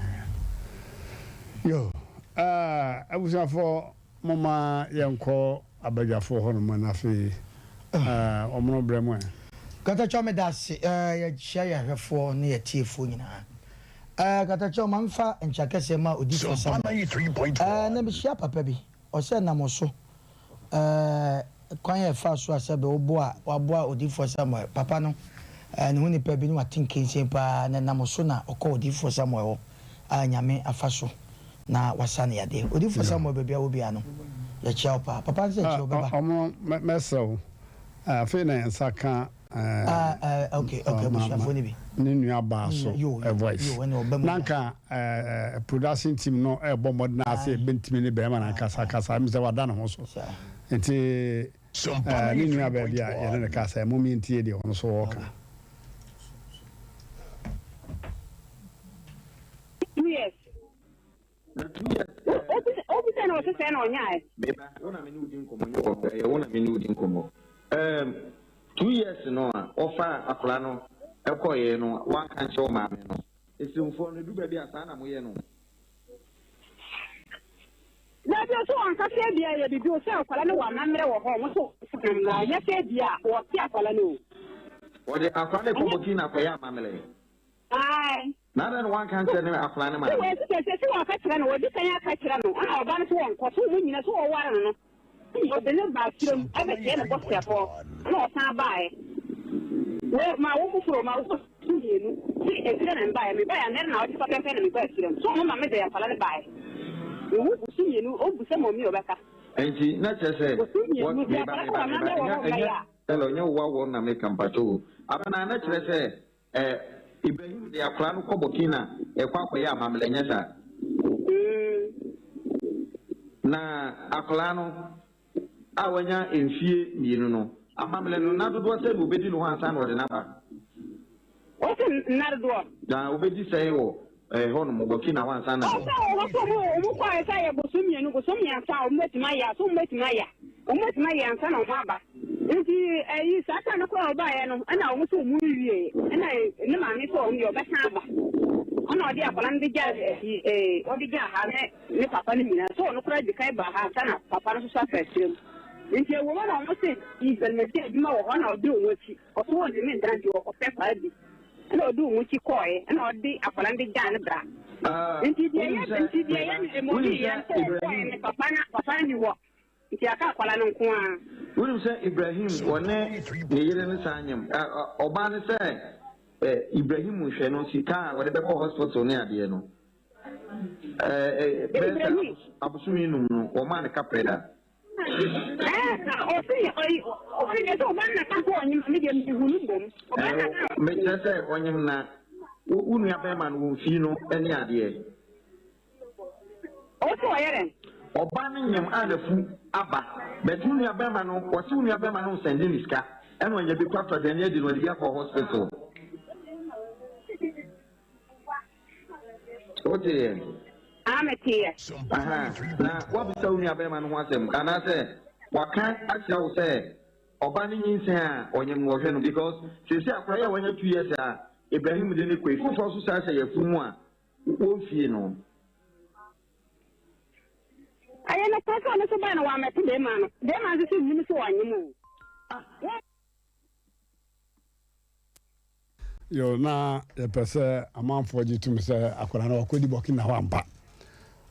yo ah abusuafoɔ momma yɛnkɔ abadwafoɔ hɔ nom na afei ah ɔmono brɛ mo ɛ. Katakyɛ meda ase yɛkyia yɛn ahwɛfoɔ ne yɛn atiefoɔ nyinaa. Ɛɛ katakyɛ ma nfa nkyia kɛseɛ ma odifoɔ Samuel. Ɛɛ na mehyia papa bi ɔsɛ nam ɔso ɛɛ kwan a ɛfa so a sɛbɛ woboa waboa odifoɔ Samuel papa no ɛɛ ne ho nipa bi ne wate nkensen paa na nam ɔso na ɔkɔ odifoɔ Samuel hɔ a Nyame afa so na wasa no yadeɛ. Odifoɔ Samuel baabi a wɔ biara no yɛkyia wo paa papa no sɛ kyia wo bɛba. Ɔmo mɛsrɛ wo afei na yɛn nsa ka Ah eh okay okay abusuafoɔ no bi. Ne nua baa so voice. Na nka production team no ɛbɔ mmɔden ara sɛ ɛbɛntumi ne bɛrima no ankasa kasa ɛmu sɛ wada ne ho so nti ne nua baa bi a yɛne no kasa ɛmom yɛntie deɛ ɔno so ɔɔka. Yes. Wobisa no ɔse sɛɛ na ɔnyaɛ. Me ba, wo na me ne wo di nkɔmmɔ nyɛ ɔpɛ, ɛyɛ wo na me ne wo di nkɔmmɔ. Erm, two years no a wɔfaa akwadaa no kɔeɛ no, woanka ankyerɛ wo maame no. Esiremfoɔ no, ɛduru baabi a saa na moyɛ no. Dabi o, sɛ wɔnka sɛ ebia ɛyɛ biribi o, sɛ akwadaa no wɔ amammerɛ wɔ hɔ, wɔn nso wɔn na ɛnyɛ sɛ ebia wɔte akwadaa no o. Wɔde akwadaa no rekɔ Burkina akɔyɛ amammerɛ. Ae. Na adɛn na wanka ankyerɛ ne akwadaa no Sɛ maame? wɔn sɛ sɛ sɛ wɔaka kyerɛ no, wɔdi kan aka kyerɛ no, ɛna ɔba no so wɔnkɔ, so wɔn nyina so wɔware no no, ɛna ɔde no baa serem ɛbɛkyerɛ ne bɔsɛfoɔ, ɛna ɔsan baeɛ. Wei ma wo foforɔ, ma wo so mmienu, se ɛfiri na mebaeɛ, mebaeɛ a nnɛ na ɔte pɛpɛpɛ na mebaa serem, so wɔn ma me de akwadaa no baeɛ. Mewu boso mmienu, ɔbu sɛ mɔmi ɔbɛka. Enti na kyerɛ sɛ Boso wɔ mmienu, deɛ meba akwadaa no meba wɔ meba amammerɛ wɔ ɛnyɛ hɔ ɛnyɛ mɛyɛ a. hello ɛnyɛ wo awoɔ na meka mpakyɛw o abena na kyerɛ sɛ Eh, Ibrahim de akwadaa no kɔ Burkina ɛkɔ akɔyɛ amammerɛ, nyɛ saa? Na akwadaa no a wanya mfie mmienu no, amammerɛ no, nna dodoɔ sɛn na ɔbɛdi no hɔ ansa na ɔde no aba? Wose nna dodoɔ? Na ɔbɛdi sɛn wɔ ɛhɔ nom, Burkina hɔ ansa na. Ɔsɛ wɔ hɔ sɛ ɔmo ɔmo kɔɛ sɛ yɛ bosom mmienu, bosom mmiɛnsa a ɔmo bɛtumi ayɛ a, so ɔmo bɛtumi ayɛ a, ɔmo bɛtumi ayɛ ansa na ɔmo aba. Nti ɛyi saa time no koraa a ɔbaeɛ no ɛna ɔmo sɛ ɔmo nwie ɛna ne maame sɛ ɔno deɛ ɔbɛsan aba ɛna ɔde akwadaa no de gya ɛyi ee ɔde gya ha ne ne papa no nyinaa sɛ ɔno koraa di kan ba ha ansa na papa no nso so afa akyire mu nti ɛwɔ mu na ɔmo sɛ yi adwuma wɔ hɔ na ɔde ɔmo akyi ɔso wɔn ntumi ntena nti ɔkɔpɛ paa bi Ɛna ɔde wɔn akyi kɔɔɛ, ɛna ɔde akwadaa no de gyaa ne bra. Nti deɛ Wonim yɛ, sɛ, nti deɛ yɛ meba, no, wonim ɛmɔbi yɛ sɛ no sɛ ɔkɔɔɛ Ibrahim, ne papa na, papa no ni hɔ. Nti aka akwadaa no nko ara. Wonim sɛ Ibrahim, ɔne ne yere no san nyem. Ɛ, ɔ, ɔbaa no sɛ, ɛ, Ibrahim nhwɛ no, sika a wɔde bɛkɔ hospital ne adeɛ no. Ɛ, ɛ, bɛyɛ sɛ Ibrahim. abos, abosome num no, wɔmaa no kaprɛ da. Mekyerɛ sɛ ɔnyem na wo nua bɛrima no wɔn fii no ne adeɛ. Ɔba no nyem a n'afu aba but wo nua bɛrima no wɔse wo nua bɛrima no nsɛnde ne sika ɛna ɔnya bi kɔ atɔ aduane adi na ɔde bi akɔ hospital. Wote yɛ? Ah, mete yɛ. Aha, na woabisa wo nuabarima no ho asɛm anaasɛ waka akyerɛ wo sɛ ɔba no nyinsɛn a ɔnyem no wɔhwɛ no because seesei akwadaa yi a wanya two years a Ibrahim de no kɔ yi foforɔ nso saa hyɛ yafunu mu a wɔmfie no. Ɛyɛ nokorɛ sɛ ɔno nso bae na wammɛto bɛrima no. Bɛrima nso so nnim sɛ ɔnyem o. Yo, na yɛpɛ sɛ amanfoɔ gye tom sɛ akwadaa no wakɔdi Burkina hɔ ampa.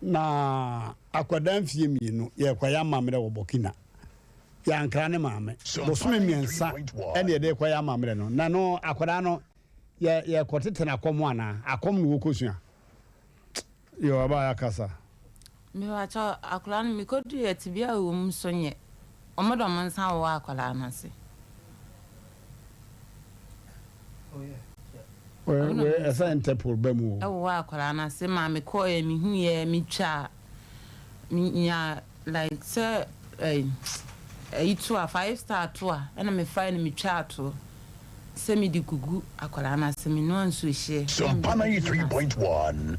Na akwadaa mfie mmienu yɛrekɔyɛ amammerɛ wɔ Burkina. Yɛankra ne maame. Bosome mmiɛnsa ɛne yɛde rekɔyɛ amammerɛ no. Na no akwadaa no yɛ yɛrekɔtete no akɔm anaa? Akɔm na wɔkɔsua. Yo, ɔbaa yɛakasa. Mepakyɛw, akwadaa no mekɔduu tebea a ɔwɔ mu so nyɛ. Wɔde wɔn nsa wowɔ akwadaa no ase. Wei ɛsɛ Interpol ba mu o. Ɛwowɔ akwadaa no ase maa mekɔeɛ mehuiɛ metwaa menya like sɛ ɛyi ɛyi to a five star to a ɛna mefae no metwaa toɔ sɛ mede gugu akwadaa no ase menoa nsuo hyeɛ Sompa na mede gugu n'ase 93.1.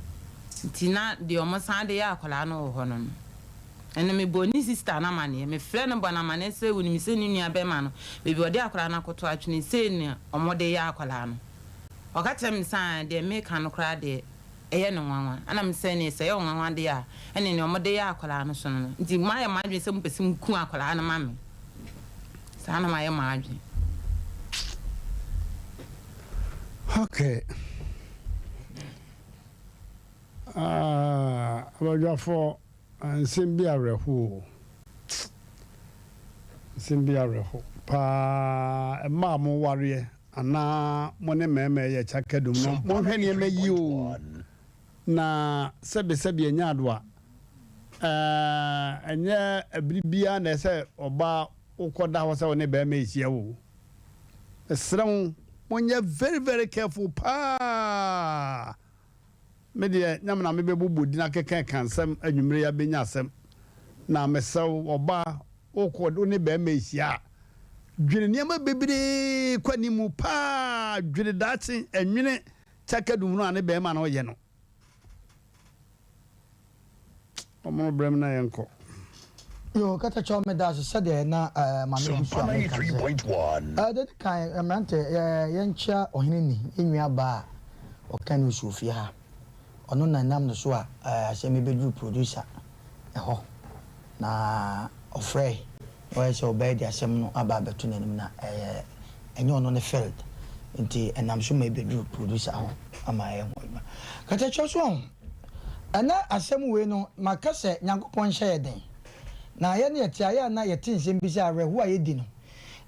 nti na deɛ wɔsan de yɛ akwadaa no wɔ hɔ no no. Ɛnna mebɔɔ ne sista no amanneɛ. Mefrɛɛ no bɔɔ no amanneɛ sɛ onim sɛ ne nuabarima no, baabi a ɔde akwadaa no akɔto atwene, sei na wɔde reyɛ akwadaa no. Ɔka kyerɛɛ me sɛ, Aane, deɛ mereka no koraa deɛ, ɛyɛ no nwanwa. Ɛnna mese, Ɛnneɛ sɛ ɛyɛ wo nwanwa deɛ a, ɛnneɛ nea wɔde reyɛ akwadaa no so no no. Nti moayɛ mo adwene sɛ mopɛ sɛ moku akwadaa no ma me? Saa na mayɛ m'adwene. Okay. Ah, abadwafoɔ. Nsɛm bi awerɛho o. Nsɛm bi awerɛho paa. Mmaa a mo wareɛ anaa mo ne mmarima yɛ kyakadum no, monhwɛ nneɛma yie o. Na sɛbe sɛbe ɛnyɛ adoa. Ɛɛ, ɛnyɛ ɛbere biara na ɛsɛ ɔbaa wokɔda hɔ sɛ wo ne barima rehyia o. Mesrɛ mo, monyɛ very very careful paa. Me deɛ nyame na mebɛbobɔ din akekɛka nsɛm anwumerɛ yi abɛnya asɛm na mesrɛ wo ɔbaa wokɔ wo ne bɛɛma rehyia a dwene nneɛma bebree kɔ anim paa dwene daakye ɛnwene kyakadum no a ne bɛɛma no yɛ no ɔmono brɛm na yɛnkɔ. Yo, katakyɛw meda ase sɛdeɛ na eh, maame gu so a meka sɛ eh, deɛ di kan mmerante eh, yɛnkyea ɔhene ni yɛn nua baa a ɔka news wɔ fie ha ɔno na ɛnam ne so a eh, asɛm yi bɛduru producer ɛhɔ na ɔfrɛe na ɔyɛ sɛ ɔbɛyɛ de asɛm no aba abɛto n'anim na ɛyɛ ɛnyɛ ɔno ne field. Nti ɛnam so ma ɛbɛduru producer hɔ ama ayɛ ho adwuma. Katakyɛ so ɔho, ɛnɛ asɛm wei no maka sɛ Nyankopɔn nhyɛ yɛ den. Na yɛne yɛte a, yɛ a na yɛte nsɛm bi sɛ awerɛhoɔ a yɛdi no.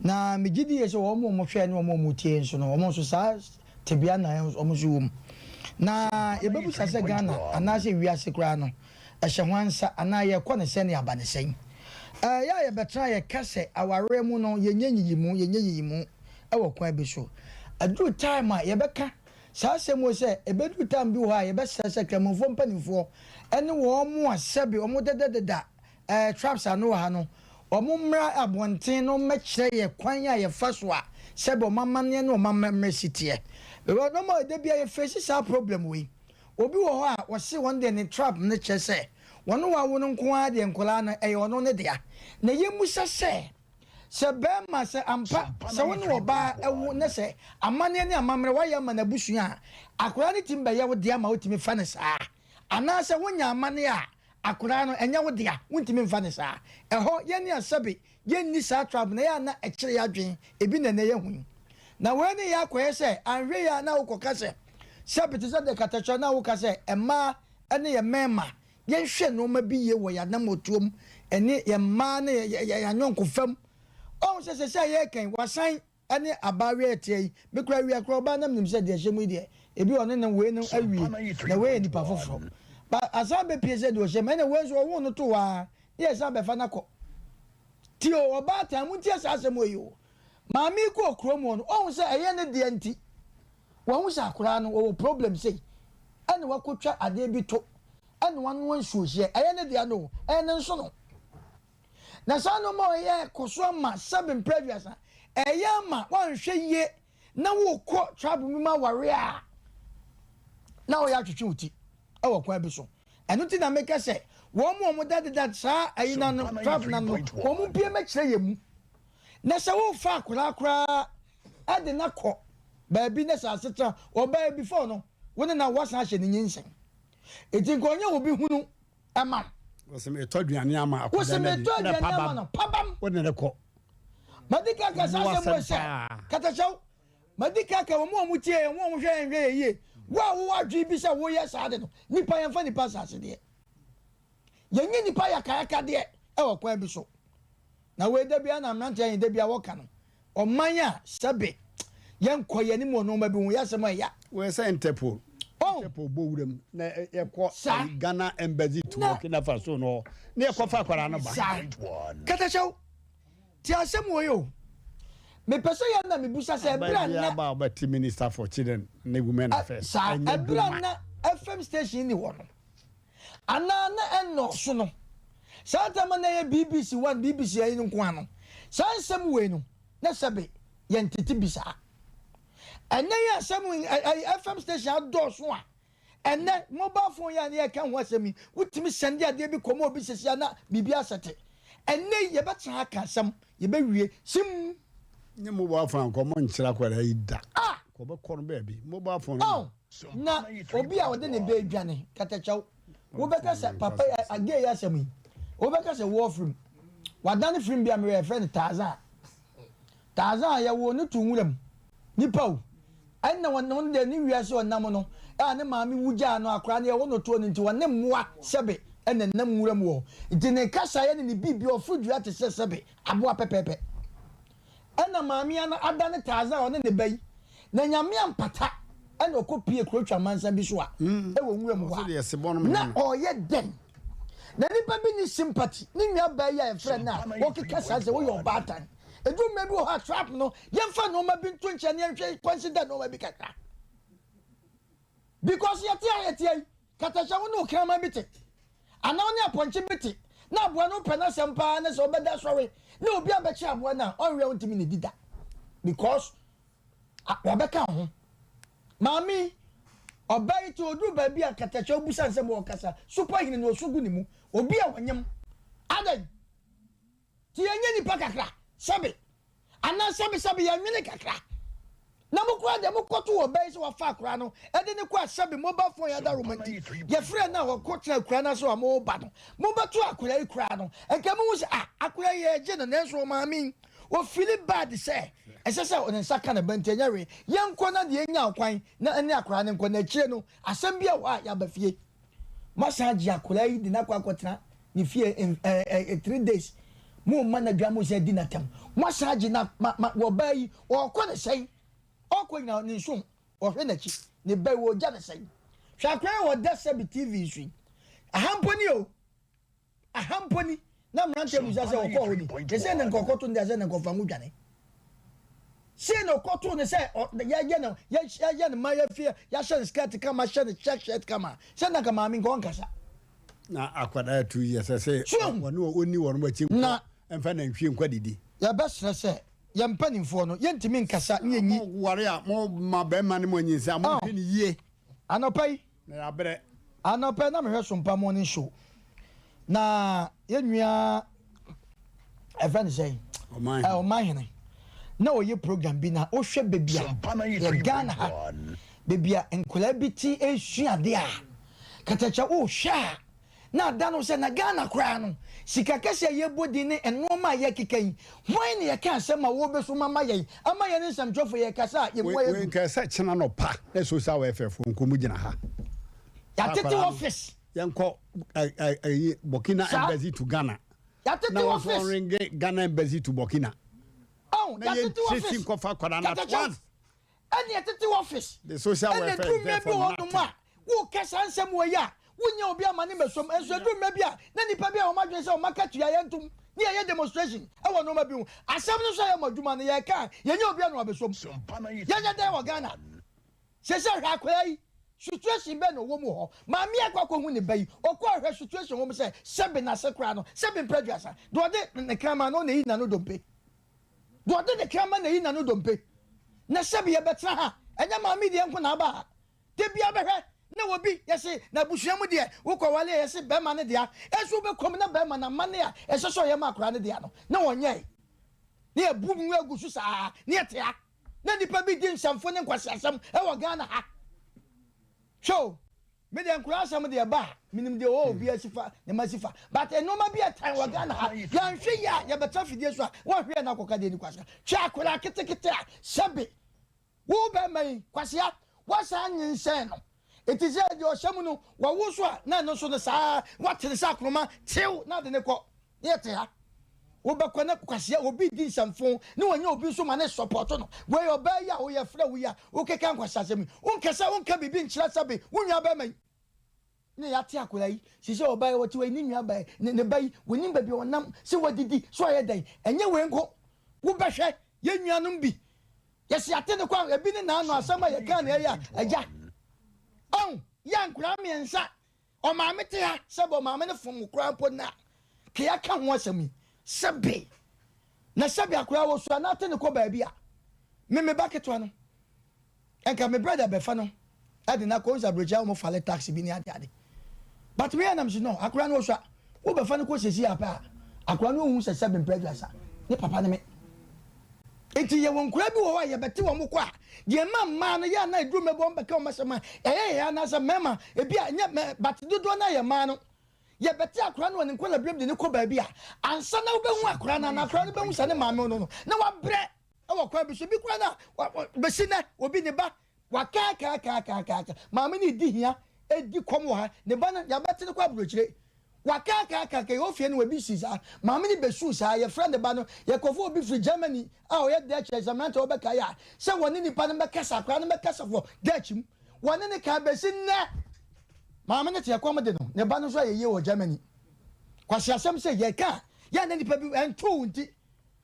Na megye di yie sɛ wɔn a wɔhwɛ ne wɔn a wɔtie nso no, wɔn nso saa tebea na wɔn nso wɔ mu. Na yɛbɛbusa sɛ Ghana anaasɛ wiase koraa no, ɛhyɛ hwan nsa anaa yɛkɔ no sɛn ne aba no sɛn? Ɛyɛ a yɛbɛtena a yɛka sɛ awareɛ mu no yɛnyɛ nyiyimu, yɛnyɛ nyiyimu wɔ kwan bi so. Aduru time a yɛbɛka saa asɛm wei sɛ ɛbɛduru time bi wɔ hɔ a yɛbɛsrɛ sɛ Kramofoɔ mpanimfoɔ ne wɔn a sɛbe wɔn dedadeda eh, traps ano wɔ ha no, wɔn mmra abɔnten na wɔmmɛkyerɛ yɛ kwan a yɛfa so a sɛbe wɔn amanneɛ ne wɔn amammerɛ si teɛ. Because normally da biara yɛface saa problem wei. Obi wɔ hɔ a ɔse wɔn deɛ ne trap no kyerɛ sɛ wɔne wawo no nko ara deɛ nkwadaa no ɛyɛ ɔno ne dea. Na yɛmmisa sɛ, sɛ barima sɛ ampa sɛ wo ne ɔbaa wo na sɛ amanneɛ ne amammerɛ woayɛ ama n'abusua a, akwadaa no tumi bɛyɛ wo dea ma wotumi fa no saa? Anaasɛ wonya amanneɛ a akwadaa no ɛnyɛ wo dea wontumi mfa no saa? Ɛhɔ yɛne a sɛbe Yɛnni saa trap no, ɛyɛ a na ɛkyere yɛn adwene, ebi na ɛnnɛ yɛahu yi. Na wei ne yɛ akɔyɛ sɛ, anhwɛ yie a na wokɔka sɛ, sɛbe te sɛ deɛ katakyɛ na woka sɛ mmaa ne yɛn mmarima, yɛnhwɛ nnoɔma bi yie wɔ yɛn anammɔtuo mu, ɛne yɛn mmaa ne yɛn ayɔnkofa mu. Woahu sɛ seesei a yɛreka yi, wɔasan ne abaayewa a ɛteɛ yi, me koraa awia koraa ɔbaa na menim sɛ deɛ ɛhyɛ mu yi deɛ, ebi ɔne no wei no awie, na wei yɛ nipa foforɔ. Ba asan bɛpie sɛ deɛ ɔhyɛ mu, ɛna wei nso ɔwoo no too hɔ ara, ne yɛsan bɛfa no akɔ. Tie o, ɔbaatan, montie saa asɛm wei o. Maame yi kɔɔ kurom hɔ no, ɔhu sɛ ɛyɛ ne deɛ nti, wahu sɛ akwadaa no ɔwɔ problem sei, ɛna wakɔtwa adeɛ bi to, ɛna wanoa nsuohyeɛ, ɛyɛ ne deɛ no o, ɛyɛ ne nsono. Na saa nnoɔma a ɔyɛ kɔ so ama sɛbe mprɛ aduasa, ɛyɛ ama woanhwɛ yie na wokɔ tribe bi mu aware a, na woyɛ atwetwe wo ti wɔ kwan bi so. Ɛno nti na meka sɛ wɔn a wɔdadeda saa ayi no ano, tribe no ano no, wɔn mpue mmɛkyerɛ yɛn mu. Na sɛ wofa akwadaa koraa de no akɔ baabi na sɛ asetena ɔbaa before no, wo ne no woasan ahyɛ no nyinsɛn. Enti nka ɔnyɛ obi hunu ma wo. Wosɛ metɔ aduane ama akwadaa no adi. Wosɛ metɔ aduane ama no pabam. Wode ne kɔ. Madi kan ka saa asɛm wɔ sɛ katakyɛw. Madi kan ka wɔn a wɔn tie yɛn, wɔn a wɔn hwɛ yɛn hwɛ yɛn yie. Wo a wowɔ adwene bi sɛ woyɛ saa de no, nipa yɛn fa nipa asase deɛ. Yɛnyɛ nipa yakayaka deɛ ɛwɔ kwan bi so. Na wei da biara na mmeranteɛ yɛn da biara wɔka no. Ɔman a sɛbe yɛnkɔ yɛn anim wɔ nnoɔma bi ho, yɛ asɛm a ɛya. Wei sɛ Interpol. Oh. Interpol bɔ wuram na yɛkɔ Saa. Ghana Embassy to Na. Burkina Faso no hɔ na yɛkɔfa akwadaa no ba. Saa. Katakyɛw, te asɛm wei o. Mepɛ sɛ yɛn na mebusa sɛ ɛberɛ a Aba na. biara ba a ɔbɛte Minister for Children ne Women Affairs. Saa, Ɛnyɛ ɛberɛ a doma. na FM station nni hɔ no. anaa na ɛnnɔɔso no, saa tam a na ɛyɛ BBC One, BBC ayi no nko ara no, saa nsɛm wei no, na sɛbe yɛntete bi saa. Ɛnnɛ yi asɛm ayi FM station adɔɔso a, ɛnnɛ mobile phone yi a na yɛka ho asɛm yi, wotumi sɛnde adeɛ bi kɔma obi sɛsi a na biribi asɛte. Ɛnnɛ yi yɛbɛtena ha aka asɛm, yɛbɛwie, sim! Nye mobile phone a nkɔmɔ nkyerɛ akwadaa yi da. Ah! Kɔbɛkɔ no baabi. Mobile phone no. Oh! Na obi a ɔde ne ba redwane katakyɛw, wobɛka sɛ papa yi agay yi asɛm yi, wobɛka sɛ war film. Wadane film bi a mewɛ yɛfrɛ no Tarzan. Tarzan yɛwoo no too nwura mu. Nipa o. Ɛnna ɔno deɛ ne wiase ɔnam no a ne maame wu gyaa no akwadaa no yɛwo no too no nti ɔne mmoa sɛbe ɛna nam nwura mu wɔ hɔ. Nti ne kasaeɛ ne ne biribi ɔforo dua te sɛ sɛbe aboa pɛpɛɛpɛ. Ɛna maame a na adane Tarzan a ɔne ne ba yi, na Nyame ampata ɛna ɔkɔ pie kuro twamansa bi so a ɛwɔ nwura mu hɔ a, na ɔyɛ dɛn? Na nipa bi ni sympathy, ne nua baa yi a yɛfrɛ no a ɔkeka saa sɛ woyɛ ɔbaatan. Ɛduru mmerɛ bi wɔ hɔ a trap no, yɛmfa nnoɔma bi nto nkyɛn na yɛnhwɛ consider nnoɔma bi kakra. Because yɛte a yɛte yi, Katahyɛ wo ne wo kraman bi te, anaa wo ne apɔnkye bi te, na aboa no pɛ n'asɛm paa na sɛ ɔbɛda sɔre na obi abɛkye aboa no a, ɔnwea wontumi nnidi da because wabɛka wo ho. Maame yi, ɔbaa yi te oduru baabi a katahyɛ wobusa nsɛm wɔ ɔkasa, supahene na ɔsu gu ne mu, obi a ɔnyem. Adɛn? Nti yɛnyɛ nnipa kakra, sɛbe, anaa sɛbesɛbe yɛnwene kakra. Na mo koraa deɛ mokɔto wɔ bɛyi sɛ wafa akora no de ne kɔ a sɛbe mobile phone yɛ adaworoma nti yɛfrɛ no a ɔkɔ tena akura no ase a moba no mobɛto akora yi koraa no nka mohu sɛ ah akora yi yɛgye no nanso ɔmaame yi. Ɔfili bad sɛ ɛsɛ sɛ ne nsa ka ne ba nti ɛnyɛ hwee. Yɛnkɔ na deɛ ɛnya kwan na ɛne akwadaa no nkɔ na akyire no asɛm bi wɔ hɔ a yɛaba fie. Moasan agye akwadaa yi de no akɔ akɔtena ne fie 3 days. Momma no aduane mo sɛ di n'atam. Moasan agye no ma ma ɔbaa yi ɔrekɔ ne sɛn? Ɔrekɔ nyinaa ne nso ɔhwɛ n'akyi. Ne ba yi wɔregya ne sɛn? Hwɛ akwadaa yi a ɔda sɛbi TV so yi. Aha mpo ni o. Aha mpo ni na mmeranteɛ bisa sɛ ɔkɔɔ hɔ ni. Ne sɛ ne nka ɔkɔto no deɛ sɛ ne nka ɔfa ngo dwane. Sei na ɔkɔtoo no sɛ yɛyɛ no yɛyɛ no ma yɛfie yɛahyɛ no skirt kama hyɛ no check shirt kama sɛ na nka maame nka ɔnkasa. Na akwadaa 2 years sɛ wɔne ɔnni wɔn akyi nkɔ mfa nantwie nkɔ didi. Yɛbɛsrɛ sɛ yɛn mpanimfoɔ no yɛntumi nkasa ne yɛnyi. Mo ware a mo ma bɛrima ne mo anyinsɛn a mo hwɛ ne yie. Anɔpa yi. Na yɛabrɛ. Anɔpa yi na mehwɛ Sompa morning show na yɛn nua ɛfɛ ne sɛn Ɔmanhene na ɔyɛ program bi na wohwɛ baabi a yɛ Ghana ha baabi a nkwadaa bi te esua adeɛ a katakyɛ wohwɛ a na ada no sɛ na Ghana koraa no sika kɛse a yɛbɔ din ne nnoɔma a yɛkeka yi hwan na yɛka asɛm a wɔbɛso ama yɛn ama yɛn nsɛmtwerɛfoɔ yɛkasa a yɛmu ayɛ du. Wei sɛ kyena nɔpa na social welfare foɔ nkɔ mu gyina ha. Yɛatete office. Yɛnkɔ ɛyi Burkina embassy to Ghana. Yɛatete office. Na wɔn ringe Ghana embassy to Burkina. Oh, yɛatete office. Na yɛn nkɔfa akwadaa no at once. Ɛne ɛtete office. The social Ɛna welfare ɛduru is there mmerɛ bi for wɔ hɔnom nothing. a woka saa nsɛm wɔ yi a wonya obi ama ne mmɛsom nso ɛduru mmerɛ bi a na nipa bi a wɔn adwene sɛ wɔn akatua yɛn ntom ne yɛyɛ demonstration ɛwɔ nneɛma bi ho asɛm no nso a yɛ mo adwuma no yɛka a yɛnyɛ obi ano abɛsom yɛnyɛ dɛn wɔ Ghana sɛ sɛ hwɛ akwadaa yi situation bɛn na ɔwɔ mu hɔ maame akɔ akɔhu ne ba yi ɔkɔ ahwɛ situation wɔ mu sɛ sɛbe n'ase koraa no sɛbe mpɛ aduasa deɛ ɔde ne kraman no na eyi n'ano dompe Deɛ ɔde ne kraman na eyi n'ano dompe. Na sɛbi yɛbɛtena ha, ɛnyɛ maame deɛ nko na aba ha. Da biara bɛhwɛ na obi yɛse na abusua mu deɛ wokɔ wale a yɛse bɛrima no dea, ɛnso wobɛkɔ mu na bɛrima no amanne a ɛsɛ sɛ ɔyɛ ma akwadaa no dea no na ɔnyɛe. Na yɛbu mu agu so saa na yɛte ha na nnipa bi di nsɛmfo ne nkwaseasɛm wɔ Ghana ha. Hwɛ o, Me deɛ nkwadaa asɛm deɛ ɛba a menim deɛ ɔwɔ obi asi fa ne ma si fa but nneɛma bi ɛtan wɔ Ghana ha yɛnhwɛ yie a yɛbɛtra fidie so a wɔnhwɛ yɛn akɔka deɛ ni kwasea hwɛ akwadaa ketekete a sɛbe wo bɛrima yi kwasea wasan nyinsɛn no eti sɛ deɛ ɔhyɛ mu no wɔwo so a na ɛno nso no saa watene sɛ akoroma tew na ade ne kɔ Ne yɛte ha. Wobɛkɔ na kwasea obi di nsɛmfo ne wɔnyɛ obi nso ma ne sɔpɔto no. Wei ɔbaa yi a woyɛ frɛ wo yi a wokeka nkwaseasɛm yi. Wonkasa wonka biribi nkyerɛ sɛbe wo nua bɛrima yi. Ne yɛate akwadaa yi sisi ɔbaa yi ɔte wei ne nua baa yi ne ne ba yi wɔnim baabi a ɔnam sɛ wadidi sɛ ɔyɛ dɛn ɛnyɛ wei nko wobɛhwɛ yɛn nuanom bi yɛsi ate ne kwan ebi ne naano asɛm a yɛka na ɛyɛ a agya ɔn yɛ nkwadaa mmiɛnsa Ɔmaame te ha sɛ bɛ ɔmaame no fom wo koraa mpo nnɛ a, ka yɛaka ho asɛm yi sɛ be na sɛbe akoraa wɔ sua na ate no kɔ baabi a, me me ba ketewa no, nka me brɛda bɛfa no de no akɔ, wohu sɛ aburokyire a wɔn fale taxi bi ne ade ade, but me a na me se no, akoraa no wɔ sua, wo bɛfa no kɔ sɛsi a pɛ a, akoraa no nhu sɛ sɛbe mpɛ aduasa, ne papa ne me. Enti yɛwɔ nkoraa bi wɔ hɔ a yɛbɛte wɔn kɔ a, deɛ ɛma mmaa no yɛ a na ɛduru mmerɛ bi wɔn bɛka wɔn asɛm a ɛyɛ yɛn anaasɛ mmarima ebi a nyɛ mɛ but dodoɔ no ara yɛ mmaa no yɛbɛte akwadaa no wɔ ne nkwadaa berɛ mu de no kɔ baabi a ansa na wobɛhu akwadaa no anaa akwadaa no bɛhu sɛ ne maame no no na wabrɛ wɔ kwan bi so bi koraa na bɛsi nɛ obi ne ba Wakaakaakaakaaka, maame no redi hia, redi kɔm wɔ ha, ne ba no, yɛabɛte no kɔ aburokyire. Wakaakaakaaka, yɛwɔ fie no, ebi sii saa. Maame no besuu saa, yɛfrɛ ne ba no, yɛkɔfa obi firi Germany a ɔyɛ Dutch, ɛsɛ mmerante a wɔbɛkae a, sɛ wɔne nipa no bɛkasa, akwadaa no bɛkasa wɔ Dutch mu. Wɔne no kaa besi nnɛ. Maame no te ɛkɔm de no, ne ba no nso ayɛ yie wɔ Germany. Kwaseasɛm sɛ yɛka a, yɛ a na nipa bi ɛntoo nti.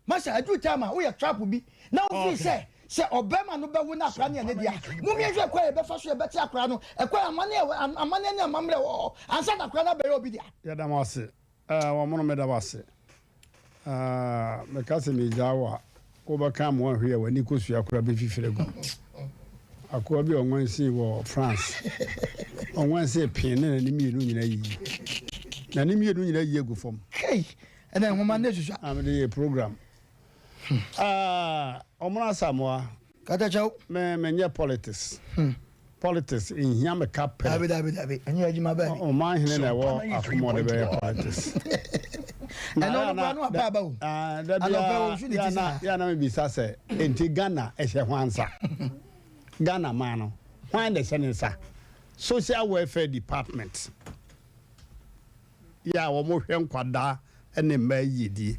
Masa, aduru time a woyɛ trap bi na wo feel sɛ sɛ ɔbɛrima no bɛwo na akora no yɛ ne dea. Mom yɛnhwɛ ɛkwan a yɛbɛfa so yɛbɛte akora no, ɛkwan amanneɛ amanneɛ ne amammerɛ wɔ hɔ ansa na akora no abɛyɛ obi dea. Yɛda mo ase eh, wɔmono meda wo ase eh, meka sɛ megyaa wo a wobɛka ama woanhwɛ a w'ani kosua koraa bɛfifiri agu. Akoa bi a ɔnwansii wɔ France, ɔnwansii pee ne n'ani mmienu nyinaa yiyi. N'ani mmienu nyinaa yiyi agu fam. Hey! Ɛna nwoma no esusua. Ah, mede yɛ program. Ah, Ɔmono Asamoah. Katakyɛw. Me menyɛ politics. Hmm. Politics nhia me ka pɛrɛ. Dabi dabi dabi, ɛnyɛ adwuma bɛɛ. Ɔman hene na ɛwɔ akoma ɔde bɛyɛ politics. Ɛno no koraa no apa aba o. Anɔpɛ wɔ su ne ti saa. Yɛ na mebisa sɛ enti Ghana ɛhyɛ hwan nsa? Ghana man no hwan na ɛhyɛ ne nsa? Social welfare department yɛ a wɔhwɛ nkwadaa ne mmaa yiedie.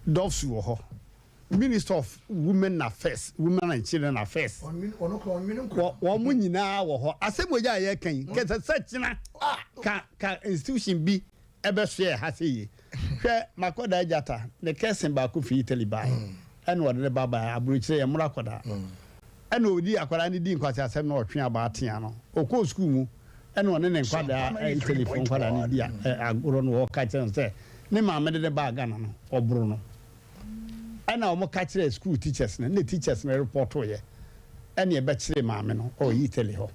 Dɔfs wɔ hɔ. Minister of Women Affairs, Women and Children Affairs, wɔn nyinaa wɔ hɔ. Asɛm wɔ yi a yɛreka yi, kɛsɛ sɛ kyena ka ka institution bi ɛbɛsoɛ ha sɛ yie. Hwɛ makɔdaa gyata, ne kɛsen baako fi Italy bae, ɛna ɔde ne ba bae, aburokyire yɛ mmoro akɔdaa. Ɛna ɔdi akwadaa no di nkwasi asɛm na ɔtwe abaa tea no. Ɔkɔɔ sukuu mu, ɛna ɔne ne nkwadaa Italyfoɔ nkwadaa no di agorɔ no ɔka kyerɛ no sɛ ne maame de ne baa Ghana no, ɔboro no. Ɛna wɔn ka kyerɛɛ school teachers no, ɛna teachers no repɔtoeɛ, ɛna ɛbɛkyeree maame no wɔ Italy hɔ.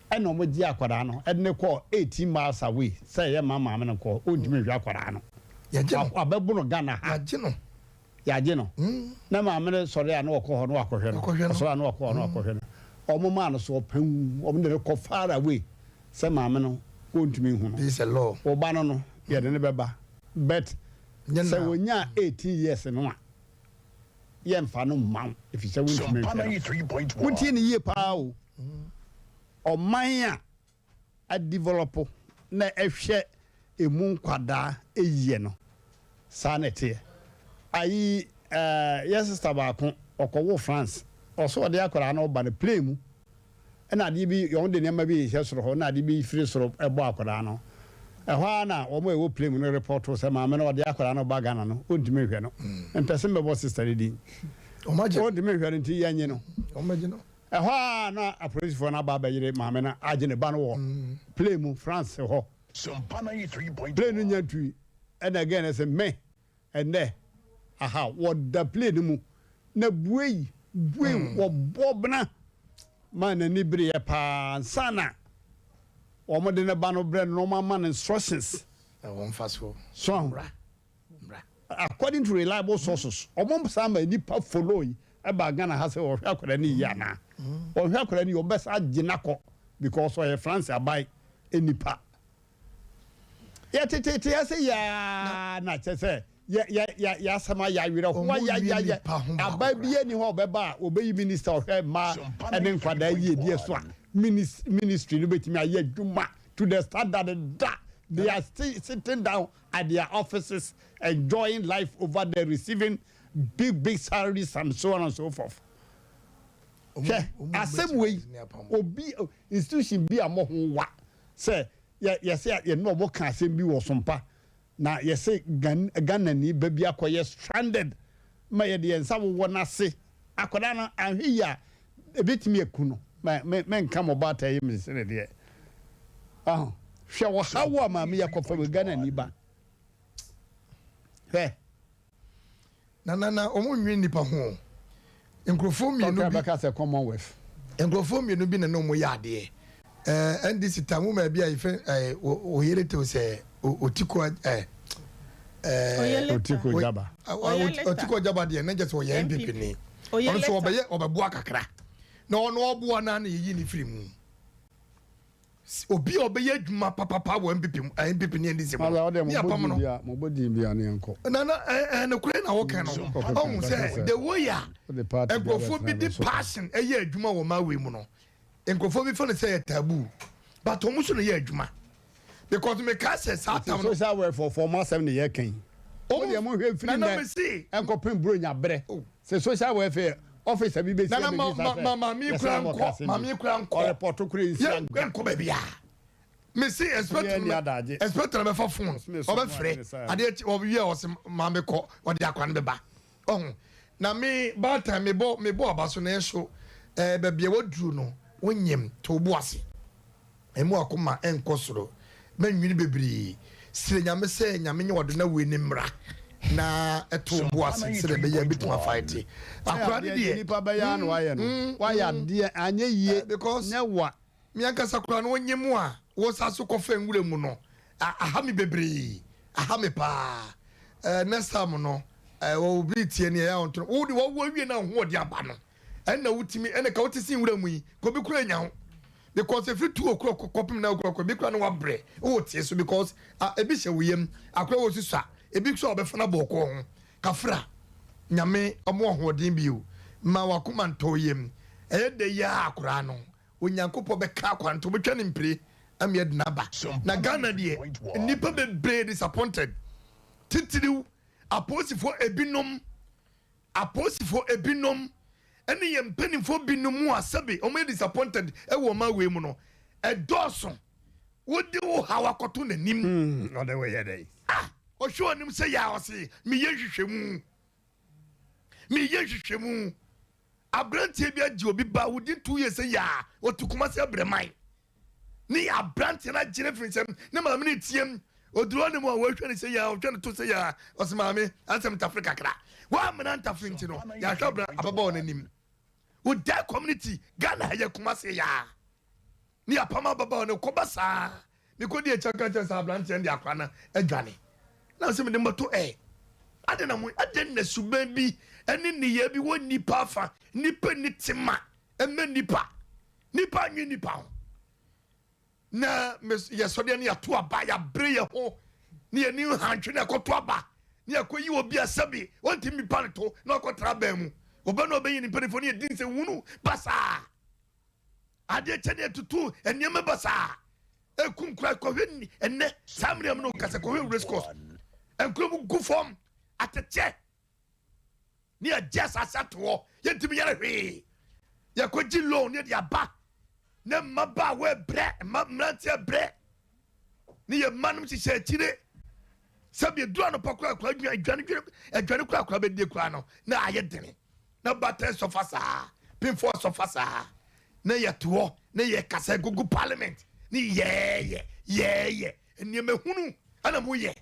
Ɛna wɔn gyee akwadaa no ɛde no kɔɔ 18 miles away sɛ ɛyɛ ma maame no nkɔ, ɔntumi nhwɛ akwadaa no. Wabɛbo no Ghana ha. Yɛagye no. Yɛagye no. Na maame no sɔre a na ɔkɔ hɔ na wakɔhwɛ no. Ɔsɔre a na wakɔ hɔ na wakɔhwɛ no. Wɔn maa no so ɔpɛn, wɔn de no kɔ far away sɛ maame no ɔntumi nhu no. This is a law. Wo ba no no, yɛde no bɛba. But sɛ wɔnyaa 18 years no a, yɛmfa no mma wo ɛfiri sɛ wontumi nhwɛ no. Montie no yie paa o. Ɔman a adevelɔpo na ɛhwɛ ɛmu nkwadaa yie no, saa na ɛteɛ. Ayi eh, yɛ sista baako, ɔkɔwoo France, ɔsɛ ɔde akwadaa no ba no plane mu. Ɛna adeɛ bi, wɔn de nneɛma bi rehyɛ soro hɔ, ɛna adeɛ bi firi soro bɔ akwadaa no. Ɛhɔ ara na wɔn a ɛwɔ plane mu no repɔto sɛ maame no ɔde akwadaa no ba Ghana no, ɔntumi nhwɛ no. Mpɛ sɛ mbɛbɔ sista no din. Ɔntumi nhwɛ no nti yɛnye no. Ɛhɔ ara na apolisifoɔ no aba abɛyere maame no agye ne ba no wɔ plane mu France hɔ. Plane no nya ntui ɛna again ɛsɛ me Ɛnnɛ, aha, wɔda plane no mu na buei, buei, wɔbɔ bena ma n'ani bereɛ paa ansa na wɔde ne ba no brɛ no na wɔama no instructions. Na wɔmfa so. So ahu. According to reliable sources, wɔn san ma nipa follow yi ɛba Ghana ha sɛ wɔhwɛ akwadaa no yie anaa. Wɔhwɛ akwadaa no yie, wɔbɛsa agye no akɔ because ɔyɛ France aban nipa. Yɛtetete ase yaa na kyɛ sɛ yɛ yɛ yɛ yɛ asɛm ayɛ awerɛhoɔ yayayɛ. Aba bi ani hɔ a ɔbɛba a ɔbɛyi minister ɔhwɛ mmaa ne nkwadaa yiedie so a ministry no bɛtumi ayɛ adwuma to the standard da. They are still sitting down at their offices enjoying life over there receiving big big salaries and so on and so forth. Hwɛ asɛm wei obi institution bi a mo ho wa sɛ yɛ yɛsɛ yɛne ɔmo ka asɛm bi wɔ sompa na yɛsɛ Ghanani ba bi akɔyɛ stranded ma yɛde yɛn nsa wowɔ n'ase akwadaa no anhwɛ yie a ebetumi aku no ma me menka mo baata yi mesere deɛ aho hwɛ ɔhaw a maame yi akɔfa mu Ghanani ba hwɛ. Na na na wɔn nnwen nipa ho o. Nkurɔfoɔ mmienu bi. Ɔka bɛka sɛ Commonwealth. Nkurɔfoɔ mmienu bi na na wɔn yɛ adeɛ. Ɛɛ NDC ta mu maa bi a yɛfrɛ ɛɛ Oyele tew sɛ Otiko ɛɛ. Ɛɛ Otiko Jaba. Otiko Jaba deɛ ne gye sɛ ɔyɛ NPP ni. Ɔno nso ɔbɛyɛ ɔbɛboa kakra. Na ɔno ɔboa naa na yɛyi ne firi mu. Obi a ɔbɛyɛ adwuma papapa wɔ NPP mu, eh, NPP ne NDC mu no, ne apam no. Mobɔ din bia ne yɛnkɔ. Na na eh, eh, nokorɛ na wɔka no. Ɔhu sɛ the way a nkurɔfoɔ bi de passion ɛyɛ adwuma wɔ maa wei mu no, nkurɔfoɔ bi fa no sɛ yɛ taboo, but wɔn nso na yɛ adwuma. Because meka sɛ saa tam no. Social welfare fɔ ɔmo asɛm ne yɛka yi. Mo deɛ mo hwɛ mfiri nnɛ ɛnkɔpem Buronya berɛ. Sɛ social welfare officer bi bɛsi abɛbisa sɛ maame kura nkɔ maame kura nkɔ ɔrepɔto kura nsi anka nkɔ baabi a mesi inspector inspector bɛfa phone ɔbɛfrɛ adeɛ akyi ɔwie a ɔsɛ maame kɔ ɔde akwa no bɛba ɔho na me baatan mebɔ mebɔ aba so nanso ɛɛ baabi a waduru no wonyem to bo ase. Mma w'akoma nkɔ soro, mma nnwene bebree. Srɛ Nyame sɛ Nyame nyɛ w'adom na wei no mmra na ɛto wo bo ase sɛdeɛ ɛbɛyɛ a ɛbɛtumi afaete. Akora no deɛ. Nipa bɛyɛ ara na wayɛ no. Wayɛ adeɛ anyɛ yie Because nyɛ wa. me ankasa koraa no wonye mu a wosa so kɔfa nwura mu no aha me bebree. Aha me paa. Eh, next time no eh, obi tie ne ɛyɛ a ɔnto no. Wo de wawu awie na wo ho ɔde aba no. Ɛna wotumi ɛna ka wote se nwura mu yi ka obi koraa nya wo. Because ɛfiri 2 o'clock kɔpem 9 o'clock ebi koraa na wabrɛ wowɔ tie so because ah, ebi hyɛ wo yam akora wɔ susua ebi nso a wɔbɛfa no abɔ ɔkɔɔ ho kafra nyame ɔmo ahoɔden bio ma wakoma ntɔ yam ɛyɛ dɛ yi a akoraa no Onyankopɔn bɛka akwa nto ɔbɛtwa ne mpire ama yɛde no aba. Na Ghana deɛ nnipa bebree disappointed titiriw apolisifoɔ ebinom apolisifoɔ ebinom ɛne yɛn mpanimfoɔ binom mu a sɛbe wɔn yɛ disappointed ɛwɔ ɔman wei mu no ɛdɔɔso wode wo haw akɔto n'anim. Hmm, ɔde wo yɛ dɛn? Ah, ɔhwɛ ɔnim sɛ yɛ a ɔse meyɛ nhwehwɛmu meyɛ nhwehwɛmu Abranteɛ bi agye obi ba within 2 years sɛ yaa ɔte Kumasi abrɛman ne abranteɛ no agye no firi nsɛm ne maame no tiam oduru hɔ ne mu a wɔhwɛ no sɛ yaa ɔhwɛ no to sɛ yaa ɔsɛ maame asɛm ntafere kakra wɔamena ntafere nti no yɛahwɛ abra ababaawa no anim wòda community Ghana ha yɛ Kumasi yaa ne apam ababaawa no kɔba saa Mekɔdii akyi aka kyerɛ sɛ aberanteɛ no de akwadaa no adwane. Na sɛ mede mmɔto ɛ. Adɛn na mo adɛn na suban bi ne nneyɛɛ bi wɔ nnipa afa? Nnipa nni tema mma nnipa. Nnipa nnwe nnipa ho. Na yɛsɔdeɛ no yɛato aba, yɛabere yɛ ho, ne yɛni nhantwe na yɛkɔto aba, ne yɛkɔyi obi a sɛbe ɔntumi pa no to na ɔkɔtra bɛn mu. Ɔbɛ na ɔbɛyi ne mpanimfoɔ ne yɛdi nsɛnhunu basaa. Adeɛ kyɛ ne ɛtutu nneɛma basaa. Eku nkura kɔhwɛ ɛnɛ saa mmerɛ mu no kasa kɔhwɛ race course. Nkura mu gu fam atɛkyɛ ne yɛgye asase ato hɔ yɛntumi yɛrɛ hwee. Yɛkɔgye loan ne yɛde aba ne mmabaawa brɛ mma mmeranteɛ brɛ ne yɛ mma nom hyehyɛ akyire sɛbi eduru anɔpa koraa koraa adwane dwane adwane koraa koraa bɛdie koraa no na ayɛ dene. Na baatan sɔfa saa, pemfoɔ sɔfa saa, na yɛte hɔ na yɛkasa gugu parliament ne yɛɛyɛ yɛɛyɛ nneɛma hunu ɛna mo yɛ.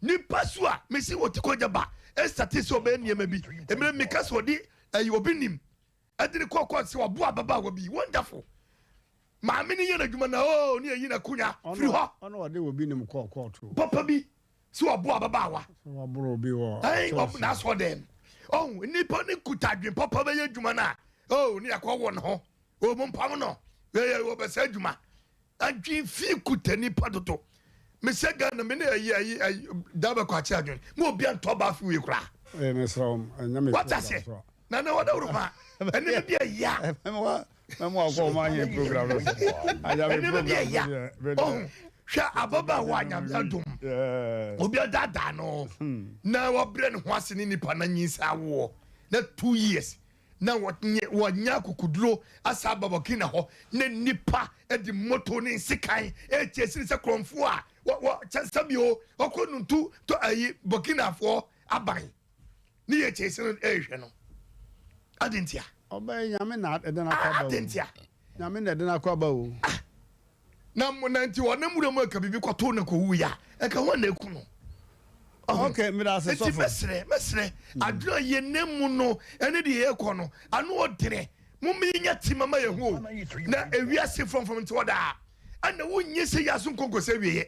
Nipa so a mesi wɔ ti kɔgya ba ɛsate sɛ ɔbɛyɛ nneɛma bi mmerɛ meka sɛ ɔde ɛyɛ obi nim ɛde ne kɔkɔ sɛ waboa ababaawa bi wonderful maame ne yɛ n'adwuma na oo ne yɛyi n'akonya firi hɔ. Ɔno ɔde obi nim kɔɔ kɔɔto. Papa bi sɛ ɔboa ababaawa. Sɛ waboro obi wɔ asɔre. Ɛn n'asɔre dɛm. Ɔn nipa ne kuta adwene papa bɛyɛ adwuma no a oo ne yɛkɔ wɔ ne ho oo mo mpam no yɛyɛ wɔbɛsɛ adwuma. Adwene fi kuta nipa dodo. Mesɛ Ghana me ne ayi ayi ayi dabɛkɔ akye adwene mo obi antɔ ba afi wei koraa. Ee mesrɛ wo ɛnyɛ me Wate aseɛ na na wɔda wuro ma ɛnneɛma bi ɛya. Mɛmo akɔ ɔmo anyɛ program no so. Anya me Ɛnneɛma bi program ɛya. so deɛ. me deɛ. Ɔho hwɛ ababaawa nyame adom obi adaadaa no na wabrɛ ne ho ase ne nipa na nyinsa awoɔ na 2 years na wɔnyɛ wɔnya akokoduro asa aba Burkina hɔ na nipa de moto ne nsekan ɛkyɛ sini sɛ korɔmfoɔ a wɔ wɔ kyɛ sɛbi o ɔkɔ nuntu to ayi Burkinafoɔ aban ne yɛ kyɛ sini ɛrehwɛ no adi ntia. Ɔbɛyɛ nyame na ɛde no akɔ aba o. Adi ntia. Nyame na ɛde no akɔ aba o. Ah na mo na nti ɔnam wura mu ɛka biribi kɔtoo no kɔwu ya ɛka ho na eku no. Ok meda ase sɔfo. Nti mɛsrɛ mɛsrɛ adwene a yɛn nam mu no ɛne deɛ yɛkɔ no ano ɔdene mo mi nya ti mama yɛn ho o na ewiase frɔmfrɔm nti ɔdaa ɛna wonye sɛ yɛ aso nkonko sɛ wieɛ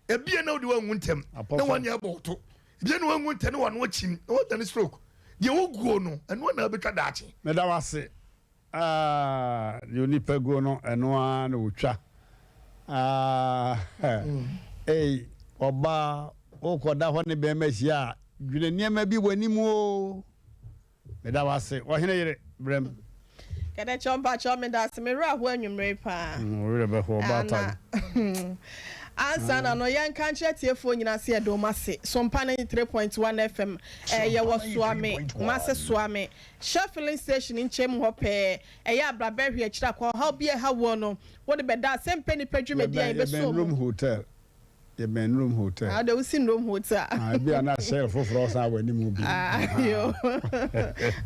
ebia na wode wanwu ntɛm na wɔne abɔ ɔto ebia na wanwu ntɛm na wɔn akyim na wɔdane stroke deɛ woguo no ɛno na abɛtwa daakye. Meda wo ase. Ah, deɛ onipa guo no, ɛno ara na ɔtwa. Ah, ei, ɔbaa, wokɔda hɔ ne bɛrima hyia a, dwene nneɛma bi wɔ anim o. Meda wo ase, ɔhene yere, brɛm. Kɛdɛkyɛw mpakyɛw meda ase me werɛ ahow anwummere yi paa. Wo werɛ bɛho ɔbaatan. Ansa na no yɛnka nkyerɛ atiefoɔ nyinaa sɛ yɛda wɔn ase. Sompa 93.1 FM yɛwɔ Soame, Kumase Soame, Shell filling station nkyɛn mu hɔ pɛɛ. Ɛyɛ abrabɛ hwee akyiri akɔ ɔhaw bi a ɛha woɔ no wode bɛda asɛmpɛ nnipa dwumadie a Yɛbɛn yɛbɛsɔ yɛbɛn mu. Rome Hotel. Yɛbɛn Rome Hotel. Ah, wode wosi Rome Hotel. Ah, ebi a na Shell foforɔ san wɔ anim bi. Ah, yo.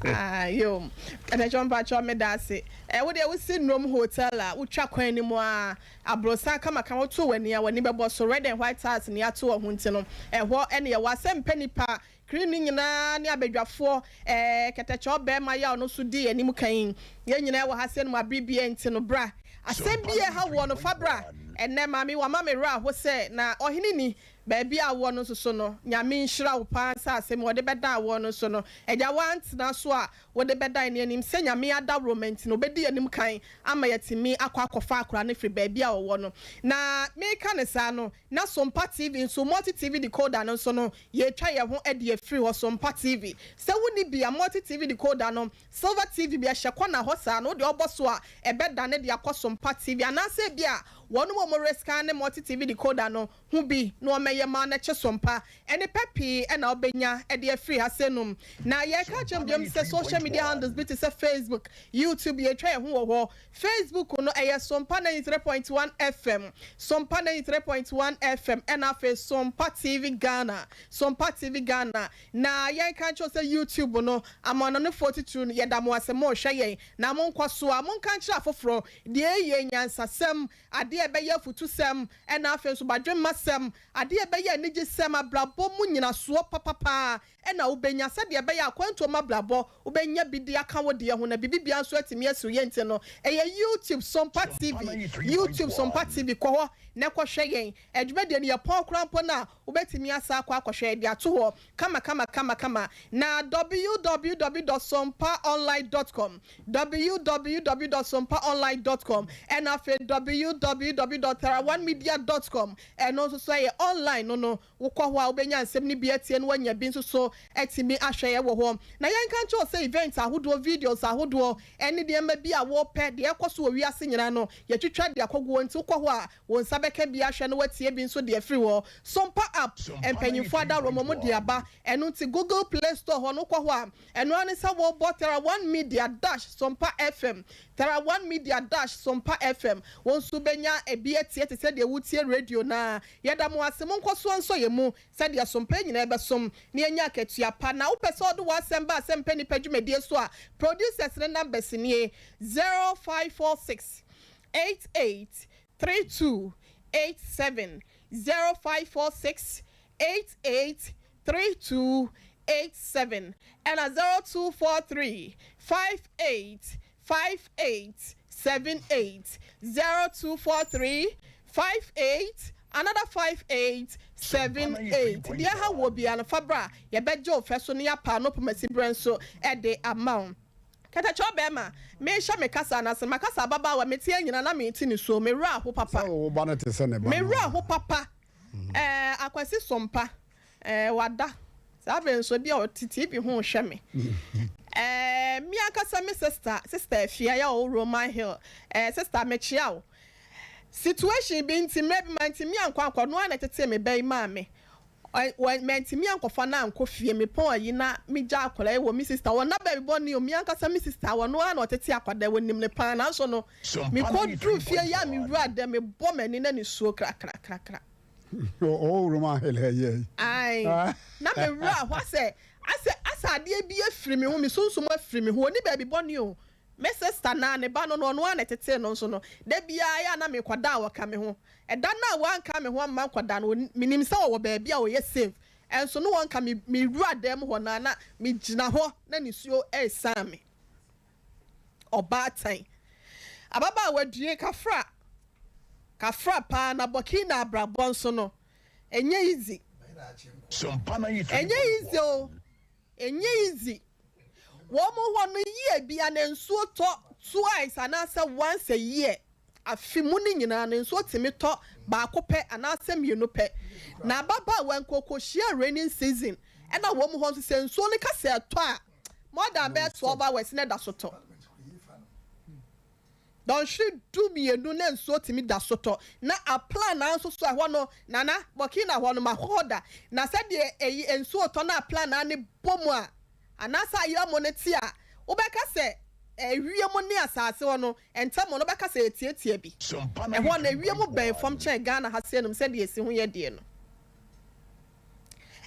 Ah, yo. Katakyɛ mpakyɛ meda ase. Eh, wode wosi Rome Hotel a wotwa kwan no mu a aborosan kamakama woto w'ani a w'ani bɛbɔ so red and white tiles ne ato wɔ ho nti no ɛhɔ ɛne yɛwɔ asɛmpɛ nipa Crew no nyinaa ne abadwafoɔ, ɛɛ, kɛtɛkyɛw barima yi a ɔno nso dii anim kan yi, yɛn nyinaa wɔ ha sɛ nom abere biara nti no, bra. Asɛm bi a ɛha woɔ no, fa bra. Ɛnnɛ, Maame, wama me werɛ aho sɛ, na ɔhene ni. Baabi a wowɔ no nso so no, Nyame nhyira wo paa sɛ asɛm yi wɔde bɛdan woɔ no nso no, Agya woantena so a wode bɛdan no. Yɛnim sɛ Nyame adaworoma nti no, ɔbɛdi yɛn anim kan ama yɛatumi akɔ akɔfa akwadaa no afiri baabi a ɔwɔ no. Na meka no saa no, na Sompa TV nso, Multi TV decoder no nso no, yɛretwa yɛn ho de afiri hɔ, Sompa TV. Sɛ wonni bi a, Multi TV decoder no, Silver TV bi, ɛhyɛ kɔna hɔ saa no, wode ɔbɔ so a, ɛbɛdane de akɔ Sompa TV. Anaasɛ ebia wɔnom a wɔrescanne Multi TV decoder no ho bi na wɔmmɛyɛ ma no kye Sompa. Nnepa pii na wobɛnya de afiri ha sɛ nom. Na yɛreka akyerɛ mo biom sɛ social media handles bi te sɛ Facebook, YouTube, yɛtwa yɛn ho wɔ hɔ. Facebook no ɛyɛ Sompa 93.1 FM, Sompa 93.1 FM ɛna afei Sompa TV Ghana, Sompa TV Ghana. Na yɛnka nkyerɛ wo sɛ YouTube no, amanɔnefoɔ titiriw no, yɛda mo ase morehwɛ yɛn. Na monkɔ so ara monka nkyerɛ afoforɔ deɛ ɛyɛ nyansasɛm, adeɛ a ɛbɛyɛ afutusɛm, ɛna afei nso badwemmasɛm, adeɛ a ɛbɛyɛ anigyesɛm, abrabɔ mu nyinasoɔ papapaa na wobɛnya, sɛdeɛ ɛbɛyɛ a akwantuo mu abrabɔ wobɛnya bi de aka wo deɛ ho na biribi biara nso atumi asi wo yie nti no, ɛyɛ YouTube Sompa TV, YouTube Sompa TV, kɔ hɔ na kɔhwɛ yɛn dwumadie no, yɛpɔn koraa mpo no a, wobɛtumi asan akɔ akɔhwɛ, yɛde ato hɔ kama kama kama kama, na www dot sompaonline dot com, www dot sompaonline dot com, ɛna afei www dot theraonemedia dot com, ɛno nso so ɛyɛ online no no, Wokɔ hɔ a wobɛnya nsɛm no bi atie na woanya bi nso so atumi ahwɛ yɛ wɔ hɔ. Na yɛnka nkyerɛ wo sɛ events ahodoɔ, videos ahodoɔ ne nneɛma bi a wopɛ, deɛ ɛrekɔ so wɔ wiase nyinaa no, yɛatwitwa de akɔgu hɔ nti wokɔ hɔ a wo nsa bɛka bi ahwɛ na woatie bi nso de afiri hɔ. Sompa app, mpanyimfoɔ adaworoma mu de aba, ɛno nti Google Play Store hɔ no wokɔ hɔ a, ɛno ara ne sɛ wobɔ Tera One Media dash Sompa FM, Tera One Media dash Sompa FM, wo nso wobɛnya bi atie te sɛ deɛ woretie radio no ara. Yɛda mo ase, monkɔsoa nsɔ yɛn mu sɛdeɛ som pa nyinaa bɛsom na yɛanya akatua pa. Na wopɛ sɛ wode w'asɛm ba Asɛmpa Nnipa dwumadie so a, producers no numbers nie, 0546 88 32 87, 0546 88 32 87, ɛna 0243 58 58 78 0243 58 another 58 78 Deɛ ɛha woɔ biara no fa bra, yɛbɛgye wo fɛ so na yɛapa ano pomasi berɛ nso de ama wo. Kɛtɛkyɛw bɛɛma, merehyɛ me kasa no ase, makasa ababaawa, meteɛ nyina na mete nisuo, me werɛ aho papa, Sɛ wo ba no te sɛ ne ba me no werɛ a. aho papa, ɛɛ Akwasi Sompa. Ɛɛ, wada. Saa bere nso, ebia ɔte TV ho rehwɛ me. Ɛɛ, me ankasa me sista, Sista Afia, yɛ a ɔwɔ Roman Hill. Ɛɛ, sista, mekyea wo. Situation bi nti, mmerɛ bi mantumi ankɔ ankɔ, ɔno ara na ɛtetee me ba yi maa me. Ɔ, wɔ, mantumi ankɔfa no ankɔ fie. Mepɔn ayi na megya akwadaa yi wɔ me sista hɔ. Ɔnna baabi bɔne o, me ankasa me sista, ɔno ara na ɔtete akwadaa yi, ɔnim no paa. Nanso no, mekɔduruu fie yi a mewuraa dɛm, mebɔ m'ani na nisuo krakrakrakra. Ɔwɔ wurom ahele yɛ. Ae, na me werɛ aho asɛ, asɛ, asɛ adeɛ bi afiri me ho, me sunsum afiri me ho, ɔnni baabi bɔne o. Me sista no a, ne ba no no, ɔno ara na ɛtetee no nso no, da biara ɛyɛ a na mekɔda a ɔka me ho. Ɛda no a wanka me ho amma nkɔda no, menim sɛ ɔwɔ baabi a ɔyɛ safe, ɛnso no ɔnka me, mewura dan mu hɔ no a na megyina hɔ na nisuo resiane me. Ɔbaatan. Ababaawa due kafra kafra paa na Burkina abrabɔ nso no ɛnyɛ easy. Ɛnyɛ easy o, ɛnyɛ easy. Wɔn hɔ no year bia na nsuo tɔ twice anaasɛ once a year. Afe mu no nyinaa no nsuo tumi tɔ baako pɛ anaasɛ mmienu pɛ. Na ababaawa nkokohyia raining season ɛna wɔn hɔ nso sɛ nsuo no ka sɛ ɛtɔ a More than bɛyɛ 12 hours na ɛda so tɔ. Dɔnhwere 12 na nsuo tumi da so tɔ. Na aplanaa nso so ɛhɔ no, Nana, Burkina hɔ no, makɔ hɔ da. Na sɛdeɛ ɛyi nsuo tɔ na aplanaa no bɔ mu a, anaasɛ ayerɛmo no te a, wobɛka sɛ ewiem ne asase hɔ no ntam no, wobɛka sɛ ɛtiatia bi. Ɛhɔ no, ewiem bɛn fam kyɛn Ghana ha sei nom sɛdeɛ ɛsi ho yɛ deɛ no.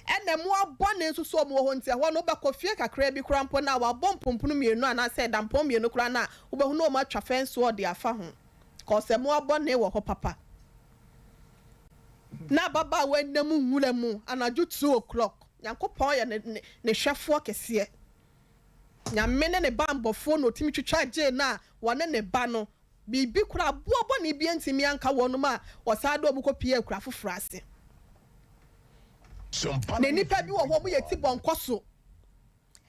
Ɛna mmoa bɔne nso so wɔn wɔ hɔ nti ɛhɔ no wobɛkɔ fie kakraa bi koraa mpo no a wɔabɔ mpomponu mmienu anaasɛ dampɔn mmienu koraa no a wobɛhu na wɔn atwa fɛnse wɔ de afa ho cause mmoa bɔne wɔ hɔ papa. Na ababaawa nam nwura mu anadwo 2 o'clock. Nyankopɔn yɛ ne ne ne hwɛfoɔ kɛseɛ. Nyame ne ne banbɔfoɔ na ɔtumi twitwa gyee no a wɔne ne ba no biribi koraa aboa bɔne bi antumi anka wɔnom a wɔsan de wɔn kɔpie akura foforɔ ase. Na nnipa bi wɔ hɔ wɔn yɛ ti bɔnkɔso.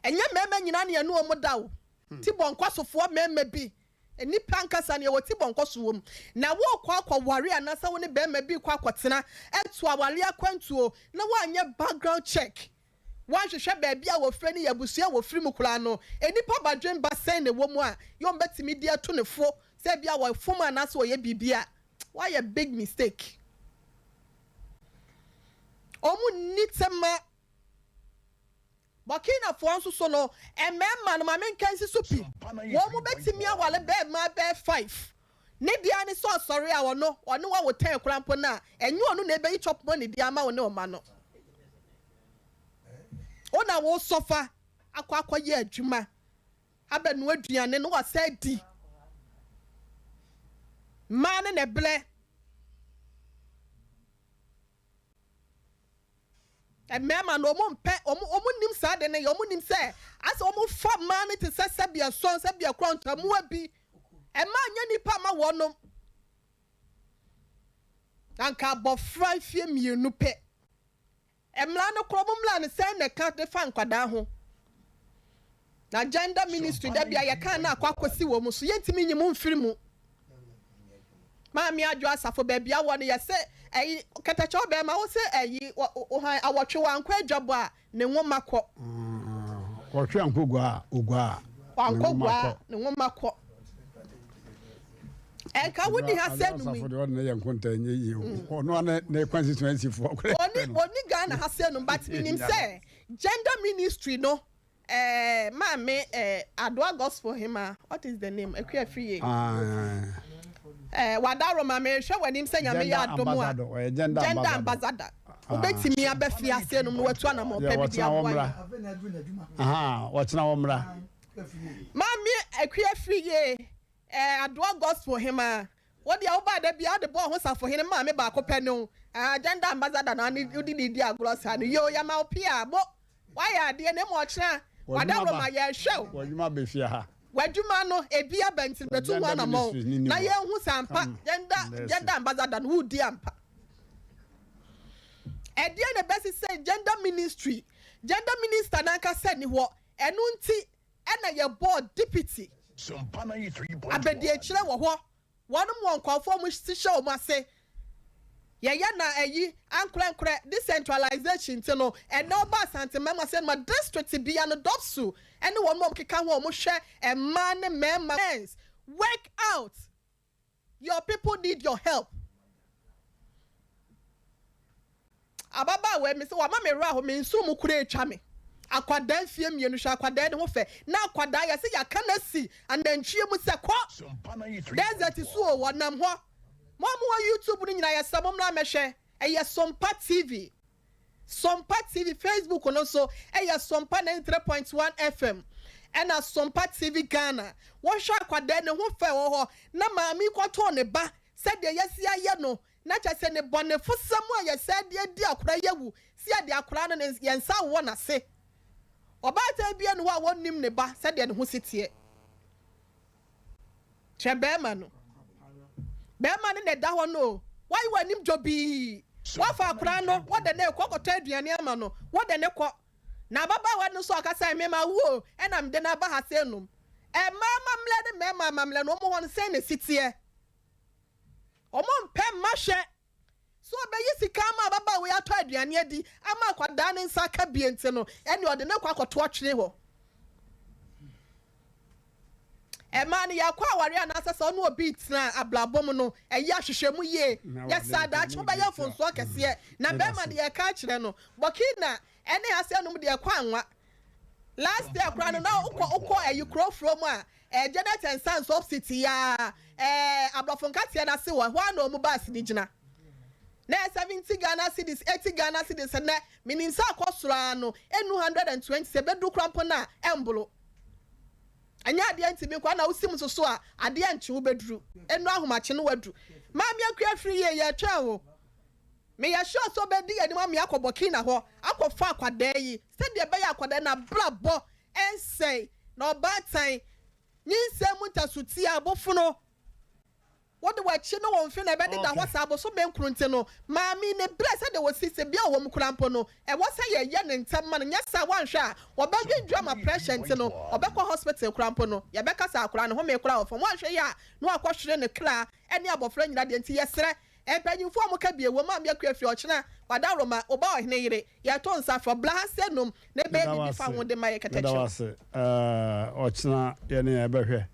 Ɛnyɛ mmarima nyinaa na yɛne wɔn da o. Ti bɔnkɔsofoɔ mmarima bi, nnipa ankasa no yɛwɔ ti bɔnkɔso wɔ mu. Na worekɔ akɔware anaasɛ wo ne barima bi rekɔ akɔtena atu aware akwantuo na woanyɛ background check, woanhwehwɛ baabi a wɔfiri ne abusua a wɔfiri mu koraa no, nnipa badwemba sɛn na ɛwɔ mu a yɛ wɔbɛtumi de atu ne fo sɛ ebia wɔfom anaasɛ wɔyɛ biribi a, woayɛ big mistake. Wɔn nni tema. Burkinafoɔ nso so no, mmarima no, ma menka nsi so pi, wɔn bɛtumi aware bɛɛ mmaa bɛɛ five. Ne deɛ ara ne sɛ ɔsɔre a ɔno, ɔne wo awo ten koraa mpo no a, ɛnyɛ ɔno na ɛbɛyi chop money de ama wo ne wo mma no. Wo na wosɔfa akɔ akɔyɛ adwuma, abɛnoa aduane na wasan adi. Mmaa no na ɛbrɛ. Mmarima no, wɔn mpɛ, wɔn, wɔn nim saa ade no yɛ, wɔn nim sɛ, asɛ wɔn fa mmaa no te sɛ sɛbea sɔn, sɛbea korɔ, ntamuwa bi. Mmaa nyɛ nipa ma wɔnom. Na nka abɔfra mfie mmienu pɛ. Mmara no korɔ, wɔn mmara no sɛn na ɛka de fa nkwadaa ho. Na gender ministry da bia yɛka na akɔ akɔsi wɔn so, yɛntumi nyi mo mfiri mu. Maame Adwo Asafo baabi a wɔ no yɛse ɛyi kɛtɛkyɛ ɔbɛɛma wo se ɛyi ɔhan awɔtwe wankɔ adwabɔ a ne nwoma kɔ. Wɔtwe ankɔ gua a ogua a ne nwoma kɔ. Ne nwoma kɔ. Ɛnka wo ni ha sɛ numi. Asafo deɛ ɔde ne yɛ nkonta nyɛ yie o. Ɔno a ne constituency foɔ koraa. Oni oni Ghana ha sɛ num but minim sɛ gender ministry no Eh maame eh Adoa gospel hema what is the name Akua Afriye eh wadaro ma me hwɛ w'anim sɛ nyame yɛ adom a gender ambassador wobɛtumi aba fie ase nom na watu anamɔ pɛ bi de aboa yɛ wɔkyena wɔ mmra maame Akua Afriye eh Adoa gospel hema wo deɛ wobaa da bia wode bɔɔ ho safohene maame baako pɛ no ah gender ambassador na wode ne di agorɔ saa no yoo yɛma wo pia bo Wayɛ adeɛ na mmom ɔkyena wadaworo ma yɛrehwɛ wo. W'adwuma aba fie ha. W'adwuma no ebi aba nti bɛtu ho anamɔn na yɛnhu sɛ ampa gender gender ambassador no woredi ampa. Ɛdeɛn na ɛbɛsi sɛ gender ministry gender minister no ankasa nni hɔ ɛno nti ɛna yɛbɔɔ deputy abadiakyire wɔ hɔ. Wɔnom wɔ nkorɔfoɔ a wɔhyehyɛ wɔn ase. Yɛyɛ na ayi ankorɛnkorɛ, decentralization, nti no, ɛnnɛ woba Asante mmarima sɛ ma district bia no DOVVSU ne wɔnom a wɔkeka ho a wɔhwɛ mmaa ne mmarima. Hence, work out! Your people need your help. Ababaawa yi, mese wama me werɛ aho, me nso mu koraa atwa me. Akwadaa mfie mmienu, hwɛ akwadaa yi ne ho fɛ. Na akwadaa yɛse yɛaka no asi anantwie mu sɛ kɔ desert so o, ɔnam hɔ. Mo a mowɔ YouTube no nyinaa yɛsrɛ mo mmra mmɛhwɛ. Ɛyɛ Sompa TV. Sompa TV, Facebook no nso ɛyɛ Sompa 93.1 FM. Ɛna Sompa TV Ghana. Wɔhwɛ akwadaa yi ne ho fɛ wɔ hɔ. Na maame yi kɔtoo ne ba sɛdeɛ yɛasi ayɛ no. Na kyerɛ sɛ nnebɔnefosɛm a yɛsan de adi akwadaa yi awu sɛ yɛde akwadaa no ne yɛn nsa awowɔ n'ase. Ɔbaatan biara nni hɔ a wɔnnim ne ba sɛdeɛ ne ho si teɛ. Kyerɛ barima no. Barima no na ɛda hɔ no o. Woayɛ w'anim dwobii. Woafa akwadaa no, wode no rekɔ kɔtɔ aduane ama no, wode no kɔ. Na ababaawa no nso ɔka sɛ, me mawo o, ɛna mede no aba ha sɛ nom. Mmaa amammerɛ ne mmarima amammerɛ no, wɔn hɔ no sɛn na ɛsi teɛ? Wɔmpɛ mma hwɛ. Sɛ ɔbɛyi sika ama ababaawa yi atɔ aduane adi ama akwadaa no nsa aka bie nti no, ɛnneɛ ɔde no kɔ akɔto ɔtwene hɔ. Ɛmaa no yɛakɔ awareɛ anaasɛ sɛ ɔne obi retena abrabɔ mu no, ɛyɛ ahwehwɛ mu yie. Yɛ saa daakye wobɛyɛ mfomsoɔ kɛseɛ. Na bɛrima no yɛreka akyerɛ no, Burkina ɛne ha sɛ nom deɛ ɛkɔ anwa. Last year koraa no na wokɔ wokɔ ɛyi kuro furo mu a ɛɛ Janet and Sons of City ya ɛɛ aborɔfo nkateɛ no ase wɔ ɛhɔ ara na wɔn bus no gyina. Na ɛyɛ 70 Ghana cedis 80 Ghana cedis nnɛ menim sɛ akɔ soro ara no ɛnnu 120 sɛ ɛbɛduru koraa mpo no a ɛmboro. Ɛnyɛ adeɛ ntumi nkɔ na wosim nso so a adeɛ nkye wobɛduru ɛnnu ahomakye no waduru. Maame Akua firi yie yɛtwɛn wo. Meyɛ sure sɛ ɔbɛdi yɛn anim ama yɛakɔ Burkina hɔ akɔfa akwadaa yi sɛdeɛ ɛbɛyɛ a akwadaa no abrabɔ rensɛe na ɔbaatan nyinsɛn mu ntasuteɛ abofono. Wode w'akyi ne wo mfe na ɛbɛdeda hɔ saa bosome nkron nti no, maame yi ne brɛ sɛdeɛ wɔsi tebea a ɔwɔ mu koraa mpo no, ɛwɔ sɛ yɛyɛ no ntɛm ma no, nyɛ saa a woanhwɛ a ɔbɛdwendwen ama pressure nti no ɔbɛkɔ hospital koraa mpo no, yɛbɛka sɛ akwadaa no home koraa wɔ fam, woanhwɛ yie a na wakɔhwere ne kra ne abɔfra nyina deɛ nti yɛsrɛ mpanyinfoɔ a wɔka bie wɔ maame Akua fie ɔkyena wadaworoma wo ba ɔhene yere yɛto nsa frɛ bla ha sɛ nom na ɛbɛyɛ Meda wo biribi fa ase ho de ma yɛ meda wo kɛtɛkyerɛ. ase eh, ɔkyena yɛne yɛbɛhwɛ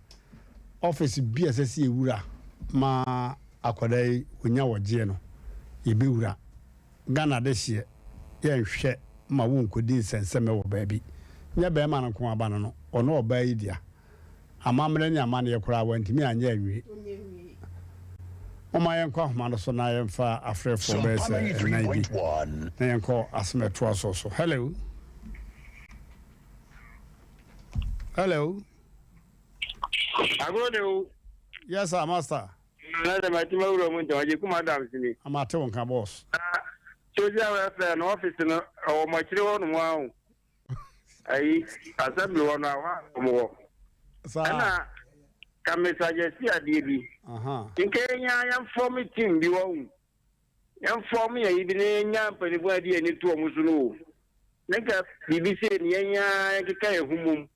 office bi a ɛsɛ sɛ yɛwura ma akwadaa yi wɔnya wɔgyeɛ no yɛbɛwura. Ghana adehyeɛ yɛnhwɛ ma wonkɔdi nsɛnsɛmɛ wɔ baabi. Nyɛ bɛɛma no nko aba no no, ɔno ɔbaa yi dea. Amammerɛ ne amanneɛ koraa wantumi anyɛ anwie. Momma yɛnkɔ ahoma no so na yɛmfa afrɛfoɔ bɛyɛ sɛ nnan bi na yɛnkɔ asɛm a ɛtoa soɔ so. Hello. Hello. Agorɔ de o. Yes sir, master. Na sɛ mate mawura mu ntɛm, Agyekum Adams ni. Mate wo nka boss. Na social welfare no office no ɛwɔ mo akyire hɔ nom ara o. Ayi assembly hɔ no ahɔ a wɔn wɔ. Saa. Ɛna ka me suggest adeɛ bi. Nka yɛnya yɛn form team bi wɔ ho. Yɛn form yɛn yi bi na yɛnya mpanimfoɔ a yɛde yɛn ani to wɔn so no o. Ne nka biribi sei no yɛn ara yɛnkeka yɛn ho mmom.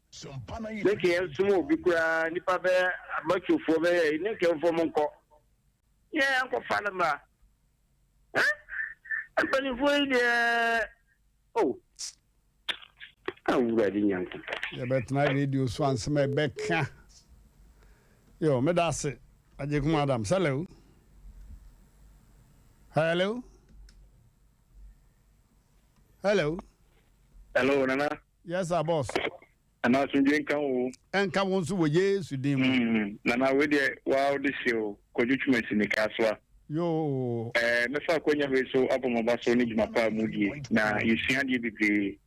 Ne nka yɛnsom obi koraa nnipa bɛyɛ amatwofoɔ bɛyɛ ne nka yɛmfa wɔn nkɔ. Yɛn yɛnkɔfa no mmra. Ɛ mpanimfoɔ yi deɛ o Awurade Nyankopɔn. Yɛbɛtena radio so ansɛm a ɛbɛka. Yo, meda ase. Agyekum Adams. Hello. Hello. Hello. Hello, Nana. Yes, sir, boss. Nana asomdwe nka wo. Ɛnka wo nso wɔ Yesu din mu. Mm, Nana wei deɛ waa wode hyɛ o. Kwadwo Twumasi ne Kasoa. Yoo. Ɛɛ mɛfa akwanya wei so abɔ m'aba so ne dwuma pa a mudie na yɛsua adeɛ bebree.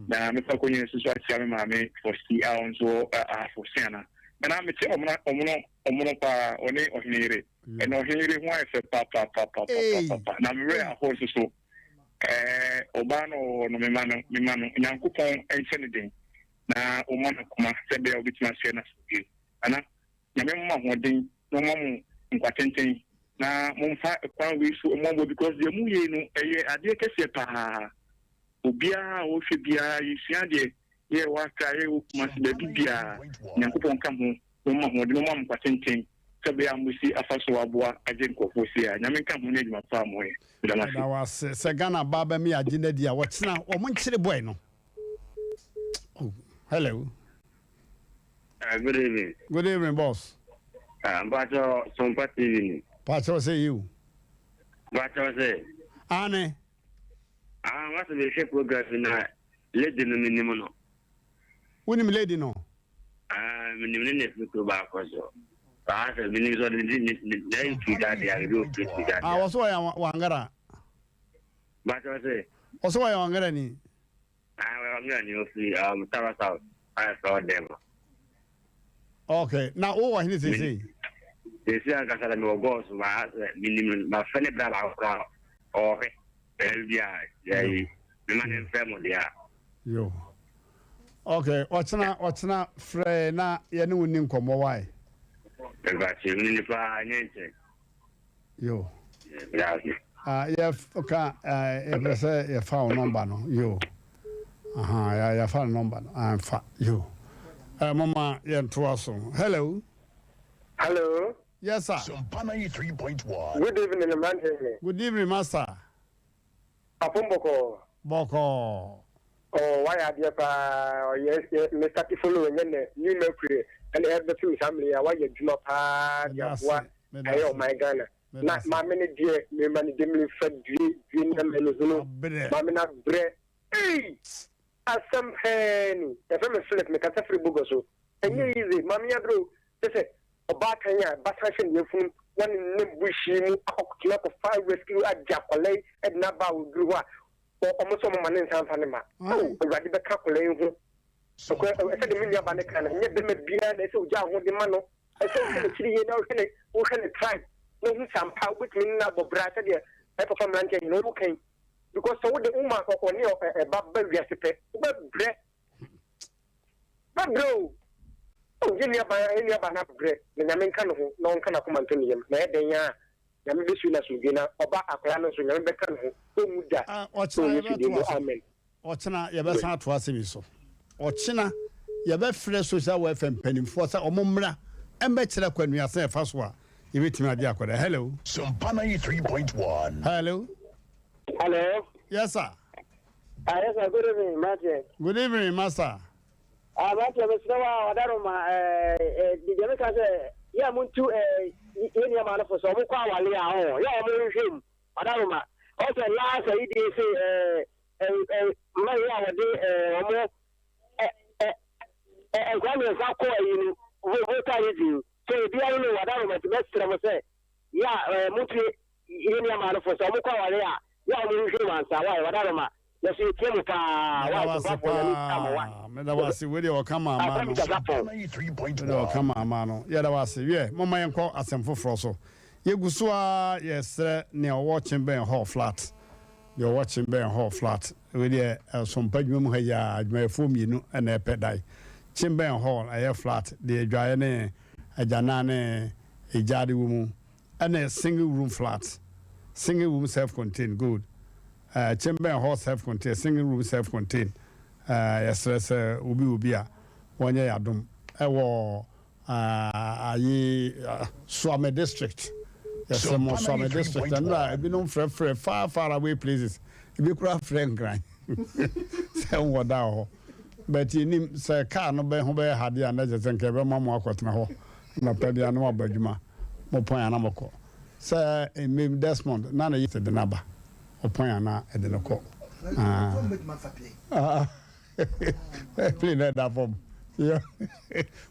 Na mɛfa akwanya yi so so akyia me maame Fosti a ɔno nso wɔ Ahafo Seana. Nana mete ɔmono ɔmono ɔmono paa ɔne ɔhene yere. Ɛna ɔhene yere ho ayɛ fɛ papapapapapaapa na me werɛ ahow nso so. Ɛɛ ɔbaa no ɔwɔ hɔ no mema no mema no Onyankopɔn nhyɛ no den na ɔmma no akoma sɛ ɛbɛyɛ a ɔbɛtumi asoɛ n'asomdwoe. Nana Nyame mma mo ahoɔden na ɔmma mo nkwa tenten na momfa kwan wei so mmoaboa because deɛ moyɛ yi no ɛyɛ adeɛ kɛseɛ paa. Obiara a ɔhwɛ biara yɛsua adeɛ yɛ wɔ Accra yɛ wɔ Kumasi baabi biara Nyankopɔn nka ho na ɔmma ahoɔden na ɔmma mo nkwa tenten sɛ ɛbɛyɛ a mobɛsi afa so aboa agye nkurɔfoɔ sei a. Nyame nka ho ne adwuma pa a moyɛ. Meda mo ase. Meda wo ase sɛ Ghana ba bɛme agye no adi a wɔkyena wɔn nkyere boy no. Oh, hello. Good evening. Good evening, boss. Mpatsɔ Sompa TV ni. Patsɔ sɛ yiw. Mpatsɔ sɛ. Ane. Ah, wasa mi hwɛ program yi na lady no mi nim no. Wonim lady no? Ah, mi nim ne na efi kuro baako so. Ah, sɛ mi nim sɛ ɔde ne ne ne na efi dade a ebi ofiri fi dade. Ah, wɔsɔ ɔyɛ wangara. Mpatsɔ sɛ. Wɔsɔ ɔyɛ wangara ni. Ah, ɔyɛ wangara ni ofi um, Tara South. Ah, sɛ ɔdɛm. Okay, na wowɔ hene seesei? Seesei ankasa na mewɔ gɔs ma menim no mafɛ ne bra baako koraa ɔwɔ hwɛ baabi bi a yɛyi mema ne mfrɛ mo deɛ a. Yo. Okay, ɔkyena ɔkyena frɛ na yɛne wo ni nkɔmmɔ wae. Mepatse me nipa nyɛ nkyɛn. Yo. Ah, yɛ ka yɛpɛ sɛ yɛfa wo nɔmba no. Yo. Aha, yɛ yɛfa no nɔmba no. Amfa. Yo. Eh, mama yɛntoa so. Hello. Hello. Yes, sir. Sompa 93.1. Good evening, mmeranteɛ. Good evening, master. Apom bɔkɔɔ. Bɔkɔɔ. Oh wayɛ adeɛ paa ɔyɛ me start follow ɛnyɛ nɛ new mercury ɛna ɛbɛto me saa mmere yi a wayɛ adwuma paa de aboa ɛyɛ ɔman Ghana na maame no deɛ mema no demire fa due due na mɛ no hunu maame no abrɛ ei asɛm pɛɛ ni yɛfrɛ me Philip mekasa firi Bogor so ɛnyɛ easy maame abrɛ o kyɛ sɛ ɔbaatan a basan hyɛ ne yafunu wɔne nam bush yi mu akɔtena akɔfa rescue agye akwadaa yi ɛde no aba a ɔduru hɔ a Wɔ wɔn sɛ wɔmma ne nsa mfa ne mma. Ao, Awurade bɛka akwadaa yi ho. Nokorɛ, sɛdeɛ me nuabaa no kaa no, ɛnyɛ barima biara na ɛsɛ sɛ ɔgya ho de ma no. Ɛsɛ sɛ wohwɛ n'akyiri yie na wohwɛ ne, wohwɛ ne tribe na wohu sɛ ampa wobɛtumi ne no abɔ bra sɛdeɛ ɛyɛ papa mmeranteɛ nyina woka yi. Because sɛ wode woma ɔne ɛba ba wiase pɛ, wobɛbrɛ. Wobɛbrɛ o. Oh yɛn nua baa yɛn nua baa no abrɛ na Nyame nka ne ho na ɔnka n'akoma nto ne yam na ɛyɛ dɛn a Nyame bɛsue no asomdwie na ɔba akwadaa no nso Nyame bɛka ne ho ɔnwu da wɔ Ɔkyena Yesu din mu yɛbɛtoa so. amen. Ɔkyena yɛbɛsan atoa asɛm yi so. Ɔkyena yɛbɛfrɛ social welfare mpanimfoɔ sɛ wɔn mmra mmɛkyerɛ kwanuasa a ɛfa so a yɛbɛtumi agye akwadaa. Hello. Sompa 93.1. Hello. Hello. Yes sir. Ah, yes sir. Good evening, Mate. Good evening, master. Ah, Mate, mesrɛ wo a ɔdaroma eh, eh, deɛ meka sɛ yɛ a montu eh, yɛ nnuamaa no fo sɛ ɔmo kɔ awale a ɔho yɛ a ɔmo nhwehwɛ mu ɔdaroma ɔsɛ last ayi deɛ sɛ eh, eh, eh, mma yi a wɔde eh, ɔmo eh, eh, eh, nkwa mmiɛnsa kɔ ayi no voter yi sɛ obiara no wadaroma nti mɛsrɛ mo sɛ yɛ a eh, montu yɛ nnuamaa no fo sɛ ɔmo kɔ awale a yɛ a ɔmo nhwehwɛ mu ansa wae ɔdaroma Yɛso yɛtie mo paa Meda wai wo ase somafoɔ nyame nhyira mo wai. paa. Meda wo ase. Wei deɛ ɔka maa maa Asɛm no. kasa pɔn. Wei deɛ ɔka maa maa no. Yɛda wo ase. Wiɛ, momma yɛnkɔ asɛm foforɔ so. Yɛgu so ara yɛsrɛ nea ɔwɔ Kyembɛn Hall flat. Deɛ ɔwɔ Kyembɛn Hall flat. Wei deɛ ɛsompa adwuma mu ha yi ara, adwumayɛfoɔ mmienu na ɛpɛ dan. Kyembɛn Hall, ɛyɛ flat, deɛ adwaeɛ ne agyanan ne egyaade wɔ mu. Ɛna single room flat, single room self contained, good. Eh, Kyembɛn hɔ self contained, single room self contained. Eh, yɛsrɛ sɛ obi wɔ bi a, wɔnyɛ yɛ adom. Ɛwɔ eh, ayi, eh, Suame district. Yɛsrɛ mo, Suame district. Ɛno a ebinom frɛfrɛ far far away places. Ebi koraa frɛ Nkran sɛ nwɔ da wɔ hɔ. But yɛnim sɛ car no bɛ ho bɛyɛ ha deɛ a na kyerɛ sɛ nka yɛbɛma mo akɔtena hɔ anɔpa biara na moaba adwuma. Mopɔn a na mokɔ. Sɛ mmem Desmond na ne yere de no aba, ɔpɔn a na ɛde no kɔ. Ah. Plane na ɛda fam.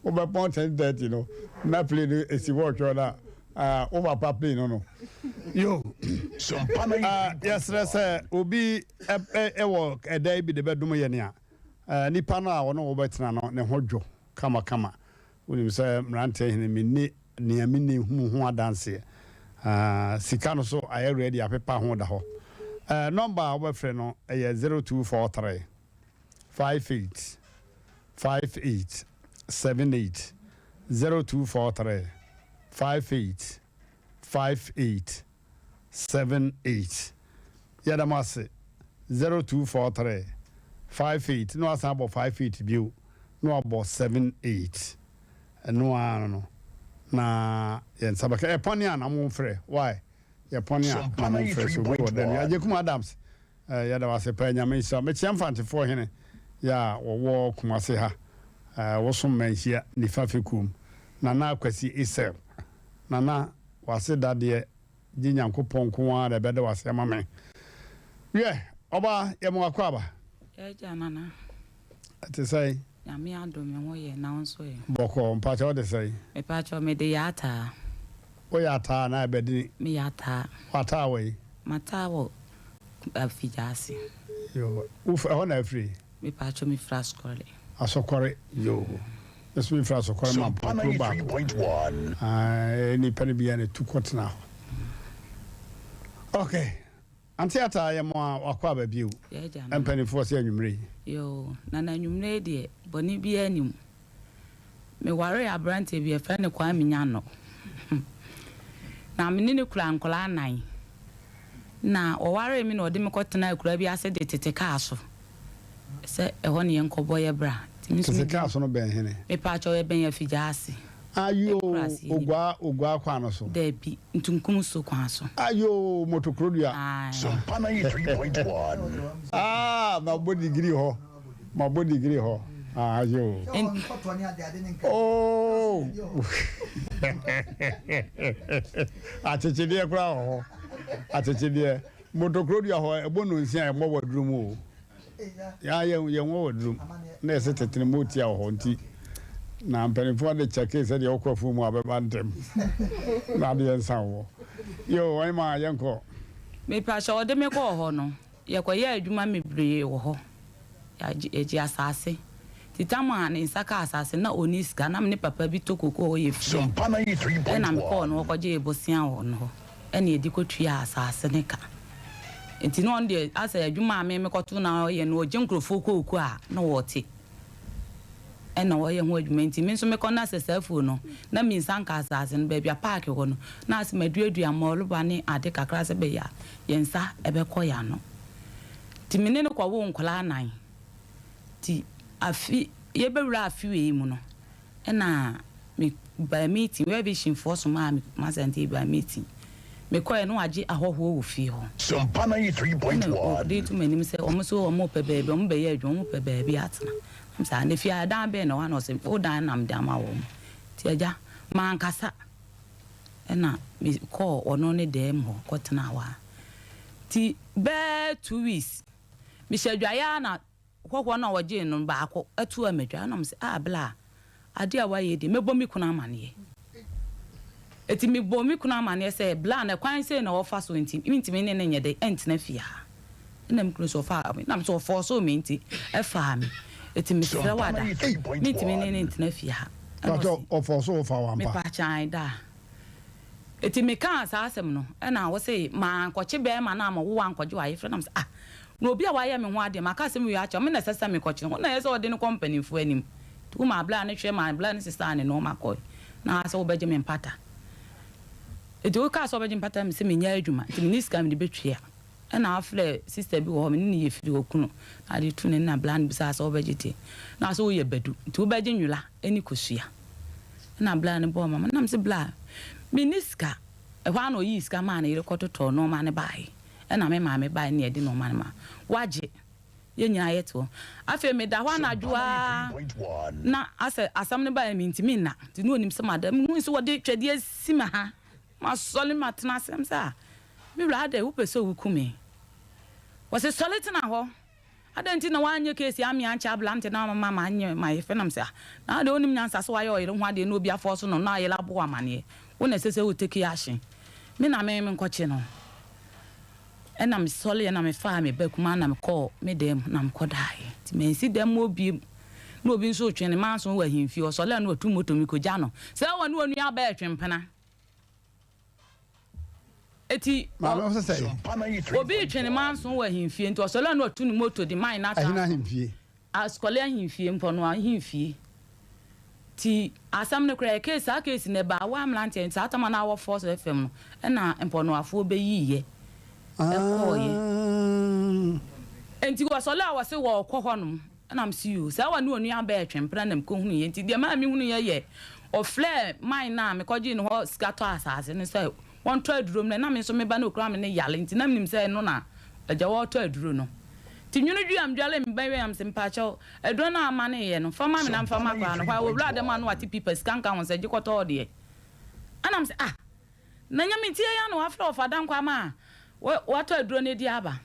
Wobɛpɔn 10:30 no na plane no esi hɔ retwɛn na ah, wo papa plane no no. Yo. Ah, yɛsrɛ sɛ obi ɛwɔ ɛda bi de bɛdom yɛn a, nipa no a ɔne wo bɛtena no ne ho dwo kamakama. Wonim sɛ mmeranteɛ hene menni nea menni mu ho adanseɛ. Ah, sika no so ayɛ ready apepa ho da hɔ. Eh, nɔmba a wobɛfrɛ no ɛyɛ 0243 58 58 78 0243 58 58 78 Yɛda mo ase 0243 58 na wasan abɔ 58 bio na wabɔ 78 ɛno ara no na yɛn nsa bɛka yɛpɔne a na mo mfrɛ why yɛpɔne a na mo mfrɛ so obi wɔ dɛm Agyekum Adams eh, yɛda wo ase paa Nyame nhyira wo mekyea Mfantefoɔ hene yɛ a wɔwɔ Kumase ha eh, wosom Manhyia Nifa Fekuom Nana Akwasi Isel Nana w'ase da deɛ gye Nyankopɔn nko ara na ɛbɛda w'ase ama me. Wiɛ, ɔbaa, yɛ mo akwaaba. Agya Nana. Ɛte sɛn? Nyame adom me ho yɛ, na wo nso ɛ? Bɔkɔɔ, mpakyɛ wo de sɛn? Mepakyɛ me de yɛ ataa. Wo yɛ ataa anaa ɛbɛdini? Me yɛ ataa. W'ataa wɔ yi? M'ataa wɔ Afigyaase. Yoo, wo ɛhɔ na afiri? Mepakyɛ me firi Asokɔre. Asokɔre, yoo. Me nso mefiri Asokɔre Mampong kuro baako. Ae, nnipa no biara na ɛtu kɔtena hɔ. Ok, Ante Ataa yɛ mo a wakɔ aba bio. Mpanimfoɔ sɛ anwummerɛ yi. Yoo, Nana anwummerɛ yi deɛ bɔne biara nni mu. Mewaree aberanteɛ bi, yɛfrɛ no Kwame Nyanno. Na me ne no kura nkwadaa nnan. Na ɔwaree me na ɔde me kɔtenaa akuraa bi ase de tete kaa so sɛ ɛhɔ ne yɛnkɔbɔ yɛ bra. Nti me nso Tete medi. kaa so no bɛn hene? Mepaakyɛw ɛbɛn Afigya ase. Ayoo, Akuraase anim. Oguaa, Oguaa kwan no so? Dabi, Ntunkum so kwan so. Ayoo, Motokorodua. Ae. Sompa 93.1. Ah, mabɔ degree hɔ. Mabɔ degree hɔ. Ayoo. Oh! Akyekyedeɛ koraa wɔ hɔ. Akyekyedeɛ. Motokorodua hɔ, ɛbɔ nonsia a, ɛmmɔ wɔ aduro mu o. Yɛn yɛn yɛn wɔ aduro mu. Na yɛsɛ tete no motia wɔ hɔ nti. Na mpanimfoɔ de kyɛkee sɛdeɛ wokɔ afuo mu a bɛba ntɛm. Na adeɛ nsa wɔ. Yo, ɔhema yɛnkɔ. Mepakyɛ ɔde me kɔɔ hɔ no, Yɛkɔyɛɛ adwuma bebree wɔ hɔ. Yɛagye yɛgyee asase. Nti tam a ne nsa kaa asase no, na ɔnni sika. Na me ne papa bi tɔ kokoo hɔ yɛ fie. Ɛnna mekɔɔ no hɔ kɔgyee bosea wɔ no hɔ, ɛnna yɛde kɔtuaa asase no ka. Nti na ɔno deɛ, asɛ adwuma a me mekɔto na ɔyɛ no, ɔgye nkurɔfoɔ kooko a, na ɔte. na ɔyɛ ho adwuma nti me nso mekɔ na sɛ saa afuo no na me nsa nka asaase no baabi a paake wɔ no na ase maduadua mmɔɔleba ne ade kakra sɛ bɛyɛ a yɛn nsa bɛkɔ yɛn ano. Nti me ne no kɔwoo nkwadaa nnan. Nti afe yɛbɛwura afe wei mu no ɛna me baa meeting, World Vision foɔ somaa me Kumasi nti yɛbaa meeting. Mekɔɛ na wagye ahɔhoɔ wɔ fie hɔ. Sompa 93.1. Ɛna ɔde to m'anim sɛ wɔn nso wɔn repɛ baabi, wɔn bɛyɛ adwuma, wɔn repɛ baabi atena. Nam sɛ ah na fie ha dan bɛn na ɛwɔ ha na ɔse wo dan na mede ama wɔn. Nti agya mankasa ɛna mekɔɔ ɔno ne dan mu hɔ kɔtenaa hɔ ara. Nti bɛɛ 2 weeks mehyɛ adwaeɛ ara na hɔhoɔ no a wɔgyee no no baako atu amadwa. Ɛna mese ah bla adeɛ a woayɛ yi deɛ mɛbɔ me kunu amaneɛ. Enti mebɔɔ me kunu amaneɛ sɛ bla no ɛkwan sei na ɔfa so nti mentumi ne no nyɛ dɛ ɛntena fie ha. Ɛna me kunu nso ɔfaa me na me nso ɔfɔɔsoo me nti ɛfaa me. Enti mesrɛ wo ada mentumi ne no ntena fie ha. Ɛna Pakyɛ ɔse ɔfɔɔsoo wo faa wo ampa? Mepakyɛ ae daa. Enti mekaa saa asɛm no ɛna ɔse mankɔkye bɛɛma no amma wo ankɔgye w'ayefrɛ na mese ah na obi a wayɛ me ho adeɛ maka asɛm wei akyerɛ wo me na ɛsɛ sɛ mekɔkye no wo na ɛyɛ sɛ ɔde no kɔ mpaninfoɔ anim nti wo maa bla no hwɛ maa bla no sesaa ne nnoɔma kɔe na sɛ wobɛgye me mpata nti wokaa sɛ wobɛgye mpata mese menyɛ adwuma nti menni sika mede bɛtua ɛna afrɛ sister bi wɔ hɔ me ne no yɛ firi okunu na ade tu ne na bla no bisaa sɛ wobɛgye deɛ na sɛ woyɛ badu nti wobɛgye nwera ne kosua ɛna bla no bɔɔ mama na mese bla menni sika ɛhɔ ara na ɔyii sika maa ne yere kɔtotɔɔ nnoɔma no baeɛ ɛna me maame baeɛ ne yɛde nnoɔma no maa wagye Yɛn nyinaa yɛte hɔ. Afei meda hɔ anadwo ara na asɛ asɛm no baeɛ mentumi nna. Nti na ɔnim sɛ mada. Mehui sɛ wɔde twɛdeɛ asi me ha. Masɔre matena ase. Mesɛ ah, me wura adɛn wopɛ sɛ woku me? Wɔse sɔre tena hɔ. Adɛn nti na woanyɛ keesi ammea ankyɛ aberante na wamma manyɛ mayefɛ? Na mesɛ ah, na adɛn wonim nyansa sɛ woayɛ ɔyere ho adeɛ na obi afɔɔso no na ɔyere abɔ wo amaneɛ? Wo na ɛsɛ sɛ wo take action. Me na me menkɔkye no. Ɛnna mesɔreeɛ na mefaa me ba kumaa na mekɔɔ me dan mu na mekɔdaeɛ. Nti mansi dɛm hɔ bio. Na obi nso retwe ne manso wɔ ahemfie. Ɔsɔre a na watu moto mekɔgya no. Sɛ ɔne onua baa retwe mpena. Eti Maame ɔsɛ sɛ. Obi retwe ne manso wɔ ahemfie nti ɔsɔre a na watu ne moto de man no atra. Ɛhene ahemfie. Asukɔle ahemfie, Mpɔnoa ahemfie. Nti asɛm no koraa case saa case no ɛbaa waa mmeranteɛ saa tam a na awɔ Force FM no ɛna Mpɔnoafoɔ bɛyiiɛ ɛkɔɔeɛ. Nti wɔsɔle a wɔse wɔɔkɔ hɔ nom ɛna mese yoo saa wɔne onua bɛɛ twe mpena na mekɔhunuiɛ nti deɛ maa mehunuiɛ yɛ ɔfrɛɛ man no a mekɔgyee ne hɔ sika tɔ asaase no sɛ wɔntɔ aduro mmrɛ na me nso me ba no okura me no yare nti na menim sɛ ɛno na agya wɔɔtɔ aduro no. Nti nwunu dwi a medwale me ba wie a mese mpakyɛw aduro no a amaneeɛ no fa ma me na mfa ma akwadaa no hɔ a ɔwura dɛm a na wate pipa sika nka ho sɛ gye kɔtɔ deɛ ɛna mese ah na nyame nti ɛyɛ a na wafrɛ ɔfa dankwa ama a watɔ aduro no adi aba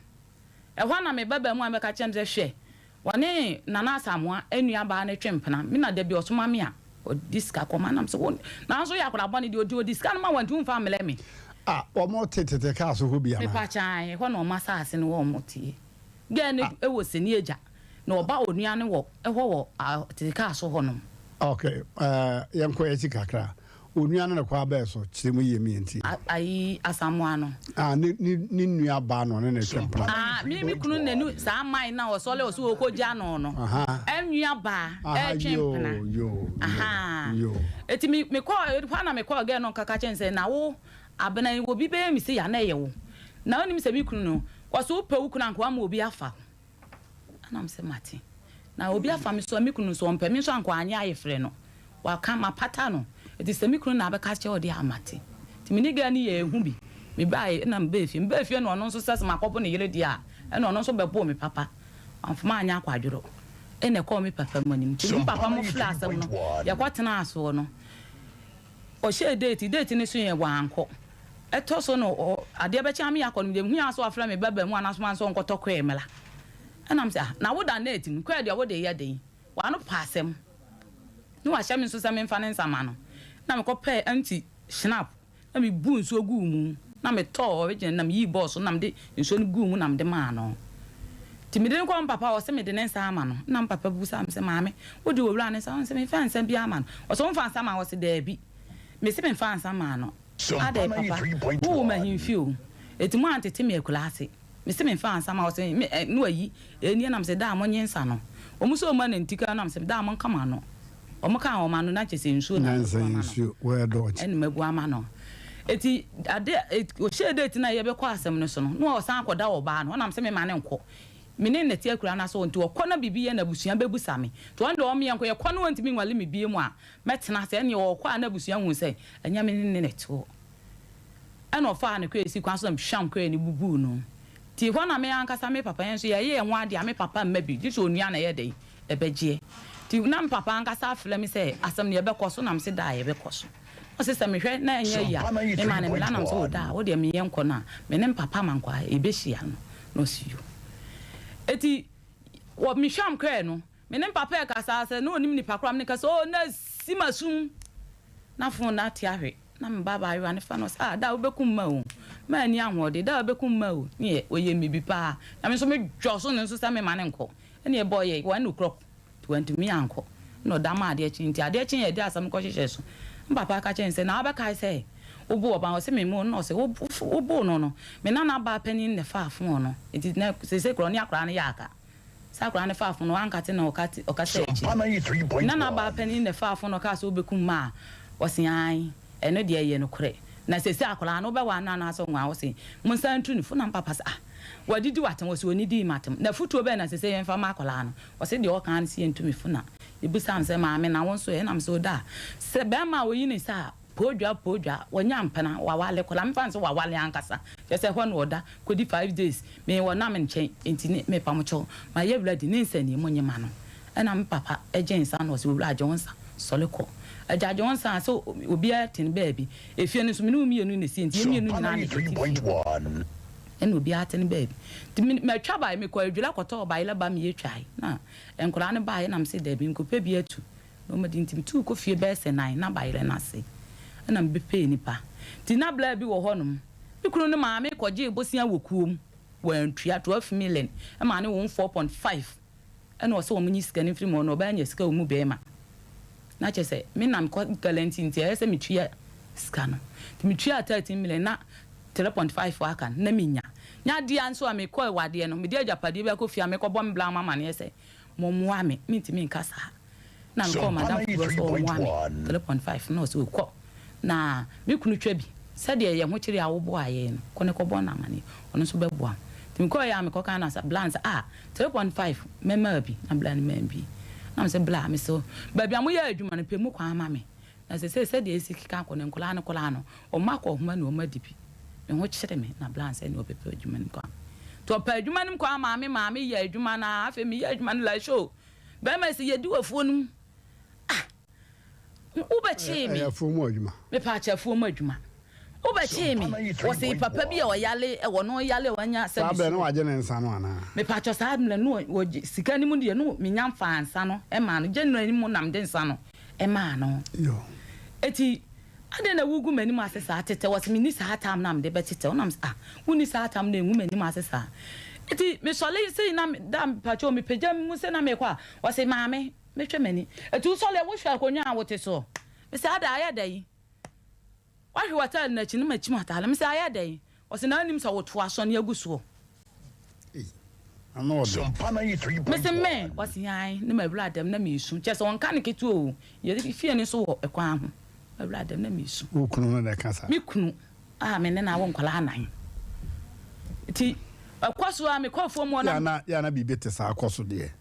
ɛhɔ a na me ba baa mu a mɛka kyerɛ me sɛ hwɛ wɔne Nana Asamoah nua baa no twe mpena me na dabi ɔsoma me a ɔde sika kɔma na mese wo nanso yɛ akwadaa bɔne deɛ ɔdi ɔdi sika no ma wɔn nti womfa mmelɛ me. Ah wɔn te tete car so hɔ bi anaa. Mepa kyan ɛhɔ na wɔn asaase no wɔ wɔn tie girl no wɔ seni agya na ɔba onua no wɔ ɛhɔ wɔ tete car so hɔ nom. Ok eh yɛn kɔ akyi kakra onua no na kɔ abɛɛ so kyerɛ mu yie mi yɛn tie. Ayi Asamoah no. Ah ne ne ne nua baa no ɔne ne twɛ mpena. Ah me me kunu nanu saa man na ɔsɔle ɔso ɔkɔ gya no no ɛnua baa ɛtwe mpena ahaa eti me me kɔ hɔ na me kɔ girl no kaka kyɛn sɛ na wo abena yi obi bɛyɛ me se ya na ɛyɛ wo na onim sɛ me kunu no ɔso wopɛ wo kunu anka wama obi afa wo. Ɛna me sɛ mate. Na obi afa me so a me kunu nso ɔmpɛ me nso anka wanyɛ ayefrɛ no. Waka mapata no. Enti sɛ me kunu na abɛka akyerɛ wo deɛ a mate. Nti me ne girl no yɛɛ ehu bi. Me baeɛ ɛna me baa fie. Me baa fie na ɔno nso sɛ sɛ makɔbo ne yere deɛ a ɛna ɔno nso bɛboo me papa. Wamfa manyɛ akwadworɔ. Ɛna ɛkɔɔ me papa mu anim. Nti me papa mo frɛɛ asɛm no yɛkɔtenaa soɔ no. Ɔhyɛɛ date, date no so yɛ wankɔ. Ɛtɔ so no ɔ adeɛ bɛkye ame akɔ no deɛ mehui ara sɛ wafrɛ me ba bamu anaa soma no sɛ ɔnkɔtɔ kɔɛ mmra. Ɛna mesɛ ah na woda net mu, kɔɛ deɛ wode yɛ den? W'ano pɛ asɛm. Ne wahyɛ me nso sɛ memfa ne nsa ma no. Na mekɔpɛɛ empty schnapp na mebuu nsuo guu mu na metɔɔ original na meyii bɔɔso na mede nsuo no guu mu na mede maa no. Nti mede no kɔɔ me papa hɔ, ɔse mede ne nsa ama no. Nna me papa bisaa me sɛ, Maame, wode owura no nsa? Ɔse memfaa nsa biara mma no. Ɔse womfaa nsa maa no? Ɔse daabi. Mese memfaa nsa maa no. Adɛn papa, wowɔ m'ahemfie o, enti moantete me akuraase. Mese memfaa nsa maa ɔse me ɛ, na wayi ɛnie na mese daa monye nsa no. Wɔn sɛ wɔn ananti koraa na mese daa monka mo ano. Wɔn kaa wɔn ano na kyerɛ sɛ nsuo na Nyansa mabu ama no. nsuo, wɔyɛ dɔɔkye. Ɛna mabu ama no. Eti ade a ɔhyɛɛ date no a yɛbɛkɔ asɛm no so no, na ɔsan akɔda ɔbaa no hɔ. Ɛna mese mema no nkɔ. Me ne no te akuraa no ase hɔ nti ɔkɔ na biribi yɛ no abusua bɛbusa me. Nti ɔno deɛ ɔmmeɛ nkɔ. Yɛkɔ na ɔntumi nwale me bio mu a, mɛtena ase. Ɛnneɛ ɔkɔ a na abusua hu sɛ ɛnyɛ me ne no na ɛte hɔ. Ɛna ɔfaa no kɔɛ si kwan so na mehwam kɔɛ no bubuu no. Nti hɔ na me ankasa me papa yɛn nso yɛyɛ yɛn ho adeɛ a me papa mma bi gye sɛ onua na ɛyɛ dɛn ɛbɛgyeɛ. Nti na me papa ankasa afrɛ me sɛ asɛm no yɛbɛkɔ so na mese daa yɛbɛkɔ so. Ɔse sɛ mehwɛ na ɛnyɛ yie a mema no mmra na mese oh daa wodeɛ me yɛnkɔ no a me ne me papa Mankwaa yɛbɛhyia no na ɔse yoo. Eti wɔ mehwam kɔɛ no me ne me papa ɛkasa sɛ na ɔnim nipa korɔ a me ne kasa oh na si m'asum na phone no ate ahwe. Na me ba abaayewa no fa no sɛ, Ah, da a wobɛkum ma o, ma anni ahoɔden, da a wobɛkum ma o, neɛ ɔyɛ me bi paa. Na me nso medwɔ so no nso sɛ mema no nkɔ. Ɛnna ɛbɔɔ yɛ 1:00, nti wantumi ankɔ. Ɛnna ɔda maa adeɛ kyee, nti adeɛ kyee yɛde asɛm no kɔhyehyɛɛ so. Me papa ka kyerɛɛ no sɛ, Na wobɛkae sɛ woboo ɔbaa no? Ɔse, Memmoo no. Ɛnna ɔse, Woboo no no, me nanabaa panin na ɛfaa fon no, nti na seesei koraa ɔne akwadaa no yɛ aka. Sɛ akwadaa no faa fon no, wankate na ɔka ɔkasa akyiri. Ne nanabaa panin na ɛfaa fon no ɔkaa sɛ wobɛkum ma a, ɔse aane, ɛno deɛ ɛyɛ nokorɛ. Na seesei akwadaa no wobɛware no anaasɛ wonware? Ɔse monsan ntu no fo. Na me papa se ah, wadidi w'atem? Ɔse ɔnnidii m'atem. Na afutuo bɛn na seesei yɛmfa mma akwadaa no? Ɔse deɛ ɔka ara ne sɛ yɛntu me fo. Na mebisaa no sɛ maame na wo nso ɛ? Ɛna mese ɔda a, sɛ barima a ɔyi ne nsa a, Poodwa poodwa, wanya mpena, wawale koraa, memfa no sɛ wawale ankasa, kyerɛ sɛ ɛhɔ na ɔda kɔdi five days, me wɔ nam nkyɛn, nti ne mepa mo kyɛw, mayɛ ready, ne nsa nie, monye ma no. Ɛna me papa gyee nsa na ɔse, owura gye wo nsa, sɔre kɔ. Agya gye wo nsa a, sɛ obiara te ne baabi, efie no nso me ne wo mmienu na ɛsi, nti yɛn mmienu nyinaa na yɛte fie hɔ, ɛna obiara te ne baabi. Nti me matwa bae, mekɔɔ adwira kɔtɔɔ bayerɛ ba meyɛ twae, na nkwadaa no baeɛ na mese dabi, nkɔpɛ bi atu. Na ɔma di nti metuu kɔ fie bɛyɛ sɛ nan na bayerɛ no ase na mebɛpɛɛ nipa nti na bla bi wɔ hɔ nom me kunu no maame kɔgyee bosea wɔ kuom wantua 12 million ɛmaa ne wɔn 4.5 ɛna ɔsɛ wɔn nyi sika no mfiri mu ɔno ɔbaa nya sika wɔ mu bɛɛma na kyerɛ sɛ me na mekɔ galanti nti ɛyɛ sɛ metua sika no nti metua 13 million na 3.5 aka no na menya nya adeɛ nso a mekɔ awadeɛ no mede agyapadeɛ bi akɔ fie a mekɔbɔ me bla ma amaneɛ sɛ mommoa me mentumi nka saa Na mekɔɔ m'adamfo bi hɔ sɛ ɔmmoa me, 3.5 na ɔse o kɔ na me kunu twa bi, sɛdeɛ yɛn ho kyere a woboaa yɛn no, kɔ na kɔbɔ no amaneɛ, ɔno nso bɛboa wo. Nti mekɔeɛ a mekɔkaa no asɛ, bla no sɛ ah 3.5 mɛmaa bi, na bla no maa bi. Na mese bla, mese wo baabi a moyɛ adwuma no pɛ mu kwan ma me, na sesei sɛdeɛ ɛsi keka kɔ no nkwadaa no koraa no wɔn akɔ nhoma na wɔn adi bi, me ho kyere me, na bla no sɛ ɛneɛ ɔbɛpɛ adwuma no mu kwan. Nti ɔpɛɛ adwuma no mu kwan maa me maa meyɛɛ adwuma no ara, afei meyɛɛ adwuma no like show. Bɛrima yi sɛ yɛdi w'afuo no mu ah wobɛkyee me. Ɛyɛ afuo mu adwuma. Mepaakyɛ afuo mu adwuma. Wobɛkyee me. Wɔse papa bi a ɔyale ɛwɔ no yale a wanya sɛbi Saa berɛ no wagye ne nsa no anaa? Mepaakyɛ saa mmerɛ no wɔgye sika no mu deɛ no menya mfaa nsa no ɛmaa no January mu na mede nsa no ɛmaa no. Eti Adɛn na wugu m'anim ase saa? Tetɛw. Ɔse, Minni saa atam no a mede bɛtetɛw. Na mese, Ah, wunni saa atam no a, engu m'anim ase saa. Enti mesɔre sei na da mpakyɛw mepagya me mu sei na merekɔ a, ɔse, Maame, mɛtwa m'ani. Enti wosɔre a, wohwɛ akonnwa a wote soɔ. Mese, Ada, ayɛ dɛn? Woahwe w'ataade no akyi na makyim ataade. Mese, Ayɛ dɛn? Ɔse, Na wonim sɛ woto asɔne agu soɔ. Mese me? Ɔse ae, ne mawura dɛm na mesu. Kyerɛ sɛ ɔnka no ketewa o, yɛ fie no nso wɔ ɛkwan ho. Mawura dɛm na mesu. Wo kunu no na ɛka saa? Me kunu a me ne no awo nkwadaa anan. Nti ɛkɔ so a mekɔ afuom hɔ na. Yɛ a na biribi te saa kɔ so deɛ.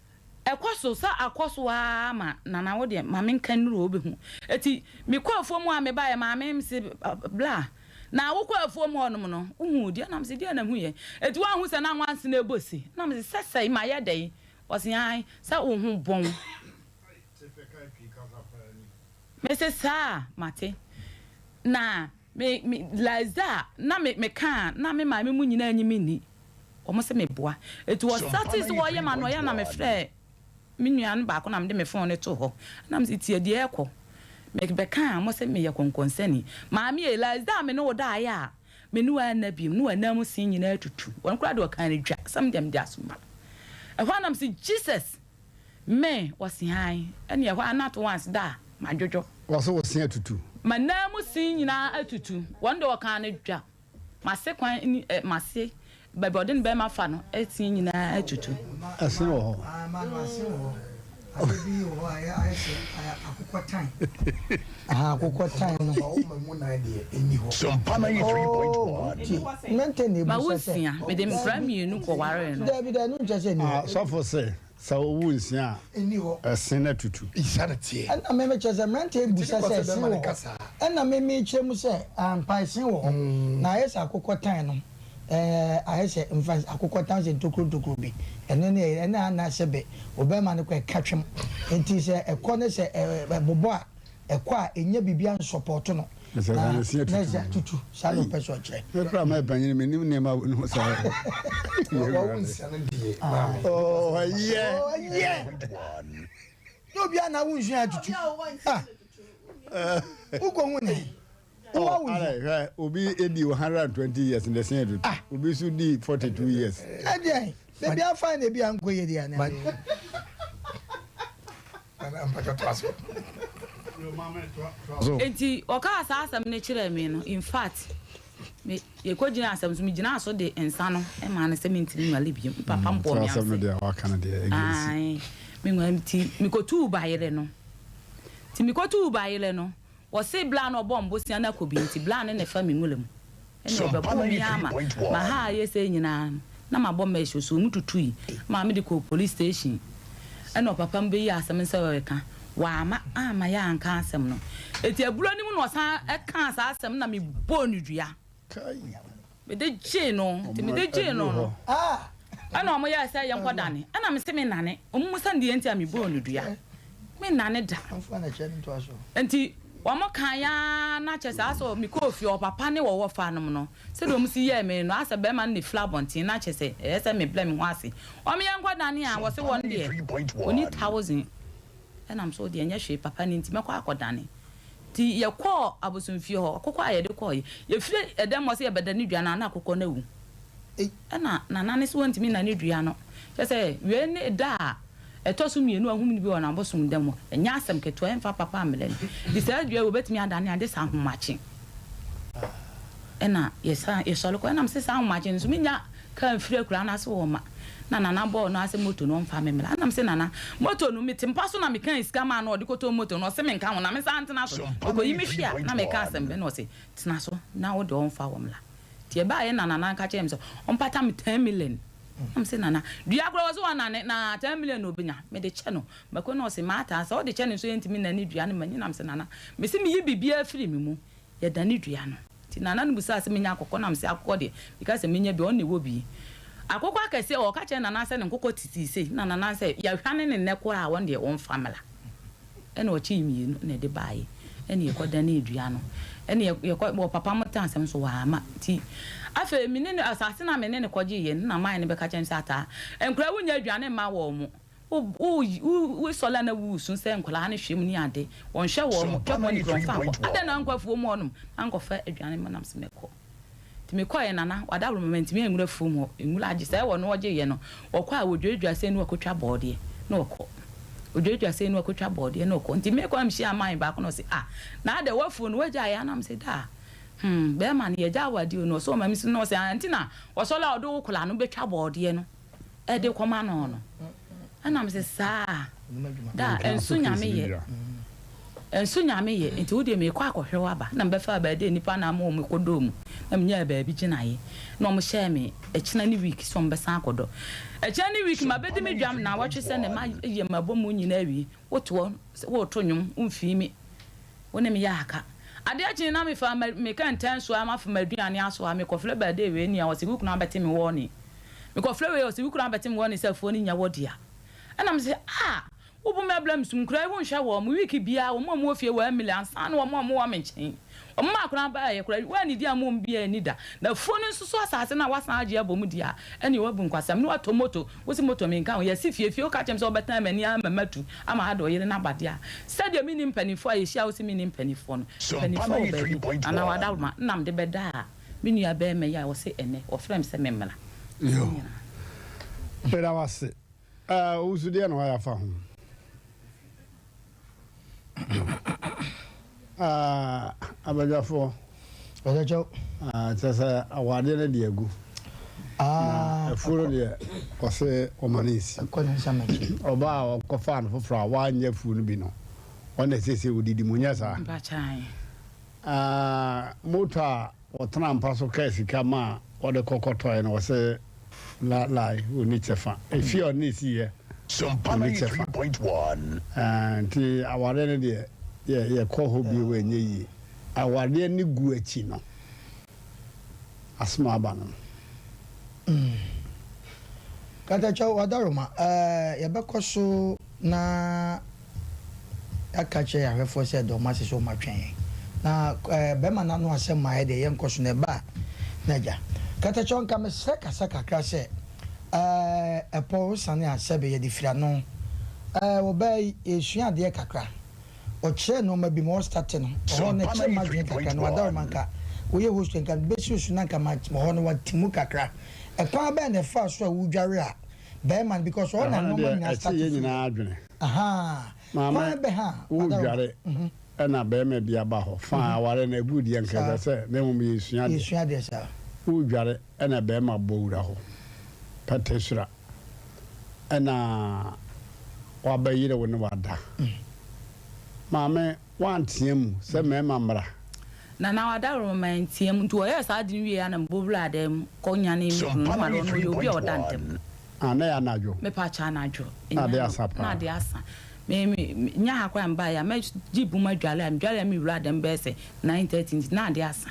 Ɛkɔ so sɛ akɔ so ara ma Nana wo deɛ ma menka nnuru hɔ wobɛhu. Eti mekɔ afuom hɔ a mebaeɛ maame mese bla na wokɔ afuom hɔ nom no wohuu deɛ na mese deɛ na huiɛ. Eti woanhu sɛ na nwansena ɛbɔ se na mese sɛsɛe mayɛ dɛn ɔse ae sɛ wo ho bɔn. Mese saa mate na Me me Liza a na me meka a na me maame mu nyinaa nyi me nni. Wɔn se meboa. Eti wɔ startee sɛ wɔyɛ ma no ɔyɛ na me frɛɛ me nua no baako na mede me phone no too hɔ. Na me se tie deɛ ɛrekɔ. Me bɛka a wɔn se meyɛ kɔnkɔnsani. Maame ei Liza a me ne wo daeɛ a me ne wo anna biom ne w'anan mu se nyinaa atutu. Wɔn koraa deɛ wɔkaa no dwa sɛ me deɛ mede asoma. Ɛhɔ a na me se Jesus! Me, wɔse ae. Ɛne ɛhɔ a na at once da a, madwodwo. Wɔse wo se atutu. M'anan mu se nyinaa atutu. Wɔn deɛ wɔkaa no dwa. M'ase kwan ni ɛ, m'ase, baabi a ɔde ne bɛrima fa no se nyinaa atutu. Ɛse wɔ hɔ. Ae, ma no ase wɔ hɔ. Ade bi wɔ hɔ a ɛyɛ ayɛ sɛ akokɔ tan. Aha akokɔ tan no. Ɔma mu nan deɛ ɛnni hɔ. Sompa 93.1. Oh, nti mɛntɛ na Ma ebu wo sɛ sɛ. nsia, mede nkwadaa mmienu kɔwaree no. Dabi dabi ɛno nkyɛ sɛ ɛnni Ah, hɔ. sɔfo se sɛ wowo nsia a, Ɛnni hɔ. ɛse no atutu. Saa na ɛteɛ. Ɛna me mekyerɛ sɛ mmeranteɛ Nti bu ne sɛ kwa sɛ sɛ ɛse bɛrima no wɔ ka hɔ. saa. Ɛna me mekyerɛ mu sɛ ampa ɛse wɔ hɔ. Na ayɛ sɛ akokɔ tan no. Ɛɛ, ayɛ sɛ mfa akokɔtan sɛ ntokuro ntokuro bi. Ɛno ne ɛyɛ, ɛna ana sɛ bɛ, ɔbarima no kɔ ɛka twem. Nti sɛ ɛkɔ ne sɛ ɛ, ɛbobɔ a, ɛkɔ a, ɛnya biribi ansɔpɔɔto no. Na sɛ Na, na ɛsi na atutu. ɛsi atutu. Saa na ɔpɛ sɛ ɔkyerɛ. Me koraa mayɛ panyin, mennim nneɛma a wɔnom saa. Wawo nsia no deɛ, maame. Oh, ɛyɛ. Oh, ɛyɛ. Nyɛ obiara na awo nsia atutu. Ah, wokɔhu ne. Oh, alright, hwɛ, obi edi 120 years na ɛsɛn adu. Ah. Obi nso di 42 years. Ɛdeɛn, baabi afa na ebi ankɔ yie deɛ ana. Enti ɔkaa saa asɛm no kyerɛɛ me no, in fact, me yɛkɔgyinaa asɛm so, megyinaa so de nsa no maa no sɛ mentumi nwale bio. Me papa Mm, mbɔɔ saa me asɛm no ase. deɛ waka no deɛ against. Ae, menwale nti mekɔtuu bayerɛ no. Nti mekɔtuu bayerɛ no, Wɔse bla na ɔbɔ mbosea no akɔ bi ntsi bla no na ɛfa me nwura mu ɛna ɔbɛboo me ara ma maha ayɛ sei nyinaa no na mabɔ mesh osoo mu tutui maa mede kɔɔ police station ɛna ɔpapa mu beyii asɛm no sɛ ɔreka wama amma yɛanka asɛm no eti aburo no mu na ɔsan ɛkaa saa asɛm no na mebɔɔ no dua. Mede gyee no, nti mede gyee no no, ɛna wɔn yɛɛ sɛ yɛnkɔ dane, ɛna mese me nnane, wɔn mmisa no deɛ nti a mebɔɔ no dua, me nnane da. Nti wɔn kaeɛ ara na kyerɛ sɛ asɛ mekɔɔ fie, ɔpapa ne wɔwɔ fa nom no, sɛdeɛ wɔn si yɛɛ me no, asɛ bɛrima no na ɛfiri abɔnten, na kyerɛ sɛ ɛyɛ sɛ mebrɛ me ho ase. Wɔn yɛnkɔ dane a, wɔse wɔn deɛ, wɔnni thousand, ɛna mese wo deɛ ɛnyɛ hwee, papa no nti mɛkɔ akɔdane. Nti yɛkɔɔ abosomfie hɔ, akokɔ a yɛde kɔeɛ, yɛfiri ɛdɛm hɔ sɛ yɛbɛdane dua no a, na akokɔ no awu. Ɛna Nana no se wɔntumi nnane dua no. Kyerɛ sɛ, wei ne da a ɛtɔ so mmienu a ɔhum no bi wɔ n'abosom da mu. Ɛnyɛ asɛm ketewa, ɛmfa papa mmrɛ no. Nti saa dua yi wɔbɛtumi adane a, gye sɛ ahomakye. Ɛna yɛsan yɛsɔre kɔ, ɛna mese saa ahomakye no nso mennya kaa mfiri akuraa no ase wɔ ma. Na Nana bɔɔ no ara sɛ moto no ɔmfa me mmra. Ɛna mese Nana, moto no mete mpa so na mekaa sika maa no ɔde kɔtɔɔ moto no, ɔse menka ho na mensan ntena so. Ɔkɔyi me hwe a na meka asɛm bɛn na ɔse tena so na wo deɛ ɔmfa wo mmra. Nti ɛbaeɛ na Nana ka kyerɛɛ me sɛ ɔmpata me ten million. Na mese Nana, dua koraa ɔse ɔnnane na ten million na ɔbɛnya, mede kyɛ no. Mako na ɔse Martha, sɛ wode kyɛ no nso yɛntumi nnane dua no ma nyi. Na mese Nana, mese meyi biribiara firi me mu. Yɛdane dua no. Nti Nana no bisaa sɛ menya akokɔ na mese akokɔ deɛ meka sɛ menya bi a ɔno na ɛwɔ bi. Akokɔ akɛseɛ ɔka kyerɛɛ Nana sɛ ne nkokɔ titiri sei na Nana sɛ yɛhwane no nnɛ koraa a ɔno deɛ ɔmfa mmra. Ɛna ɔkyee mmienu na ɛde baeɛ ɛna yɛkɔdanee dua no ɛna yɛkɔ wɔ papa mo te asɛm so wamma nti afei me ne no asase no a me ne no kɔgyeeɛ no na man no bɛka kyerɛ me sɛ ataa nkwadaa wonnya aduane mma wɔn mo. Wo wo wo sɔle a na wusu sɛ nkwadaa no hwɛ mu ne ade, wɔnhwɛ wɔn, twɛ bɔne kura wɔmfa nkɔ. Adɛn na woankɔ afuom hɔnom ankɔfa aduane ma nam sɛ mɛkɔ. Nti mekɔeɛ Nana, wadaworo ma mantumi anwura afuom hɔ. Nwura agye sɛ wɔno ɔgyeeɛ no, ɔkɔ a wɔdwaadwaa sei na wakɔtwa bɔɔdeɛ na ɔkɔ. Ɔdwaadwaa sei na wakɔtwa bɔɔdeɛ na ɔkɔ. Nti mekɔ na mehyiaa man baako na ɔse ah, na adɛn w'afuo no woagyaeɛ a? Na mese daa. Hmm, bɛrima no yɛgyaa wo adeɛ o. Na ɔse ɔma me su na ɔse ah, nti na ɔsɔle a ɔde wo kola no bɛtwa bɔɔdeɛ no. de kɔma no no ɛna mese saa da ɛnso nyame yɛ ɛnso nyame yɛ nti wodeɛ mekɔ akɔhwɛ wo aba na mebɛfa baabi nipa na ama wɔn kɔdɔɔ mu na menyaa baabi gyinaeɛ na wɔn hyɛɛ me ɛkyena ne week sɛ wɔn bɛsan akɔdɔ ɛkyena ne week ma bɛdi me dwam na wɔtwe sɛ ne ma yɛ ma bɔ mu nyinaa awie wotoɔ woto nnwom womfii me Wo ne me yɛ aka. Adeɛ kyee na mefa me kɛntɛn soa mafa m'aduane asoa mekɔfrɛ bɛɛdee wei nea ɔse wo kunu abɛte me wɔɔne mekɔfrɛ wei ɔse wo kunu abɛte me wɔɔne sɛ afuo no nyɛ wɔ dea ɛna mese ah wo bo me abla me sum nkoraa yi wo nhwɛ wɔn week biara wɔn a wɔwɔ fie wɔ Emily ansa na wɔn a wɔwɔ me nkyɛn wɔn maa koraa baeɛ koraa wɔannidi amma wɔn biara anni da na afuo no nso so asase no a woasan agye abɔ mu deɛ a ɛneɛ woabu nkwasɛm na woatɔ moto Wose moto menka ho, yɛse fie fie, woka kyerɛ me sɛ wobɛtan m'ani ara ma matu ama ada ɔyere no aba deɛ a, sɛdeɛ menni mpaninfoɔ a yɛhyia a wose menni mpaninfoɔ no, mpaninfoɔ wɔ baabi anaa w'adaworoma nna mede bɛdaa me nua barima yi a ɔse ɛnnɛ ɔfrɛ me sɛ memmra. Yoo, meda wo ase. Ɛɛ, wo nso deɛ na woayɛ afa ho? Ah, abadwafoɔ. Ɔsɛkyɛw. Ah, kyerɛ sɛ awadeɛ no de agu. Ah. Afuo no deɛ ɔse ɔma no nsi. Ɔbaa a ɔkɔfaa no foforɔ a wanyɛ afuo no bi no, ɔno na seesei ɔdidi mu, nyɛ saa? Ah, moto a ɔtena mpa so kaa sika ma ɔde kɔ kɔtɔeɛ no, ɔse la lai, ɔnni kyɛfa. Efie a ɔne no siiɛ, ɔnni kyɛfa. Ah, nti awareɛ no deɛ, yɛ yɛkɔ hɔ bio a ɛnyɛ yie. Awareɛ no gu akyi no. asɛm a aba no. Katakyɛw Wadaroma, eh, yɛbɛkɔ so na yɛaka akyerɛ yɛn ahwɛfoɔ sɛ yɛda wɔn ase sɛ wɔatwɛn yɛn. Na eh, bɛrima no ano asɛm ma yɛ deɛ yɛnkɔ so na ɛba a na agya. Katakyɛw, nka mesrɛ kasa kakra sɛ eh, ɛpɔ rosane a sɛbe yɛde firi ano. Eh, wɔbaa yi, yɛresua adeɛ kakra. Ɔkyerɛɛ nnoɔma bi ma ɔstate no ɔhɔ no ɛkyerɛ m'adwene kakra na wadaworo nka woyɛ host nka mebɛsi wo so na nka ma hɔ no wate mu kakra ɛkwan bɛn na ɛfaa so a wodware a bɛɛma no because ɔhɔ na Ɛhɔ no nnoɔma deɛ nyinaa ɛkye starte yɛn firi nyinaa adwene. ahaa Maame kwan bɛ ha wadaworo wodware ɛna bɛɛma bi aba hɔ fine aware no agu deɛ nka saa ɛsɛ sɛ na mmom yɛsua deɛ. yɛsua deɛ saa. Wodware ɛna bɛɛma bɔ wura hɔ pɛtɛ sura. Ɛna wabɛyere wo ne wada. Maame, woantea mu sɛ mmarima mmra. Nana Wadaworo mantea mu nti wɔyɛɛ saa ade no wieeɛ a na mebɔ wuraa dan mu kɔ nyanee me kunu no ma ɔno ɔyɛ obi a ɔda ntɛm. Ah, na ɛyɛ anadwo? Mepa kyɛw anadwo. Na ade asa paa. Na ade asa. Me me nya ha koraa mbaeɛ a mɛgye bum adwale a medwale a mewura dan mu bɛyɛ sɛ 9:30 nti na ade asa.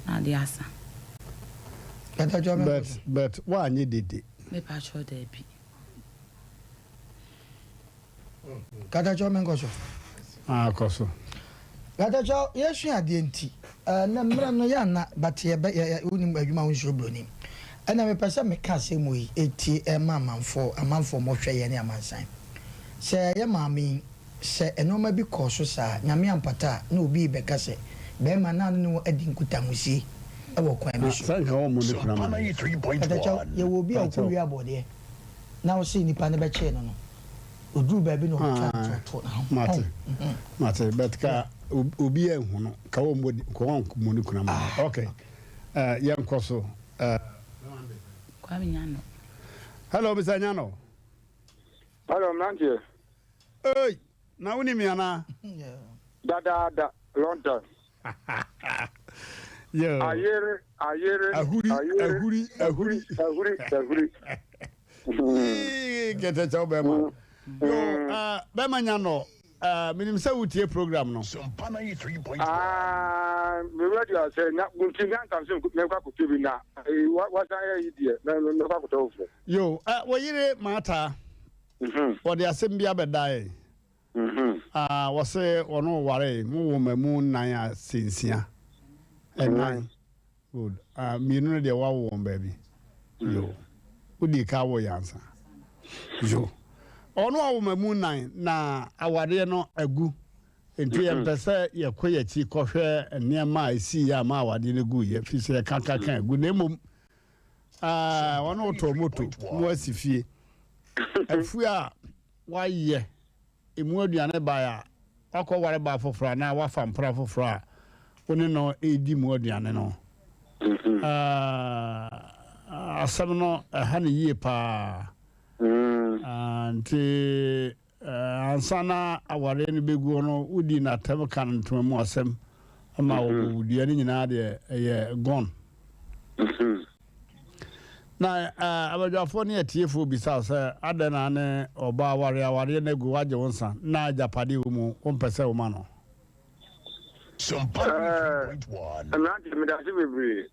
Na ade asa. But but woanyɛ dede. Mepa kyɛw daabi. Katakyɛw menkɔ so. Ah kɔ so. Katakyɛw yɛsua adeɛ nti ɛnɛ mmerɛ no yɛ ana but yɛbɛ yɛ yɛ wonim adwuma wo nsuro broni ɛna mepɛ sɛ meka asɛm wei etie ɛma amanfoɔ amanfoɔ mɔhwɛ yɛ ne amansan sɛ yɛ maame yi Sɛ nnoɔma bi kɔɔ so saa, Nyame ampata a, na obi rebɛka sɛ, Bɛɛma, na ne wo adi nkutahosie wɔ kwan bi so. Sɛ nka wɔmmɔ ne kunu amaneɛ. Katakyɛw, yɛwɔ obi a ɔkɔwia abɔdeɛ, na ɔse nnipa no bɛkyee no no, ɔduruu baabi na ɔtwaa ntorɔtoɔ na ho. Mate, mate, but ka obi anhu no, ka wɔmmɔ nka wɔmmɔ ne kunu amaneɛ. Ok, yɛnkɔ so. Kwame Nyano. Hello, Mr. Nyano. Hello, mmeranteɛ. Ei, na wonim me anaa? Dadaada, long time. Yo. Ayere, ayere, ahuri, ayere, ahuri, ahuri, ahuri, ahuri. Yee, kɛtɛkyɛw bɛrima. Yo, uh, bɛrima nya no. Uh, menim sɛ wotie program no. Ah, me radio asɛ na nti na nka so mɛkɔ akɔtɔ bi na eh, wasan yɛ yi deɛ mɛkɔ akɔtɔ foforɔ. Yo, uh, wo yere Martha. Wɔde asɛm bi abɛda yɛn. Ah, wɔse wɔne wo waree, mo woo mmamu nnan a sɛ nsia. Nnan. Good. Ah, mmienu no deɛ woawo wɔn baabi. Yo. Wodii ka woo yɛn ansa. Yo. Ɔno awo mmamu nnan na awareɛ no agu. Nti yɛmpɛ sɛ yɛkɔ yɛn akyi kɔhwɛ nneɛma a ɛsiiɛ a ma awadeɛ no guiɛ, firi sɛ yɛka ka ka agu. Na mmom, Ah, wɔn wotɔ moto na wasi fie. Afuo a wayɛ emu aduane bae a wakɔ ware baa foforɔ anaa wafa mpra foforɔ a wo ne no redi mu aduane no. Ah, asɛm no ɛha ne yie paa. Ah, nti Ansa na awareɛ no bɛguo no, wodii no atɛm ka no ntoma mu asɛm ma wɔbɔ wo dua no nyinaa deɛ ɛyɛ gone. Na abadwafoɔ ne atiefoɔ bisa wo sɛ adɛn na ne ɔbaa aware awareɛ no agu woagye wo nsa na agyapadeɛ wɔ mu wompɛ sɛ woma no. Mmeranteɛ medase bebree.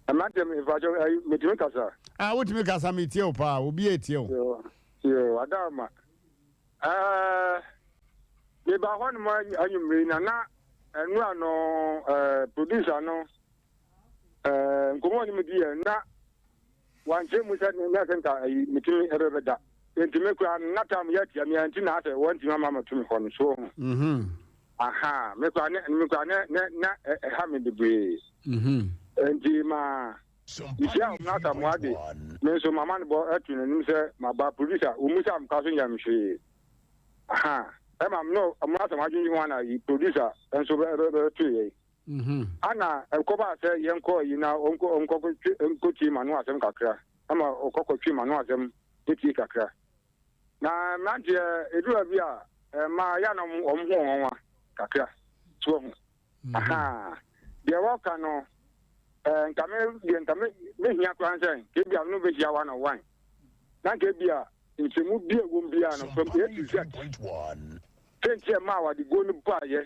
Mmeranteɛ mepakyɛ ayi metumi kasa. Ah wotumi kasa metie wo paa obi etie wo. Yoo yoo adaama ɛɛ meba hɔ nom anwummere na na ɛnura no ɛɛ producer no ɛɛ nkɔmɔ no mu di yɛ na wankyerɛ mu sɛ na sɛ nka ayi metumi ɛbɛbɛda nti me kura na tam yɛ atia me nti na asɛ wɔntumi ama matumi hɔ no so ho. Mhm. Aha, me kura ne me kura ne ne na ɛha me bebree. Mhm. Nti ma mehyia wɔn Asamoah de me nso mama no bɔ ɛto n'anim sɛ maba producer wɔn mu sɛ amka so nyɛ me hwee. Aha, ɛma me no wɔn Asamoah adwene ho ana yi producer nso bɛ bɛ bɛto yɛ. Mhm. Ana ɛkɔba sɛ yɛnkɔ yi na ɔnkɔ ɔnkɔ nkɔ. tie m'ano asɛm kakra, ɛma ɔkɔ kɔtwe m'ano asɛm tie kakra. Na mmeranteɛ, ɛduru baabi a, mmaa yɛ a na wɔn ho wɔn nwanwa kakra. So wahu? Ahaa. Deɛ wɔka no, eh, nka me deɛ nka me mehia koraa sɛ nka ebia no bɛhyia one on one. Na nka ebia nkyɛmu bi a ɛwɔ mu biara no, from A to Z. Sɛ nti ɛma awadeguo no baeɛ.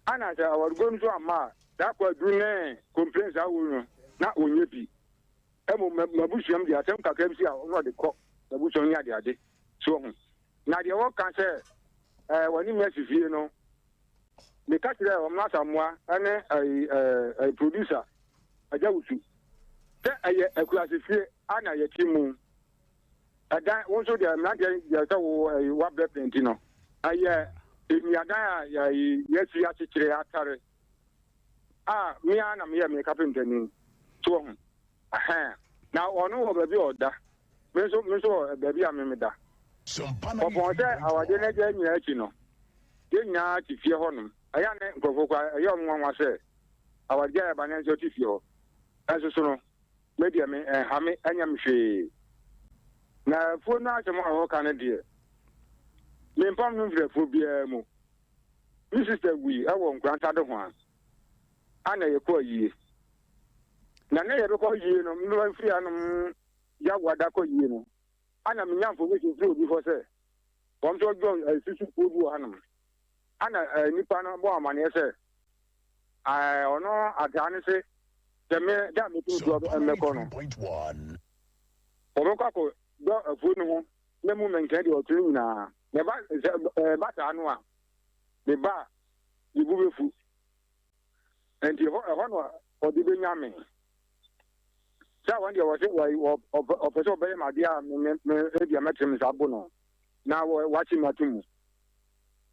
Ana sɛ awadeguo no nso amma a, saa kwadu ne complaints a wɔ no, na ɔnyɛ bi. Mmom m'abusua mu deɛ, asɛm kakra bi si a, ɔno ɔde kɔ m'abusua mu ne adeade. So wahu? Na deɛ wɔka sɛ ɛɛ wɔne me asi fie no, meka kyerɛɛ wɔn Asamoah ne ɛyi ɛɛ producer Agya Wusu sɛ ɛyɛ akurase fie a na yɛte mu. Ɛdan wo nso deɛ mmeranteɛ deɛ sɛ wo ɛyi wabrɛ pɛn ti no, ɛyɛ nnuadan a yɛyi yɛasi akyekyere atare a me ara na meyɛ me kapentani. So wahu? Ɛhɛn. Na ɔno wɔ baabi a ɔda. Me nso me nso wɔ baabi a me meda. Ɔpɔn sɛ awadeɛ no agya nyinaa akyi no, yɛn nyinaa te fie hɔnom. Ɛyɛ a ne nkurɔfoɔ koraa ɛyɛ wɔn nwanwa sɛ awadeɛ a ɛba no nso te fie hɔ. Nanso so no, me deɛ me ɛnha me ɛnyɛ me hwee. Na afuo no asɛm a wɔka no deɛ, mempam no mfiri afuo biara mu. Me sista wui wɔ Nkoransa Dohoa a na yɛkɔ ayie. Na na yɛbɛkɔ ayie no, mebɛba mfiri hanom Yagoada kɔ ayie no, ana menya information firi obi hɔ sɛ wɔn nso dɔ susu kuo bi wɔ hanom. Ana nipa no bɔ amaneɛ sɛ ɔno ataa no se sɛ me da metum soɔ mmɛkɔ no, wɔbɛkɔ akɔ dɔ afuo no ho na mu mɛnkɛn deɛ ɔtene nyinaa. Na ɛba sɛ ɛba saa no a, me ba a, ne bo bɛfu. Enti ɛhɔ ɛhɔ na ɔde bɛnya me. Sɛ wɔn deɛ wɔse ɔpɛ sɛ ɔbɛyɛ me adeɛ a me me me ebia mɛtene me nsa abo no na wakye me ato mu.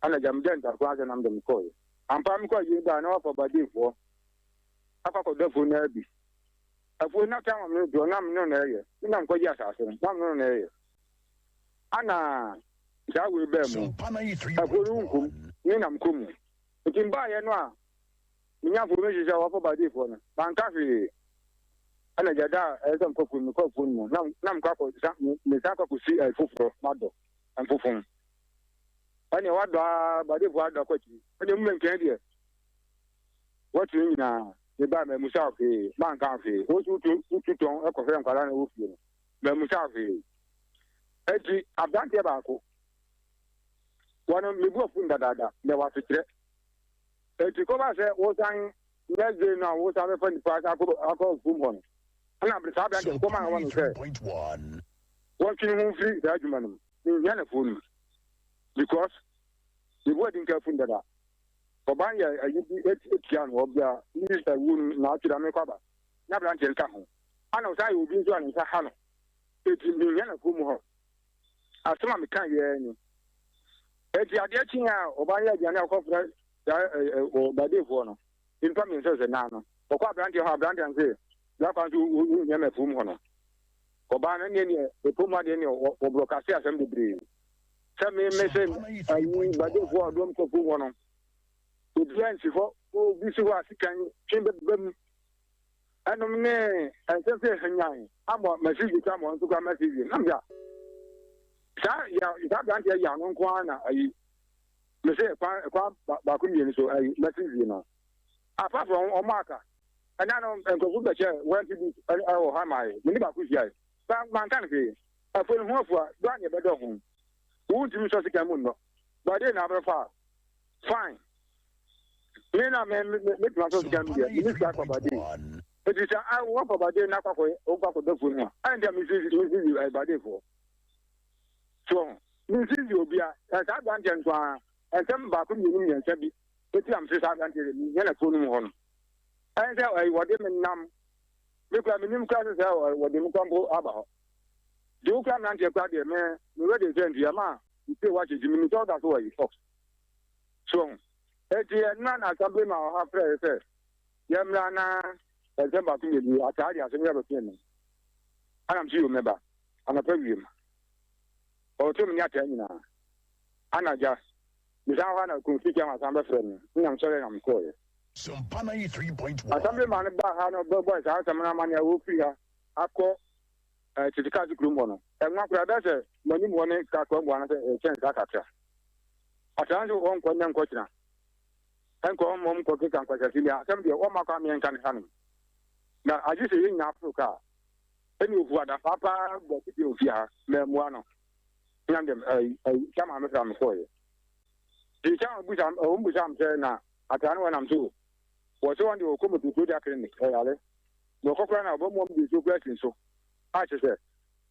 Ɛna gya megya ntakoa asɛ nam de mekɔeɛ. Ampa mekɔ ayie baa na wafa badefoɔ akɔ akɔdɔ afuo no ara bi. Afuo no aka ama me deɛ na me no na ɛyɛ. Me na mekɔgye asase no na me no na ɛyɛ. Ana saa wei baa mu. Afuo no nkom me na mekɔ mu. Nti mbaeɛ no a menya information sɛ wɔafa badefoɔ no, manka hwee. Ɛna gya da a ɛyɛ sɛ mekɔ afuo no, mekɔ afuo no mu na na mekɔ akɔ sa mesan akɔ akɔsi ɛɛ foforɔ madɔ mfofom. Ɛnea wadɔ ara badefoɔ adɔ akɔ akyiri. Ɛnea mu mɛnkɛn deɛ wɔte no nyinaa mebaa mammusa hwee, manka hwee. Wo nso wotu wotu tɔn kɔhwɛ nkwadaa na ɛwɔ fie no, mammusa hwee. Enti aberanteɛ baako wɔn me bu afu dadaada na ɛwɔ asekyerɛ. Eti kɔba sɛ wosan next day no a wosan bɛfa nipa akɔ akɔ afuom hɔ no, ɛna saa aberanteɛ no kɔma wɔn no sɛ wɔntwe ne ho mfiri saa adwuma no mu. Menhia n'afuo no mu because me bu adi nka afu dada. Ɔban yɛ ayi bi etia no ɔbea ne sista wuo no na atwe da mekɔ aba na aberanteɛ no ka ho. Ana ɔsan yɛ obi nso a ne nsa ha no. Eti menhia n'afuo mu hɔ. Asɛm a meka yɛ ni. Eti adeɛ kye a ɔbaa yɛ aduane a ɔkɔfrɛ saa ɔbadefoɔ no, nnipa mmiɛnsa sɛ nan no. Ɔkɔ aberanteɛ hɔ a aberanteɛ no se, bra kwan so wohia me afuom hɔ no. Ɔbaa no neɛ neɛ ɛpɔ mu adeɛ neɛ ɔborɔ kase asɛm bebree. Sɛ me me se ayi badefoɔ a ɔdɔm kɔ afuom hɔ no, obiara nsi hɔ, obi si hɔ a sekan twe bɛba mu. Ɛnom ne ɛnsɛm sɛ hanyan ama message kura ma ɔnso kura message nam ya saa ya saa aberanteɛ ya no nko ara na ayi me sɛ kwan kwan baako mmienu so ayi message no apart from ɔmo aka ɛna no nkurɔfo bɛkyɛ warranty book ɛwɔ ha maa yɛ me ne baako hyia yɛ manka no hwee afuo no ho afua do a ne ɛbɛdɔ ho wontumi sɔ sika mu nnɔ bade na abɛfa fine me na me me me tuma so sika mi deɛ me ni sika akɔ bade eti sɛ a wɔn kɔ bade na akɔ akɔ wɔn kɔ akɔ dɔfo mu a ɛn deɛ me si me si ɛ bade foɔ so me si si obia ɛ saa aberanteɛ nko ara ɛnsɛm baako mmienu mmiɛnsa bi eti am se saa aberanteɛ deɛ me nyɛ na fo no mu hɔ no ɛn sɛ ɛ wɔde me nam me kura me nim kura sɛ sɛ wɔde me kura mpo aba hɔ deɛ wokura mmeranteɛ kura deɛ me me wɛ de sɛ nti ɛma ntie wakyɛ ti me ni sɛ ɔda so wɔ yi fɔ. So wahu? Enti ɛno na assembly man wɔ ha frɛɛ sɛ yɛmmra na nsɛm baako mmienu yi ataa de asɛm yi abɛto anim. Ana mso yɛ mɛba anɔpa wiem. Ɔreto me ne ataa nyinaa. Ana gya mesan hɔ na kɔmfi kyɛ ma san bɛfrɛ me. Nna mesɔre na mekɔɔeɛ. Assembly man no baa ha na ɔbɛbɔe saa asɛm no amanneɛ a wɔfiri ha. akɔ ɛɛ tete kaa so kurom hɔ no, ɛnwa koraa bɛyɛ sɛ mo anim hɔ ne kaa kwan mu anaasɛ ɛkyɛn saa kakra. Ɔtaa nso wɔnkɔ nnɛ nkɔ kyena. Ɛnkɔ mmom nkɔ keka nkwaseasɛm bi asɛm deɛ wɔmma kwan meɛnka no hanom. Na agye sɛ yɛn nyinaa foro kaa. Ɛne ofu adafaa paa bɔ tete ofie ha mammua no. Na ndɛm ɛyi ɛyi kyɛ maame fra me kɔɔyɛ. Nti kyɛ wɔn busa wɔn busa m sɛ na ataa no wɔnam so wɔ sɛ wɔn deɛ wɔkɔ moto kuro da clinic ɛyare. Na ɔkɔ koraa na ɔbɛmoa mu de nsuo koraa si nso a kyerɛ sɛ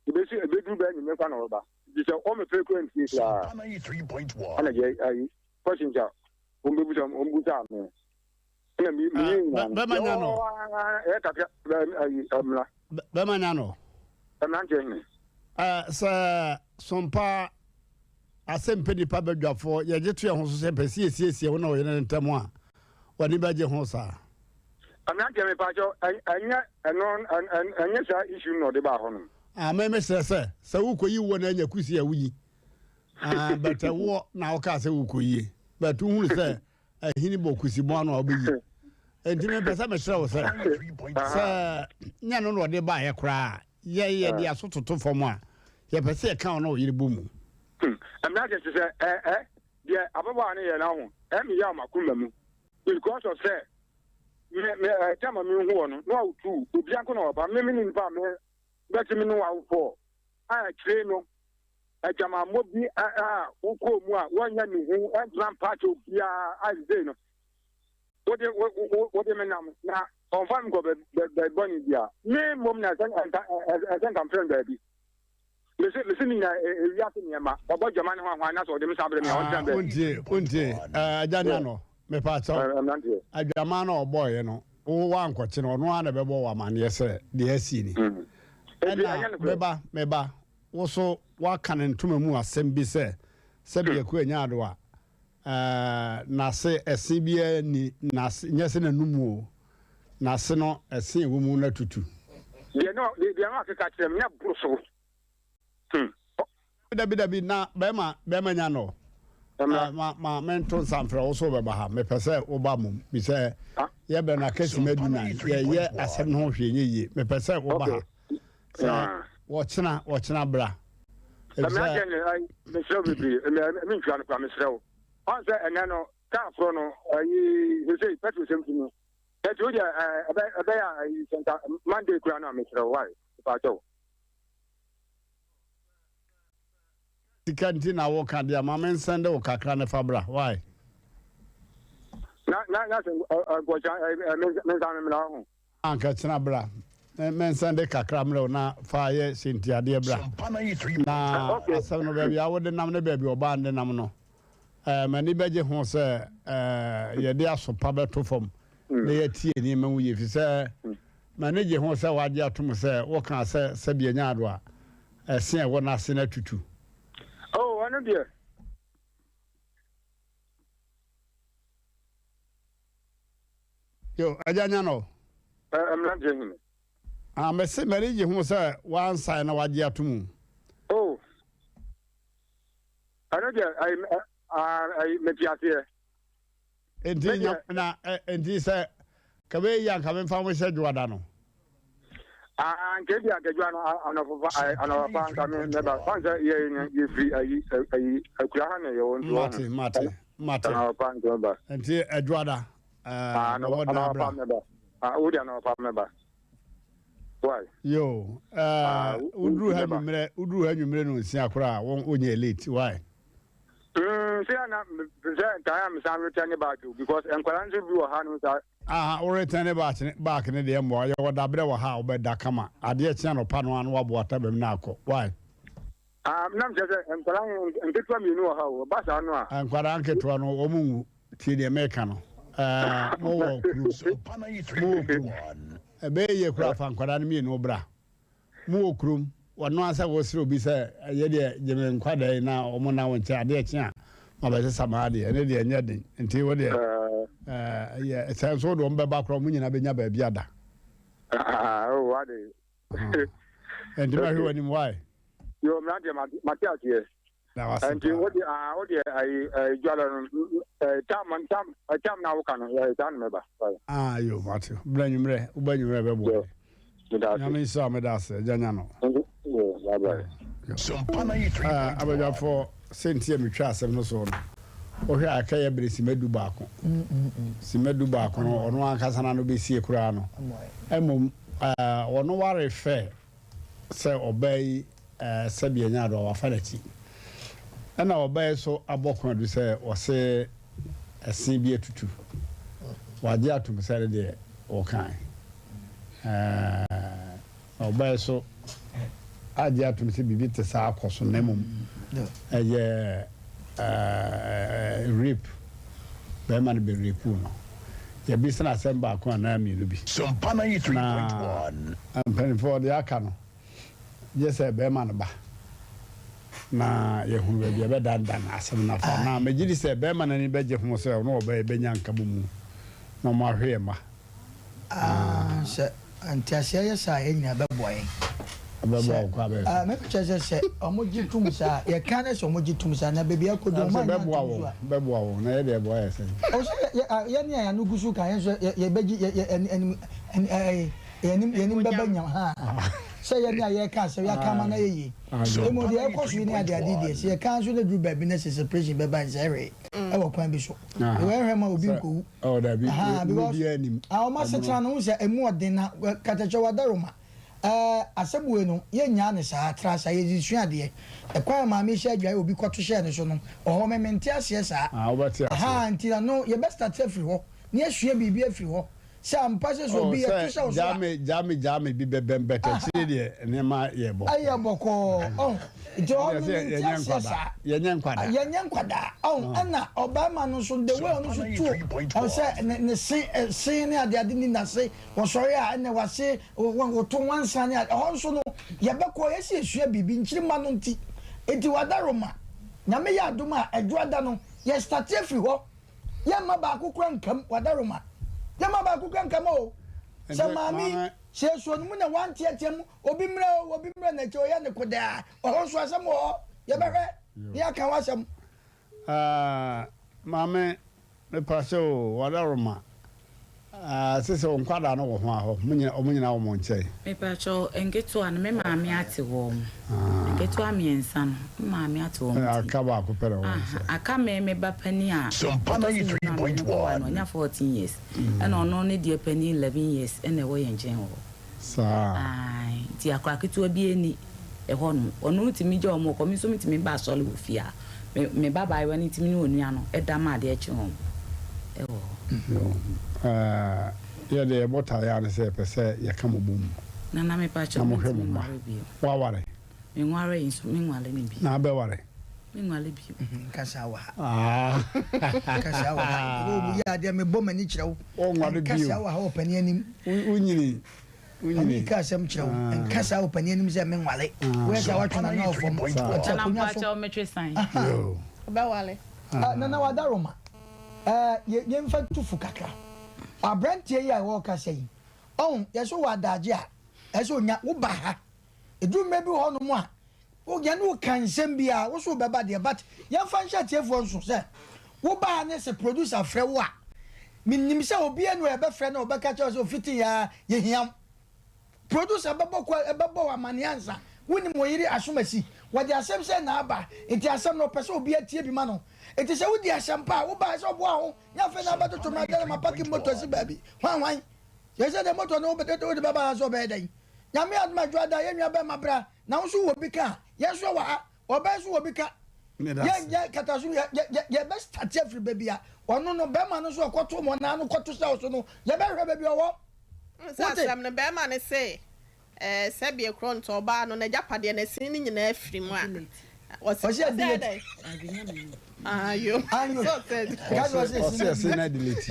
ebesi ebeduru bɛyɛ anwummerɛ koraa na ɔbɛba. Nti sɛ wɔmepere koraa ntie koraa ɛna deɛ ayi questions a wɔn bɛbusa wɔn busa me ɛna mi mi yɛ nyinaa no bɛma nya no ɛyɛ kakra ayi ɛmla bɛma nya no ɛmla nkyɛn hene. Ɛɛ sɛ sompa asɛmpɛ nipa badwafoɔ yɛgye to yɛn ho so sɛ pɛ sɛ yɛsiesie wo na ɔyere no ntam a w'ani bɛgye ho saa. Mmeranteɛ mepaakyɛw ɛnyɛ ɛno ɛnyɛ saa issue no na ɔde baa hɔ nom. Ah me mesrɛ sɛ sɛ wokɔyi woɔ na anya kusi a woyi ah but woɔ na wokaa sɛ wokɔyie but wohunu sɛ ahini bɔ kusi bɔn ano a wobɛyi enti mepɛ sɛ mekyerɛ wo sɛ sɛ nyɛ no na ɔde baeɛ koraa yɛ yɛde aso toto fam a yɛpɛ sɛ yɛka wo na ɔyere bɔ mu. Mmeranteɛ te sɛ ɛ ɛ deɛ ababaawa no yɛ no ho ɛmi yaw m'akoma mu because of sɛ me me ɛkyɛ ma me hu wɔ no na wawotu obi anko na ɔba me me ne nipa me bɛte me ne wawofoɔ a akyire no adwamammɔ bi a a wokɔɔ mu a wɔnyɛ ne ho ɛntena mpakyɛ obiara a sesei no wode wode me nam na ɔmfa me nkɔ baabi bɔne bia me mmom na ɛsɛ nka mfrɛ no baabi Mese mese ne nyinaa ewiase nneɛma. Ɔbɔ dwama ne hwanhwan na sɛ ɔde me san brɛ me a ɔntena baabi. Wontie wontie agya ne ano mepa kyɛw adwaman na ɔbɔeɛ no wo wankɔkye no ɔno ara na ɛbɛbɔ wo amaneɛ sɛ deɛ asi ni ɛna meba meba wo so woaka ne ntoma mu asɛm bi sɛ sɛ biako anya ado a N'ase ɛse biara nni n'ase, nyɛ sɛ n'anum o, n'ase no ɛse a ɛwɔ mu no atutu. Deɛ na deɛ na wakeka kyerɛ me na boro so. Hmm. Dabi dabi na bɛrima bɛrima nya no. Ɛmra. Ma ma mento nsa mfrɛ wo so wobɛba ha. Mepɛ sɛ woba mmom. Bi sɛ yɛbrɛ no akɛsi madu na yɛyɛ asɛm no ho hwee nyɛ yie. Mepɛ sɛ woba ha. Sɛ wɔkyena wɔkyena bra. Mmeranteɛ ne ayi mesrɛ wo bebree mentua no kora mesrɛ wo ɔn sɛ ɛnɛ no kaa korɔ no ayi sesei petrol sɛm ti no ɛnti wo deɛ ɛbɛyɛ a ayi sɛnka Monday kora no a mesrɛ wo wae mepaakyɛ wo. Sika nti na woka deɛ ma mensɛnde wo kakra ne fa bra why. Na na na sɛ nkɔkya mensan memmra ho. Anka kyena bra me mensan de kakra mmerɛ wo na fa yɛ hyɛntiadeɛ bra. Na asɛm no baabi a wode nam ne baabi ɔbaa no de nam no, eh, m'ani bɛgye ho sɛ eh, yɛde aso pa bɛto fam na yɛatie nneɛma mu yie, ɛfiri sɛ m'ani gye ho sɛ woagye atom sɛ wokaa sɛ sɛdeɛ anya ado a ɛse a ɛwɔ n'ase no atutu. Oh, ɛno deɛ. Yo, agya nya no. Ɛ mmeranteɛ hene. Ah, mese m'ani gye ho sɛ woansae na woagye ato mu. Oh, ɛno deɛ ayi ayi mete aseɛ. Enti nya na enti sɛ kɛbɛyɛ yi anka memfa ho hyɛ dwoada no. Ah, nka ebi anka dwoa no anɔfofa anɔpa nka me mɛba fan sɛ yɛ yɛfiri ayi ayi akura ha na yɛwɔ nti wɔn. Mate mate mate. Anɔpa nka mɛba. Nti adwoada. Ah, anɔpa mɛba. Ah, wodi anɔpa mɛba. Why? Yo, uh, woduru ha nwummerɛ woduru ha nwummerɛ no nsia koraa wonyɛ late why? Mm, sɛ na sɛ ntae a mesan return ne back o because nkwadaa nso bi wɔ ha no saa. Aha, wo return ne back ne back ne deɛ mmoa yɛwɔ dabrɛ wɔ ha a wobɛda kama adeɛ kye anɔpa no ano waboa tabam na akɔ why? Ah, nam kyerɛ sɛ nkwadaa nketewa mmienu wɔ ha o ɔba saa no a. Nkwadaa nketewa no wɔn nwu tie deɛ meka no ɛɛ mo wɔ kurom mo wɔ kurom ɛbɛyɛ yie koraa fa nkwadaa no mmienu bra. Mo wɔ kurom, wɔno ara sɛ wosrɛ obi sɛ yɛ deɛ gye me nkwadaa yi na wɔn nna wo nkyɛn, adeɛ kye a mabɛsesa m'adeɛ, ɛno deɛ ɛnyɛ den, nti wo deɛ yɛ sɛ nso wode wɔn bɛba koraa wɔn nyinaa bɛnya baabi ada. Oh, ade. Nti mɛhwɛ w'anim, why? Yo, mmeranteɛ mate aseɛ. Da wase Nti paa. wo deɛ ah wo deɛ ayi ayi dwala no ɛɛ tam tam tam na woka no ɛɛ saa na mɛba. Ah yo mate. Bra nwummerɛ, woba nwummerɛ bɛboa. Meda ase. Nyame nhyira wo, meda ase. Agya nya no. Yeah, bye bye. Ah, abadwafoɔ, sɛ nti a metwa asɛm no soɔ no, wohwɛ a ɛka yɛ bere sima 11. Sima 11 no, ɔno ankasa n'ano bɛsie koraa no. Mmom, ah, ɔno ware fɛ sɛ ɔbaa yi eh, sɛbi ɛnyɛ adoa, wafa n'akyi. Ɛna ɔbaa yi so abɔ ko adu sɛ ɔse ɛse bi atutu. Wagye atom sɛ ne deɛ ɔkae. Ɛɛ, na ɔbaa yi so agye atom sɛ biribi te saa akɔ so na mmom ɛyɛ ɛɛ rape. Bɛrima no bɛ rape no. Yɛbisa no asɛm baako anaa mmienu bi. Na mpanimfoɔ deɛ aka no, gye sɛ bɛrima no ba na yɛhunu baabi a ɛbɛdandan asɛm no afa. Na megye di sɛ bɛrima no ani bɛgye ho sɛ ɔne ɔbaa yi bɛnya nkabɔmu na wɔahwɛ yɛn mma. Ah, sɛ nteaseɛ yɛ saa a, yɛn nyinaa ɛbɛboa yɛn. Ɛbɛboa wo kɔ abɛyɛ sɛ. Mɛpɛ kyerɛ sɛ sɛ wɔn gye tom saa, yɛka ne sɛ wɔn gye tom saa, na baabi akɔdu wɔn anyɛ atom so a. Bɛboa wɔn, na yɛ deɛ ɛboa yɛ sɛn. Ɔsɛ yɛ yɛ ne a yɛn ano gu so ka yɛn nso yɛ yɛbɛgye yɛ yɛ ɛni ɛni ɛni ɛɛ yɛn anim yɛn anim bɛbɛ nyam ha sɛ yɛn ne a yɛka asɛm yɛaka ama no ayɛ yie. Emu deɛ ɛkɔ so yi ne ade ade deɛ sɛ yɛka nso na duru baabi na sɛ separation bɛba nsɛ hwee ɛwɔ kwan bi so. Ɛwɔ ɛhwɛ ma obi nkɔwu. Oh, dabi. Aha, because Obiara nim. ah, wɔn asetena no ho sɛ emu ɔden na katakyɛ wadaroma. Ɛɛ asɛm wei no yɛnyaa ne saa tra saa yɛdze sua adeɛ. Ɛkwan a maame yi hyɛ adwae obi kɔto hyɛɛ ne so no ɔhɔ me mente aseɛ saa. Ah, wobɛte aseɛ. Aha, nti na no yɛbɛ start afiri hɔ na yɛasua biribi afiri hɔ. Sɛ ampa sɛ sɛ Oh, obi yɛto sɛ hyɛ wo so a. gyaame gyaame gyaame bi bɛbɛm bɛt akyire deɛ nneɛma yɛ bɔkɔɔ. Ɛyɛ bɔkɔɔ ɔn nti ɔhɔ Ɛdeɛ no sɛ mente yɛnyɛ aseɛ nkwadaa saa. yɛnyɛ nkwadaa. Yɛnyɛ nkwadaa ɔn ɛna ɔbarima no nso the way ɔno nso tuo ɔn sɛ ne ne se se ne ade ade ni n'ase wɔsɔre a ɛna wase wɔto nwansa ne ade ɛhɔ nso no yɛbɛkɔ yɛsi esua biribi nkyirimma no nti nti wadaroma Nyame yɛ adom a ɛdwoada no yɛ starte afiri hɔ. Yɛmma baako kora nkam, Wadaroma. Yɛmma baako kora nkam o. Sɛ maame yi, sɛ yɛsuo no mu na wanteatea mu, obi mmra o, obi mmra n'akyi, ɔyɛ ne kodaa. Ɔhɔ nso asɛm wɔ hɔ. Yɛbɛhwɛ na yɛaka ho asɛm. Ah, maame, mepakyɛ o, Wadaroma. Ah, sese wo nkwadaa no wɔ ho a hɔ? Mo nyina, wɔn nyinaa wɔ mo nkyɛn? Mepakyɛw, nketewa no, me maame ate wɔn. Nketewa mmiɛnsa no, me maame ate wɔn Ɛna ti. aka baako pɛ na ɛwɔ wo Aha, nkyɛn. aka me, me ba panin a ɔtɔ so mmienu a me ne no kɔwae no, wanya 14 years. Ɛna ɔno ne deɛ panin 11 years ɛna ɛwɔ yɛn nkyɛn wɔ hɔ. Saa. Ae, nti akwadaa ketewa biara nni ɛhɔ nom. Ɔno tumi gya wɔn kɔ, me nso metumi ba asɔre wɔ fie a, me me ba abaayewa no tumi ne onua no da ma adeɛ kye wɔn wɔ hɔ. Yo, ɛɛ, yɛ deɛ yɛ botaeɛ ara ne sɛ yɛpɛ sɛ yɛka mo bom. Nana mepakyɛw Na mohwɛ mentumi mo mma. nware bio. Woaware? Menwaree nso menware no bio. Na abɛware? Menware bio. Nka saa wɔ ha. Ah. Nka saa wɔ ha. Wo yɛ adeɛ mebɔ m'ani kyerɛ wo. Wonware bio. Nka saa wɔ ha wɔ panin anim. Wonyini. Wonyini. Ka asɛm kyerɛ wo. Ah. Nka saa wɔ panin anim sɛ menware. Ah. Woyɛ saa woatwe n'ano wɔ fam. Ɔte Nana akonnwa so. mpakyɛw metwe san. Yo. Ɔbɛware. Ah, Nana Wadaroma, eh, yɛmfa ntu fo kakra. Aberanteɛ yi a wɔrekasa yi, ɔho, yɛsɛ wɔ adagye a, ɛsɛ onya, woba ha. Ɛduru mmerɛ bi wɔ hɔnom a, wo, yɛne wo ka nsɛm bi a, wo so wobɛba deɛ, but yɛmfa nhyɛ atiefoɔ nso sɛ, woba ha ne sɛ producer frɛ wo a, menim sɛ obiara ni hɔ a yɛbɛfrɛ no a ɔbɛka kyerɛ wo sɛ ofiti yɛ a, yɛhia wo. Producer bɛbɔ kwa, ɛbɛbɔ wo amaneɛ ansa. Wonim wo yere Asomasi, wɔde asɛm sɛn na aba, nti asɛm no ɔpɛ sɛ obiara tie bi ma no. Nti sɛ wodi asɛm pa a, woba a ɛsɛ sɛ ɔboa wo ho, nyɛ afei na abɛtoto me adɛn na mapake moto asi baabi, hwan hwan. Seesei deɛ moto no wode bɛba ha sɛ ɔbɛyɛ dɛn? Nyame adom a Dwoada yɛn nua bɛɛma bra na wo nso wɔ bi ka a, yɛn nso yɛwɔ ha, ɔbaa nso wɔ bi ka. Yɛn yɛ kata so yɛ yɛ yɛbɛ start afiri baabi a ɔno no bɛɛma no nso ɔkɔto mɔnaa no kɔto sɛ ɔso no yɛbɛhwɛ baabi ɔwɔ. Sɛ asɛm no bɛɛma no se Ɛɛ sɛbi ekuro ntɔ ɔbaa no n'agyapadeɛ n'asini no nyinaa afiri mu a ɔsi Ɔsi ɔsɛ adelete. dɛn? Ayo. Ayo. Sɛ ɔsɛ Kazi ɔsi Ɔsi esi ɛse na delete.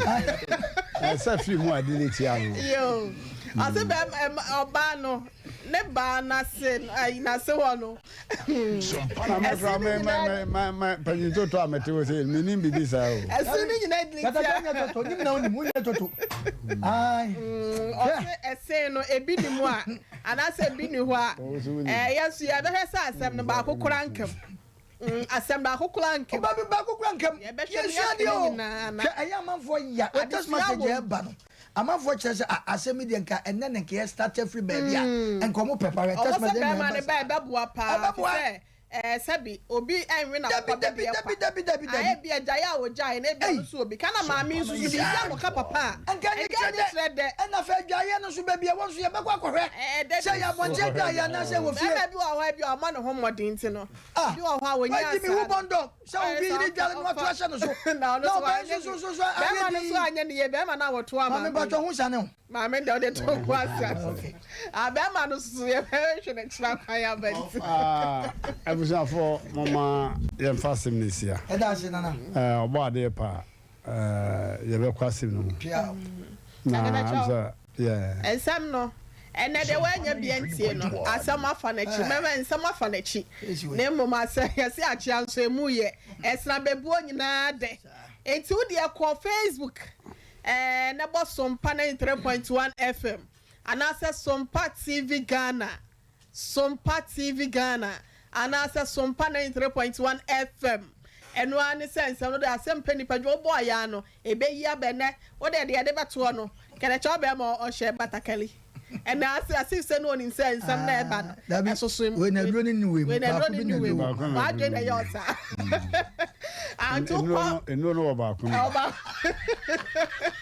Ɛsɛ firi mu a delete ano. Yo. Ɔsi bɛm ɛm ɔbaa no ne baa n'ase ayi n'ase hɔ no. Na me kura me me me me panyin toto a mete hɔ sɛ menim biribi saa o. Ɛse no nyinaa delete Kata a. nyɛ toto nim na wonim wonyɛ toto. Ai. Ɔse ɛse no ebi ni mu a anaasɛ ebi ni hɔ a ɛɛ yɛn nso yɛbɛhwɛ sɛ asɛm no baako koraa nka mu. Asɛm baako koraa nka mu. Ɔba bi baako koraa nka mu. Yɛbɛhwɛ ne Yɛsua yɛaka adeɛ ne o. nyinaa na Hwɛ ɛyɛ amanfoɔ ya. Wo text adesua message wɔ mu. ɛba no. Amanfoɔ kyerɛ sɛ ah asɛm yi deɛ nka ɛnnɛ na nka yɛ start afiri baabi a nka ɔmo pɛ paa hwɛ Ɔwɔ text sɛ message na bɛrima ɛba no ba saa. ɛbɛboa paa Ɛbɛboa. fisɛ ɛɛ sɛbi obi ɛnwe na Dabi kɔkɔ dabi bɛdeɛ dabi kwa. dabi dabi Ayɛ dabi. bi agyae a ogyae na ebi ɔno nso obi ka na maame nso so biribi akɔka papa a Nka ne ɛnka kyerɛ ne dɛ kyerɛ dɛ. ɛna afei adwaeɛ no nso baabi a ɛwɔ nso yɛbɛkɔ akɔhwɛ Ɛɛ dabi. sɛ ɛyɛ abɔnten adwaeɛ anaasɛ ɛwɔ fie. Bɛrima bi wɔ hɔ a ebi a ɔma ne ho mmɔden nti no Ah bi wɔ hɔ a wɔnya wagye me saa hu no. bɔndɔm sɛ Ɛɛ obi sɛ yere ɔfa dware no wato ɔfa ahyɛ no so na ɔno na nso ɔbaa wanyɛ nso ne so so ayɛ bɛrima no nso din. anyɛ ne yie bɛrima no a wɔto Maame ama mpakyɛ ho sane o. Maame deɛ ɔde to ho ase ase. Ah bɛrima no nso so yɛbɛhwɛ ne kyerɛ kwan aba nti. Ah abusuafoɔ momma yɛmfa asɛm no nsia. Ɛda ase nana. Eh, ɔbɔ adeɛ pa eh, yɛbɛkɔ asɛm no mu. Pia. Na Ɛde bɛkyɛ wo. sɛ yeah. Nsɛm no, ɛnɛ deɛ woannya bi antie no, asɛm afa n'akyi. Mɛma nsɛm afa n'akyi. Na mmom asɛ yɛse akyea nso emu yɛ. Ɛsena bɛbuo nyinaa dɛ. Enti wo deɛ kɔ Facebook ɛɛ na bɔ Sompa 93.1 FM anaasɛ Sompa TV Ghana. Sompa TV Ghana anaasɛ Sompa 93.1 FM. Ɛno ara ne sɛ nsɛm no de asɛm pɛ nipa dwuma wobɔ ayaa no ɛbɛyi aba ɛnɛ wo deɛ deɛ yɛde bɛtoɔ no kɛnɛkyɛ ɔbɛrima ɔhyɛ batakali ɛnɛ ase as if sɛ no onim sɛ nsɛm na ɛba no Dabi, ɛsoso mu wei na aduro no ni wei mu wei na aduro baako no bi ni na wei mu aduro Baako na w'adwene aduro na no ɛyɛ ni. ɔsaa anto Nnuro kɔ no nnuro no wɔ baako mu. ɔba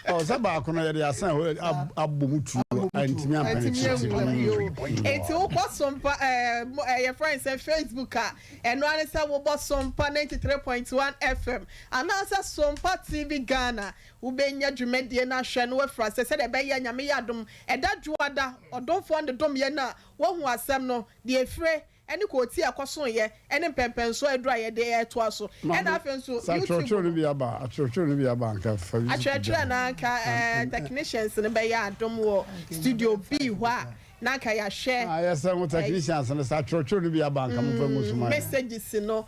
Ɔ sɛ baako no yɛde asan hɔ abɔ mu tuo a ntumi Ɛntumi ampenetrate. anwura mu yoo. Enti wokɔ Sompa ɛɛ mo ɛɛ yɛfrɛ no sɛ Facebook a, ɛno ara ne sɛ wobɔ Sompa 93.1 FM anaasɛ Sompa TV Ghana. Wobɛnya dwumadie no ahwɛ na woafiri aseɛ sɛdeɛ ɛbɛyɛ a Nyame yɛ adom ɛda Dwoada ɔdomfoɔ no de dom yɛn a woahu asɛm no deɛ ɛfire ɛne kootii a ɛkɔsoeɛ ɛne mpɛnpɛnsoɔ aduru a yɛde retoa so. Maame, Ɛna afei nso sɛ YouTube akyerɛkyerɛ no no. bi aba a, akyerɛkyerɛ no bi aba a, anka fa bi nso to Akyerɛkyerɛ dwa. na anka ɛɛ technicians no bɛyɛ adom wɔ studio B hɔ a na anka yɛahwɛ. Ah, yɛsrɛ mo technicians no sɛ akyerɛkyerɛ no bi aba a, anka momfa ngu so ma yɛn. Messages no,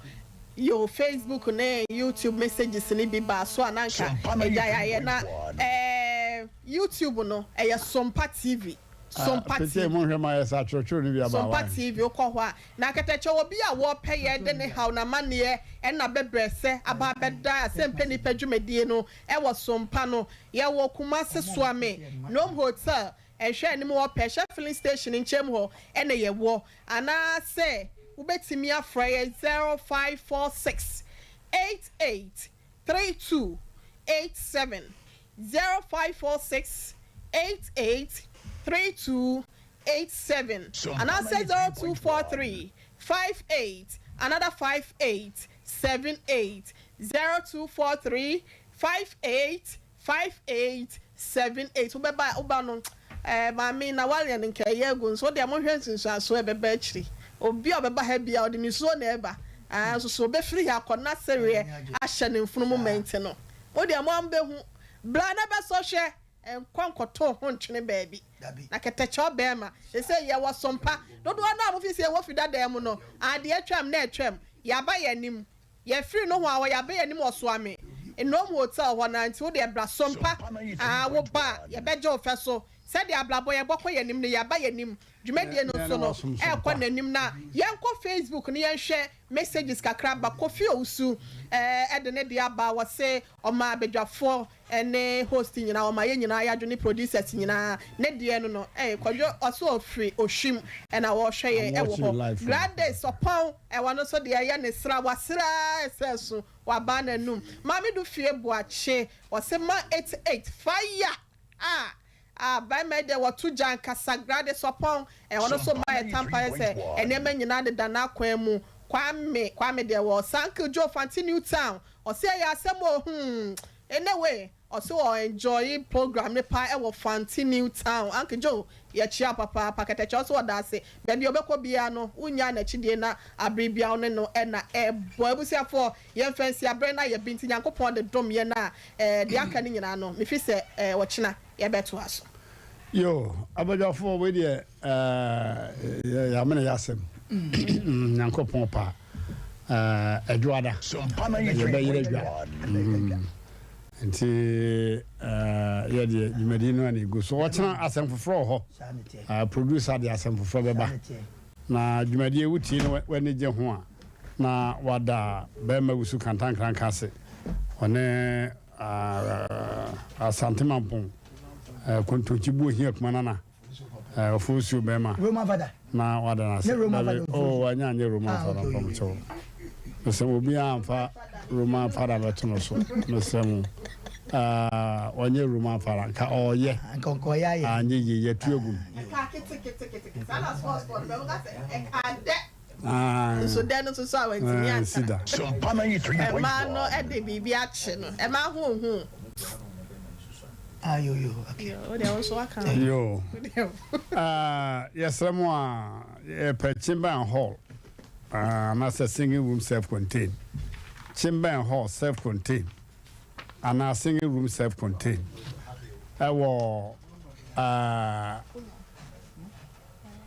yo Facebook ne YouTube messages no bi baa so a na anka agya yɛayɛ na ɛɛ YouTube no ɛyɛ Sompa TV. Ah, Sompa Pete TV. monhwɛ ma yɛ sɛ akyerɛkyerɛ no bi aba a Sompa why? TV wokɔ hɔ a na akɛtɛkyɛ wɔ bi a wɔpɛ yɛ de ne haw n'amanneɛ ɛna bɛbrɛsɛ aba abɛda asɛmpɛ nipa dwumadie no ɛwɔ Sompa no yɛwɔ Kumasi Suame Nom Hotel ɛhwɛ anim hɔ pɛ hyɛ filling station nkyɛn mu hɔ ɛna yɛwɔ anaasɛ wobɛtumi afrɛ yɛ 0546 88 32 87 0546 88 32 87 anaasɛ 0243 58 another 58 78 0243 58 58 78 wobɛba woba no ɛɛ maame na waleɛ no nka ɛyɛ agu nso wodeɛ monhwɛ nsunsuansoɔ ɛbɛba akyiri obi a ɔbɛba ha bia ɔde nisuo na ɛba ɛɛ nso so obɛfiri ha akɔ na sereɛ ahyɛ ne mfunumu mɛnti no wodeɛ mo ambɛhu bla na bɛsɔ hwɛ nkɔ nkɔto ho ntwene baabi na kɛtɛkyɛw bɛrima sɛ yɛwɔ sompa dodoɔ no a mofi sɛ yɛwɔ fi dadaa mu no adeɛ twam na ɛtwam yɛaba yɛn anim yɛfiri no ho a wɔyɛ abɛyɛ anim wɔ Soame Nnom Hotel hɔ na nti wodeɛ bra Sompa aa wo ba a yɛbɛgye wo fɛ so sɛdeɛ abrabɔ yɛbɔ kɔ yɛn anim no yɛaba yɛn anim dwumadie no nso no ɛrekɔ n'anim na yɛnkɔ Facebook no yɛnhwɛ messages kakra ba Kofi Owusu ɛɛ ɛde ne deɛ aba wɔse ɔma abadwafoɔ ɛne host nyinaa ɔma yɛn nyinaa yɛadwo ne producers nyinaa ne deɛ no no ɛɛ Kwadwo ɔso ɔfiri Ohwim ɛna wɔrehwɛ yɛn I'm ɛwɔ watching hɔ live from. Gladys Ɔpɔn ɛwɔ no nso deɛ ɛyɛ ne sra wasra ɛsɛ so waba n'anum Maame du fie Boakye ɔse ma 88 fire a ah barima yi deɛ wɔto gya ankasa Gladys Ɔpɔn ɛwɔ no nso ma yɛ tampa yɛ sɛ nneɛma nyinaa deda n'akwan mu Kwame Kwame deɛ wɔ Sankil Joe Fanti New Town ɔse ɛyɛ asɛm o hmm anyway ɔse wɔ enjoy program ne paa ɛwɔ Fanti New Town Uncle Joe yɛkyia papaapa kɛtɛkyɛ ɔse ɔda ase baabi a ɔbɛkɔ biara no wonyaa n'akyidie na abere biara wo ne no ɛna ɛbɔ abusuafoɔ yɛmfa nsi abere no ayɛ bi nti Nyankopɔn de dom yɛn a ɛɛ deɛ aka no nyinaa no mefi sɛ ɛɛ ɔkyena yɛbɛtoa so. Yo, abadwafoɔ wei deɛ ɛɛ yɛamene yɛ asɛm. Nyankopɔn pa ɛɛ adwoada yɛbɛyerɛ dwa. Nti ɛɛ yɛdeɛ dwumadi no ana egu so. Ɔkyena asɛm foforɔ wɔ hɔ. Producer de asɛm foforɔ bɛba. Na dwumadie wotie no w'ani gye ho a na wada bɛrima wusu kantankranka ase. Ɔne Asante Mampong. Kontonkyi bu ohia kuma nana. Ɔfo nsuo bɛrima. Roman fada. Na wada no ase. Ne Roman fada. Oh, wanya anyɛ Roman ah, fada mpam kyɛw. Mesɛ obi amfa Roman fada bɛto no so. Mesɛ mo. Ɔnyɛ Roman fada nka ɔyɛ. Nka ɔyɛ ayɛ. Anyɛ yie yɛtu agu mu. Ɛka ketekete saa na sports board bɛmo ka sɛ ɛka dɛ. Nso dɛ no nso so a wantumi anka. Ɛmaa no de biribi akye no. Ɛmaa ho hu. Ayo yo okay. Wo deɛ wo nso waka. Yo. Yɛsrɛ mo a yɛpɛ chamber and hall anaasɛ singing room self contained. Chamber and hall self contained anaa singing room self contained ɛwɔ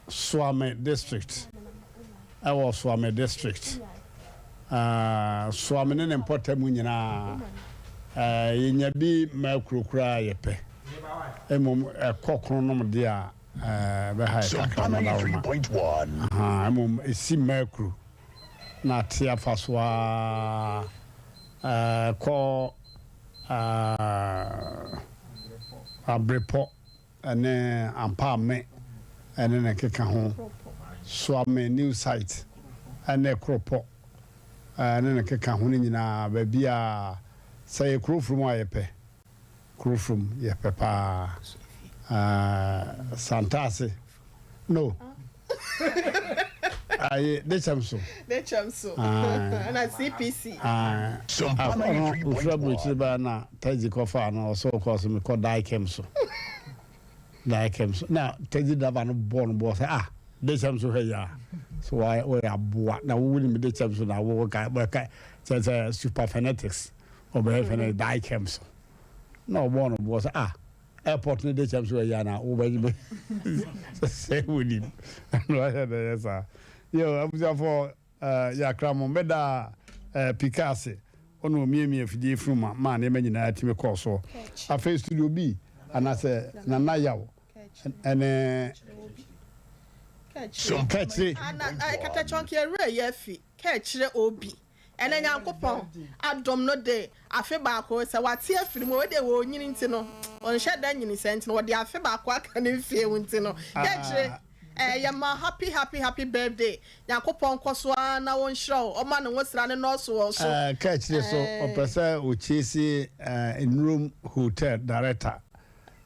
Suame District ɛwɔ Suame District. Suame ne ne mpɔtam nyinaa yɛnya bi ma kuro koraa yɛpɛ. Mmom ɛkɔ Kronom deɛ a ɛbɛha yɛ kakra Madaroma. Mmom ɛsi Makuro na ate afa so ara kɔ Abrepɔ. ne Ampaame ne ne nkekaho, Suame New Site ne Koropɔ ne ne nkekaho no nyinaa, baabiara, sɛ ɛyɛ Kurofrom a yɛpɛ, Kurofrom yɛpɛ paa, Santase, no, aye, Dekyɛm so. Dekyɛm so, ɛna CPC. Aye, ɔno ofiri aburokyire baa na Teddy kɔfaa no ɔsɛ ɔkɔ ɔsɛ mekɔ Daikem so Daikem so na Teddy driver no bɔɔ no bɔɔ sɛ ah Dekyɛm so hwɛ ya so wɔyɛ aboa na wo nim Dekyɛm so na wo ka bɛka kyerɛ sɛ super phonetics ɔbɛyɛ phonetics Daikem so na ɔbɔɔ no bɔɔ sɛ ah airport ne Dekyɛm so hwɛ ya na wo bɛ sɛ wo nim na ɔyɛ dɛ yɛ saa yo abusuafoɔ Eh, yɛakra mo. Meda eh, Pika ase. Ɔna omiamia afidie funu ma maa nneɛma nyinaa tumi kɔɔ soɔ. Afei Studio B anaasɛ Nana Yaw ɛne Kɛkyire. Ana eh, kɛtɛkyɔnke awura yi afi kɛkyerɛ obi ɛnɛ Nyankopɔn adom no de afe baako sɛ wate afiri mu wei deɛ wɔnyini nti no ɔnhyɛ da nyini sɛ nti no wɔde afe baako aka ne mfie ho nti no kɛkyire Eh yɛ ma happy happy happy birthday Nyankopɔn nkɔ so ara na ɔnhyira wo ɔma ne nwosra no nɔɔso wɔ wo so. Eh ka akyire so ɔpɛ sɛ ɔkyesi eh Nnurom hotel director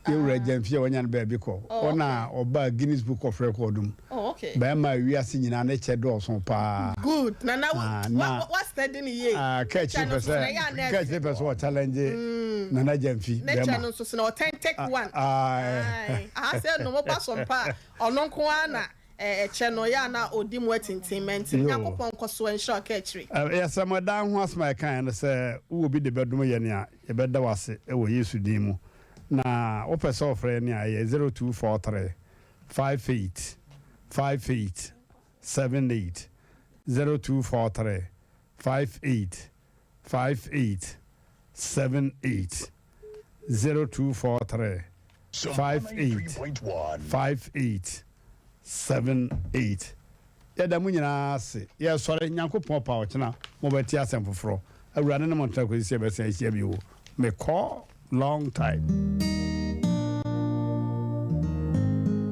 yɛwura Gyamfi a wanya no baabi kɔ ɔna ɔbaa Guinness book of record mu bɛɛma a wiase nyinaa ne kyɛ dɔɔso paa Good nana wa wa steady ne yie ka akyire pɛ sɛ ka akyire pɛ sɛ ɔchallenge Nana Gyamfi Ne kyɛ no nso sene authentic one. Ae. Aha sɛ no mo ba so mpa a ɔno nko ara na ɛkyɛ no yɛ a na ɔdi mu atintim mɛnti no Nyankopɔn nkɔ so nhyira ɔka akyire. Yɛsrɛ mo ɛda ho asɛm a yɛkaeɛ no sɛ wowɔ bi de bɛdom yɛn a yɛbɛda wo ase wɔ Yesu din mu. Na wopɛ sɛ wofrɛ yɛn a ɛyɛ 0243 58 58 78, 0243 58 58 78 0243 58 58 78 Yɛda mo nyinaa ase. Yɛresɔre. Nyankopɔn pɛ a ɔkyena mobɛte asɛm foforɔ. Awurade ne mo ntena kɔsi sɛ yɛbɛsan ahyia bio. Mekɔ long time.